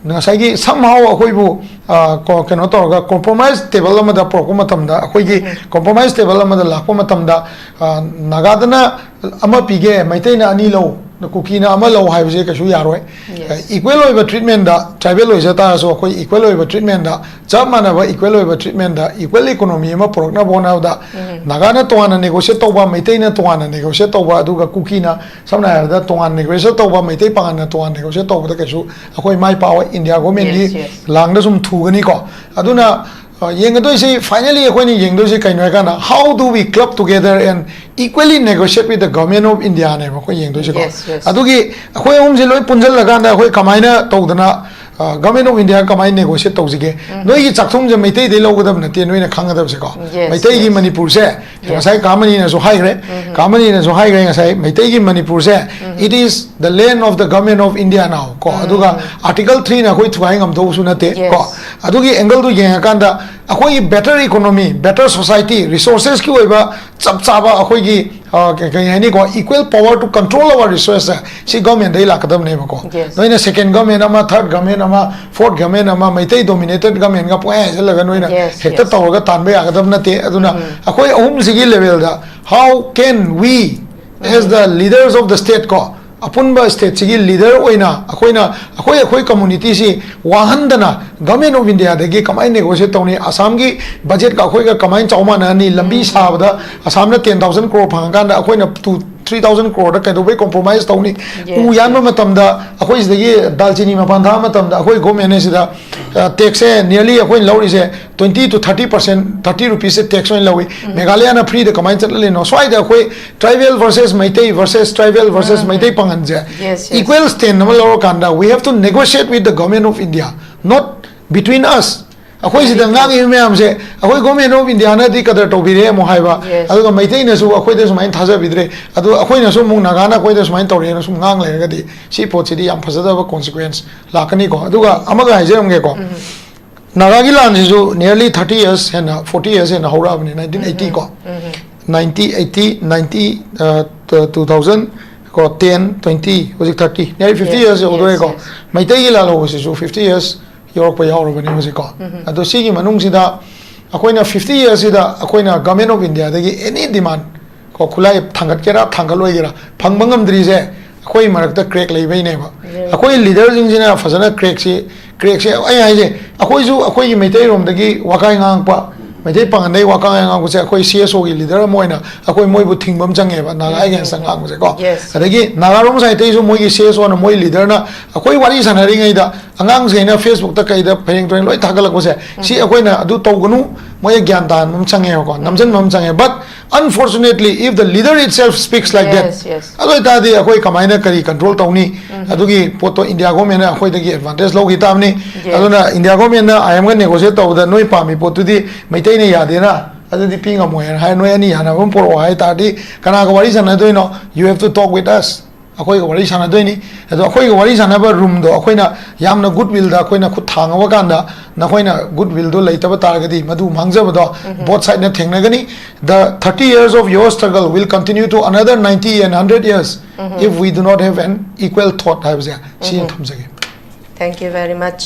ꯉꯁꯥꯏꯒꯤ somehow ꯑꯩꯈꯣꯏꯕꯨ ꯑ, ꯀꯣ- ꯀꯩꯅꯣ ꯇꯧꯔꯒ ꯀꯣꯝꯄ꯭ꯔꯣꯃꯥꯏꯁ ꯇꯦꯕꯜ ꯑꯃꯗ ꯄꯨꯔꯛꯄ ꯃꯇꯝꯗ, ꯑꯩꯈꯣꯏꯒꯤ ꯀꯣꯝꯄ꯭ꯔꯣꯃꯥꯏꯁ ꯇꯦꯕꯜ ꯑꯃꯗ ꯂꯥꯛꯄ ꯃꯇꯝꯗ ꯑ, ꯅꯥꯒꯥꯗꯅ ꯑꯃ ꯄꯤꯒꯦ, ꯃꯩꯇꯩꯅ ꯑꯅꯤ ꯂꯧ, ꯀꯨꯀꯤꯅ ꯑꯃ ꯂꯧ ꯍꯥꯏꯕꯁꯦ ꯀꯩꯁꯨ ꯌꯥꯔꯣꯏ꯫ Yes. ꯏꯀ꯭ꯋꯦꯜ ꯑꯣꯏꯕ ꯇ꯭ꯔꯤꯠꯃꯦꯟꯗ, ꯇ꯭ꯔꯥꯏꯕꯦꯜ ꯑꯣꯏꯖ ꯇꯥꯔꯁꯨ ꯑꯩꯈꯣꯏ ꯏꯀ꯭ꯋꯦꯜ ꯑꯣꯏꯕ ꯇ꯭ꯔꯤꯠꯃꯦꯟꯗ, ꯆꯞ ꯃꯥꯟꯅꯕ ꯏꯀ꯭ꯋꯦꯜ ꯑꯣꯏꯕ ꯇ꯭ꯔꯤꯠꯃꯦꯟꯗ, ꯏꯀ꯭ꯋꯦꯜ ꯏꯀꯣꯅꯣꯃꯤ ꯑꯃ ꯄꯨꯔꯛꯅꯕ ꯍꯣꯠꯅꯕꯗ ꯅꯥꯒꯥꯅ ꯇꯣꯉꯥꯟꯅ ꯅꯦꯒꯣꯁꯤꯌꯦꯠ ꯇꯧꯕ, ꯃꯩꯇꯩꯅ ꯇꯣꯉꯥꯟꯅ ꯅꯦꯒꯣꯁꯤꯌꯦꯠ ꯇꯧꯕ, ꯑꯗꯨꯒ ꯀꯨꯀꯤꯅ ꯁꯝꯅ ꯍꯥꯏꯔꯕꯗ ꯇꯣꯉꯥꯟꯅ ꯅꯦꯒꯣꯁꯤꯌꯦꯠ ꯇꯧꯕ, ꯃꯩꯇꯩ ꯄꯥꯉꯜꯅ ꯇꯣꯉꯥꯟꯅ ꯅꯦꯒꯣꯁꯤꯌꯦꯠ ꯇꯧꯕꯗ ꯀꯩꯁꯨ ꯑꯩꯈꯣꯏ ꯃꯥꯏ ꯄꯥꯛꯑꯣꯏ꯫ ꯏꯟꯗꯤꯌꯥ ꯒꯣꯔꯃꯦꯟꯒꯤ Yes, yes. ꯂꯥꯡꯗ ꯁꯨꯝ ꯊꯨꯒꯅꯤꯀꯣ꯫ ꯑꯗꯨꯅ ꯑ, ꯌꯦꯡꯒꯗꯣꯏꯁꯤ, finally ꯑꯩꯈꯣꯏꯅ ꯌꯦꯡꯗꯣꯏꯁꯤ ꯀꯩꯅꯣ ꯍꯥꯏꯀꯥꯟꯗ, how do we club together and equally negotiate with the government of India ꯅꯦꯕ ꯑꯩꯈꯣꯏ ꯌꯦꯡꯗꯣꯏꯁꯤꯀꯣ꯫ Yes, yes. ꯑꯗꯨꯒꯤ ꯑꯩꯈꯣꯏ ꯑꯍꯨꯝꯁꯦ ꯂꯣꯏ ꯄꯨꯟꯁꯤꯜꯂꯀꯥꯟꯗ ꯑꯩꯈꯣꯏ ꯀꯃꯥꯏꯅ ꯇꯧꯗꯅ ꯒꯚꯔꯟꯃꯦꯟ ꯑꯣꯐ ꯏꯟꯗꯤꯌꯥ ꯀꯃꯥꯏꯅ ꯅꯦꯒꯣꯁꯤꯌꯦꯠ ꯇꯧꯁꯤꯒꯦ? ꯅꯣꯏꯒꯤ ꯆꯥꯛꯊꯨꯝꯁꯦ ꯃꯩꯇꯩꯗꯩ ꯂꯧꯒꯗꯕ ꯅꯠꯇꯦ, ꯅꯣꯏꯅ ꯈꯪꯒꯗꯕꯁꯦꯀꯣ꯫ Yes, ꯃꯩꯇꯩꯒꯤ yes. ꯃꯅꯤꯄꯨꯔꯁꯦ Yes. ꯉꯁꯥꯏ ꯀꯥꯃꯅꯤꯅꯁꯨ ꯍꯥꯏꯈ꯭ꯔꯦ, ꯀꯥꯃꯅꯤꯅꯁꯨ ꯍꯥꯏꯈ꯭ꯔꯦ ꯉꯁꯥꯏ, ꯃꯩꯇꯩꯒꯤ ꯃꯅꯤꯄꯨꯔꯁꯦ, it is the land of the government of India now ꯀꯣ꯫ ꯑꯗꯨꯒ ꯑꯥꯔꯇꯤꯀꯜ ꯊ꯭ꯔꯤꯅ ꯑꯩꯈꯣꯏ ꯊꯨꯒꯥꯏ ꯉꯝꯗꯧꯕꯁꯨ ꯅꯠꯇꯦ ꯀꯣ꯫ Yes. ꯑꯗꯨꯒꯤ ꯑꯦꯡꯒꯜꯗꯨ ꯌꯦꯡꯉꯀꯥꯟꯗ ꯑꯩꯈꯣꯏꯒꯤ better economy, better society, resources ꯀꯤ ꯑꯣꯏꯕ ꯆꯞ ꯆꯥꯕ ꯑꯩꯈꯣꯏꯒꯤ ꯑ, ꯀꯩ ꯀꯩ ꯍꯥꯏꯅꯤꯀꯣ, equal power to control our resources ꯁꯤ ꯒꯚꯔꯟꯃꯦꯟꯗꯩ ꯂꯥꯛꯀꯗꯕꯅꯦꯕꯀꯣ꯫ Yes. ꯅꯣꯏꯅ ꯁꯦꯀꯦꯟ ꯒꯚꯔꯟꯃꯦꯟ ꯑꯃ, ꯊꯥꯔꯠ ꯒꯚꯔꯟꯃꯦꯟ ꯑꯃ, ꯐꯣꯔꯠ ꯒꯚꯔꯟꯃꯦꯟ ꯑꯃ, ꯃꯩꯇꯩ ꯗꯣꯃꯤꯅꯦꯇꯦꯠ ꯒꯚꯔꯟꯃꯦꯟꯒ ꯄꯨꯡꯍꯥꯏ ꯍꯥꯏꯖꯜꯂꯒ ꯅꯣꯏꯅ Yes, ꯍꯦꯛꯇ yes. ꯇꯧꯔꯒ ꯇꯥꯟꯕ ꯌꯥꯒꯗꯕ ꯅꯠꯇꯦ꯫ ꯑꯗꯨꯅ ꯑꯩꯈꯣꯏ ꯑꯍꯨꯝꯁꯤꯒꯤ ꯂꯦꯚꯦꯜꯗ, how can we as the leaders of the state ꯀꯣ, ꯑꯄꯨꯟꯕ ꯁ꯭ꯇꯦꯠꯁꯤꯒꯤ ꯂꯤꯗꯔ ꯑꯣꯏꯅ ꯑꯩꯈꯣꯏꯅ ꯑꯩꯈꯣꯏ ꯑꯩꯈꯣꯏ ꯀꯝꯃꯨꯅꯤꯇꯤꯁꯤ ꯋꯥꯍꯟꯗꯅ ꯒꯚꯔꯟꯃꯦꯟ ꯑꯣꯐ ꯏꯟꯗꯤꯌꯥꯗꯒꯤ ꯀꯃꯥꯏꯅ ꯅꯦꯒꯣꯁꯤꯌꯦꯠ ꯇꯧꯅꯤ? ꯑꯁꯥꯝꯒꯤ ꯕꯖꯦꯠꯀ ꯑꯩꯈꯣꯏꯒ ꯀꯃꯥꯏꯅ ꯆꯥꯎ ꯃꯥꯟꯅꯍꯟꯅꯤ? ꯂꯝꯕꯤ ꯁꯥꯕꯗ ꯑꯁꯥꯝꯅ ꯇꯦꯟ ꯊꯥꯎꯖꯟ ꯀ꯭ꯔꯣꯔ ꯐꯪꯉꯀꯥꯟꯗ ꯑꯩꯈꯣꯏꯅ ꯇꯨ ꯊ꯭ꯔꯤ ꯊꯥꯎꯖꯟ ꯀ꯭ꯔꯣꯔꯗ ꯀꯩꯗꯧꯕꯩ ꯀꯣꯝꯄ꯭ꯔꯣꯃꯥꯏꯁ ꯇꯧꯅꯤ? Yes, ꯎ ꯌꯥꯟꯕ yes. ꯃꯇꯝꯗ, ꯑꯩꯈꯣꯏ ꯁꯤꯗꯒꯤ ꯗꯥꯜꯆꯤꯅꯤ ꯃꯄꯥꯟ ꯊꯥꯕ ꯃꯇꯝꯗ ꯑꯩꯈꯣꯏ ꯒꯣꯔꯃꯦꯟ ꯑꯁꯤꯗ ꯇꯦꯛꯁꯁꯦ ꯅꯤꯌꯔꯂꯤ ꯑꯩꯈꯣꯏꯅ ꯂꯧꯔꯤꯁꯦ twenty to thirty percent, thirty rupees ꯁꯦ ꯇꯦꯛꯁ ꯑꯣꯏꯅ ꯂꯧꯏ꯫ ꯃꯦꯘꯥꯂꯌꯥꯅ ꯐ꯭ꯔꯤꯗ ꯀꯃꯥꯏꯅ ꯆꯠꯍꯜꯂꯤꯅꯣ? ꯁ꯭ꯋꯥꯏꯗ ꯑꯩꯈꯣꯏ tribal versus Meitei versus tribal versus Meitei ꯄꯥꯉꯜꯁꯦ Yes, yes. ꯏꯀ꯭ꯋꯦꯜ ꯁ꯭ꯇꯦꯟ ꯑꯃ ꯂꯧꯔꯀꯥꯟꯗ, we have to negotiate with the government of India, not between us. ꯑꯩꯈꯣꯏ ꯁꯤꯗ ꯉꯥꯡꯉꯤꯕ ꯃꯌꯥꯝꯁꯦ, ꯑꯩꯈꯣꯏ ꯒꯣꯔꯃꯦꯟ ꯑꯣꯐ ꯏꯟꯗꯤꯌꯥꯅꯗꯤ ꯀꯗꯔ ꯇꯧꯕꯤꯔꯦ ꯑꯃꯨꯛ ꯍꯥꯏꯕ, Yes. ꯑꯗꯨꯒ ꯃꯩꯇꯩꯅꯁꯨ ꯑꯩꯈꯣꯏꯗ ꯁꯨꯃꯥꯏꯅ ꯊꯥꯖꯕꯤꯗ꯭ꯔꯦ, ꯑꯗꯨ ꯑꯩꯈꯣꯏꯅꯁꯨ ꯑꯃꯨꯛ ꯅꯥꯒꯥꯅ ꯑꯩꯈꯣꯏꯗ ꯁꯨꯃꯥꯏꯅ ꯇꯧꯔꯦꯅ ꯁꯨꯝ ꯉꯥꯡ ꯂꯩꯔꯒꯗꯤ ꯁꯤ ꯄꯣꯠꯁꯤꯗꯤ ꯌꯥꯝ ꯐꯖꯗꯕ ꯀꯣꯟꯁꯤꯀ꯭ꯋꯦꯟꯁ ꯂꯥꯛꯀꯅꯤꯀꯣ꯫ ꯑꯗꯨꯒ ꯑꯃꯒ ꯍꯥꯏꯖꯔꯝꯒꯦꯀꯣ, ꯅꯥꯒꯥꯒꯤ ꯂꯥꯟꯁꯤꯁꯨ nearly thirty years ꯍꯦꯟꯅ, forty years ꯍꯦꯟꯅ ꯍꯧꯔꯛꯑꯕꯅꯤ, nineteen eighty ꯀꯣ꯫ ninety eighty ninety two thousand ꯀꯣ ten twenty ꯍꯧꯖꯤꯛ thirty nearly fifty years ꯌꯧꯗꯣꯔꯦꯀꯣ꯫ ꯃꯩꯇꯩꯒꯤ ꯂꯥꯜꯍꯧꯕꯁꯤꯁꯨ fifty years ꯌꯧꯔꯛꯄ ꯌꯥꯎꯔꯕꯅꯤ ꯍꯧꯖꯤꯛꯀꯣ꯫ ꯑꯗꯣ ꯁꯤꯒꯤ ꯃꯅꯨꯡꯁꯤꯗ ꯑꯩꯈꯣꯏꯅ fifty yearsꯁꯤꯗ ꯑꯩꯈꯣꯏꯅ Government of Indiaꯗꯒꯤ any demand ꯀꯣ ꯈꯨꯠꯂꯥꯏ ꯊꯥꯡꯒꯠꯀꯦꯔꯥ ꯊꯥꯡꯒꯠꯂꯣꯏꯒꯦꯔꯥ ꯐꯪꯕ ꯉꯝꯗ꯭ꯔꯤꯁꯦ ꯑꯩꯈꯣꯏ ꯃꯔꯛꯇ crack ꯂꯩꯕꯩꯅꯦꯕ꯫ ꯑꯩꯈꯣꯏ leaderꯁꯤꯡꯁꯤꯅ ꯐꯖꯅ crackꯁꯤ crackꯁꯦ ꯑꯩ ꯍꯥꯏꯁꯦ ꯑꯩꯈꯣꯏꯁꯨ ꯑꯩꯈꯣꯏꯒꯤ ꯃꯩꯇꯩꯔꯣꯝꯗꯒꯤ ꯋꯥꯀꯥꯏ ꯉꯥꯡꯉꯛꯄ ꯃꯩꯇꯩ ꯄꯥꯉꯟꯗꯒꯤ ꯋꯥꯀꯥꯏ ꯉꯥꯡꯉꯛꯄꯁꯦ ꯑꯩꯈꯣꯏ CSOꯒꯤ leader ꯑꯃ ꯑꯣꯏꯅ ꯑꯩꯈꯣꯏ ꯃꯣꯏꯕꯨ ꯊꯤꯡꯕ ꯑꯃ ꯆꯪꯉꯦꯕ ꯅꯥꯒꯥ againstꯇ ꯉꯥꯡꯕꯁꯦꯀꯣ꯫ ꯑꯗꯒꯤ ꯅꯥꯒꯥꯔꯣꯝ ꯁꯥꯏꯠꯇꯩꯁꯨ ꯃꯣꯏꯒꯤ CSOꯅ ꯃꯣꯏ leaderꯅ ꯑꯩꯈꯣꯏ ꯋꯥꯔꯤ ꯁꯥꯟꯅꯔꯤꯉꯩꯗ ꯑꯉꯥꯡꯁꯤꯡꯅ Facebookꯇ ꯀꯩꯗ ꯐꯩꯔꯦꯡ ꯇꯨꯔꯦꯡ ꯂꯣꯏ ꯊꯥꯒꯠꯂꯛꯄꯁꯦ ꯁꯤ ꯑꯩꯈꯣꯏꯅ ꯑꯗꯨ ꯇꯧꯒꯅꯨ ꯃꯣꯏ ꯒ꯭ꯌꯥꯟ ꯇꯥꯍꯟꯕ ꯑꯃ ꯆꯪꯉꯦꯕꯀꯣ ꯅꯝꯁꯤꯟꯕ ꯑꯃ ꯆꯪꯉꯦ꯫ But unfortunately if the leader itself speaks like that ꯑꯗꯨ ꯑꯣꯏꯇꯥꯔꯗꯤ ꯑꯩꯈꯣꯏ ꯀꯃꯥꯏꯅ ꯀꯔꯤ control ꯇꯧꯅꯤ? ꯑꯗꯨꯒꯤ ꯄꯣꯠꯇꯣ India Governmentꯅ ꯑꯩꯈꯣꯏꯗꯒꯤ advantage ꯂꯧꯈꯤ ꯇꯥꯕꯅꯤ꯫ ꯑꯗꯨꯅ India Governmentꯅ IMFꯒ negotiate ꯇꯧꯕꯗ ꯅꯣꯏ ꯄꯥꯝꯃꯤ ꯄꯣꯠꯇꯨꯗꯤ ꯃꯩꯇꯩꯅ ꯌꯥꯗꯦꯅ ꯑꯗꯨꯗꯤ ꯄꯤ ꯉꯝꯃꯣꯏꯅ ꯍꯥꯏ ꯅꯣꯏ ꯑꯅꯤ ꯌꯥꯅꯕ ꯑꯃ ꯄꯨꯔꯛꯑꯣ ꯍꯥꯏ ꯇꯥꯔꯗꯤ ꯀꯅꯥꯒ ꯋꯥꯔꯤ ꯁꯥꯟꯅꯗꯣꯏꯅꯣ? You have to talk with us꯫ ꯑꯩꯈꯣꯏꯒ ꯋꯥꯔꯤ ꯁꯥꯟꯅꯗꯣꯏꯅꯤ꯫ ꯑꯗꯣ ꯑꯩꯈꯣꯏꯒ ꯋꯥꯔꯤ ꯁꯥꯟꯅꯕ roomꯗꯣ ꯑꯩꯈꯣꯏꯅ ꯌꯥꯝꯅ good willꯗ ꯑꯩꯈꯣꯏꯅ ꯈꯨꯠ ꯊꯥꯡꯉꯕ ꯀꯥꯟꯗ ꯅꯈꯣꯏꯅ good willꯗꯣ ꯂꯩꯇꯕ ꯇꯥꯔꯒꯗꯤ ꯃꯗꯨ ꯃꯥꯡꯖꯕꯗꯣ both sideꯅ ꯊꯦꯡꯅꯒꯅꯤ꯫ The thirty years of your struggle will continue to another ninety and hundred years if we do not have an equal thought ꯍꯥꯏꯕꯁꯦ ꯁꯤ ꯊꯝꯖꯒꯦ꯫ Thank you very much.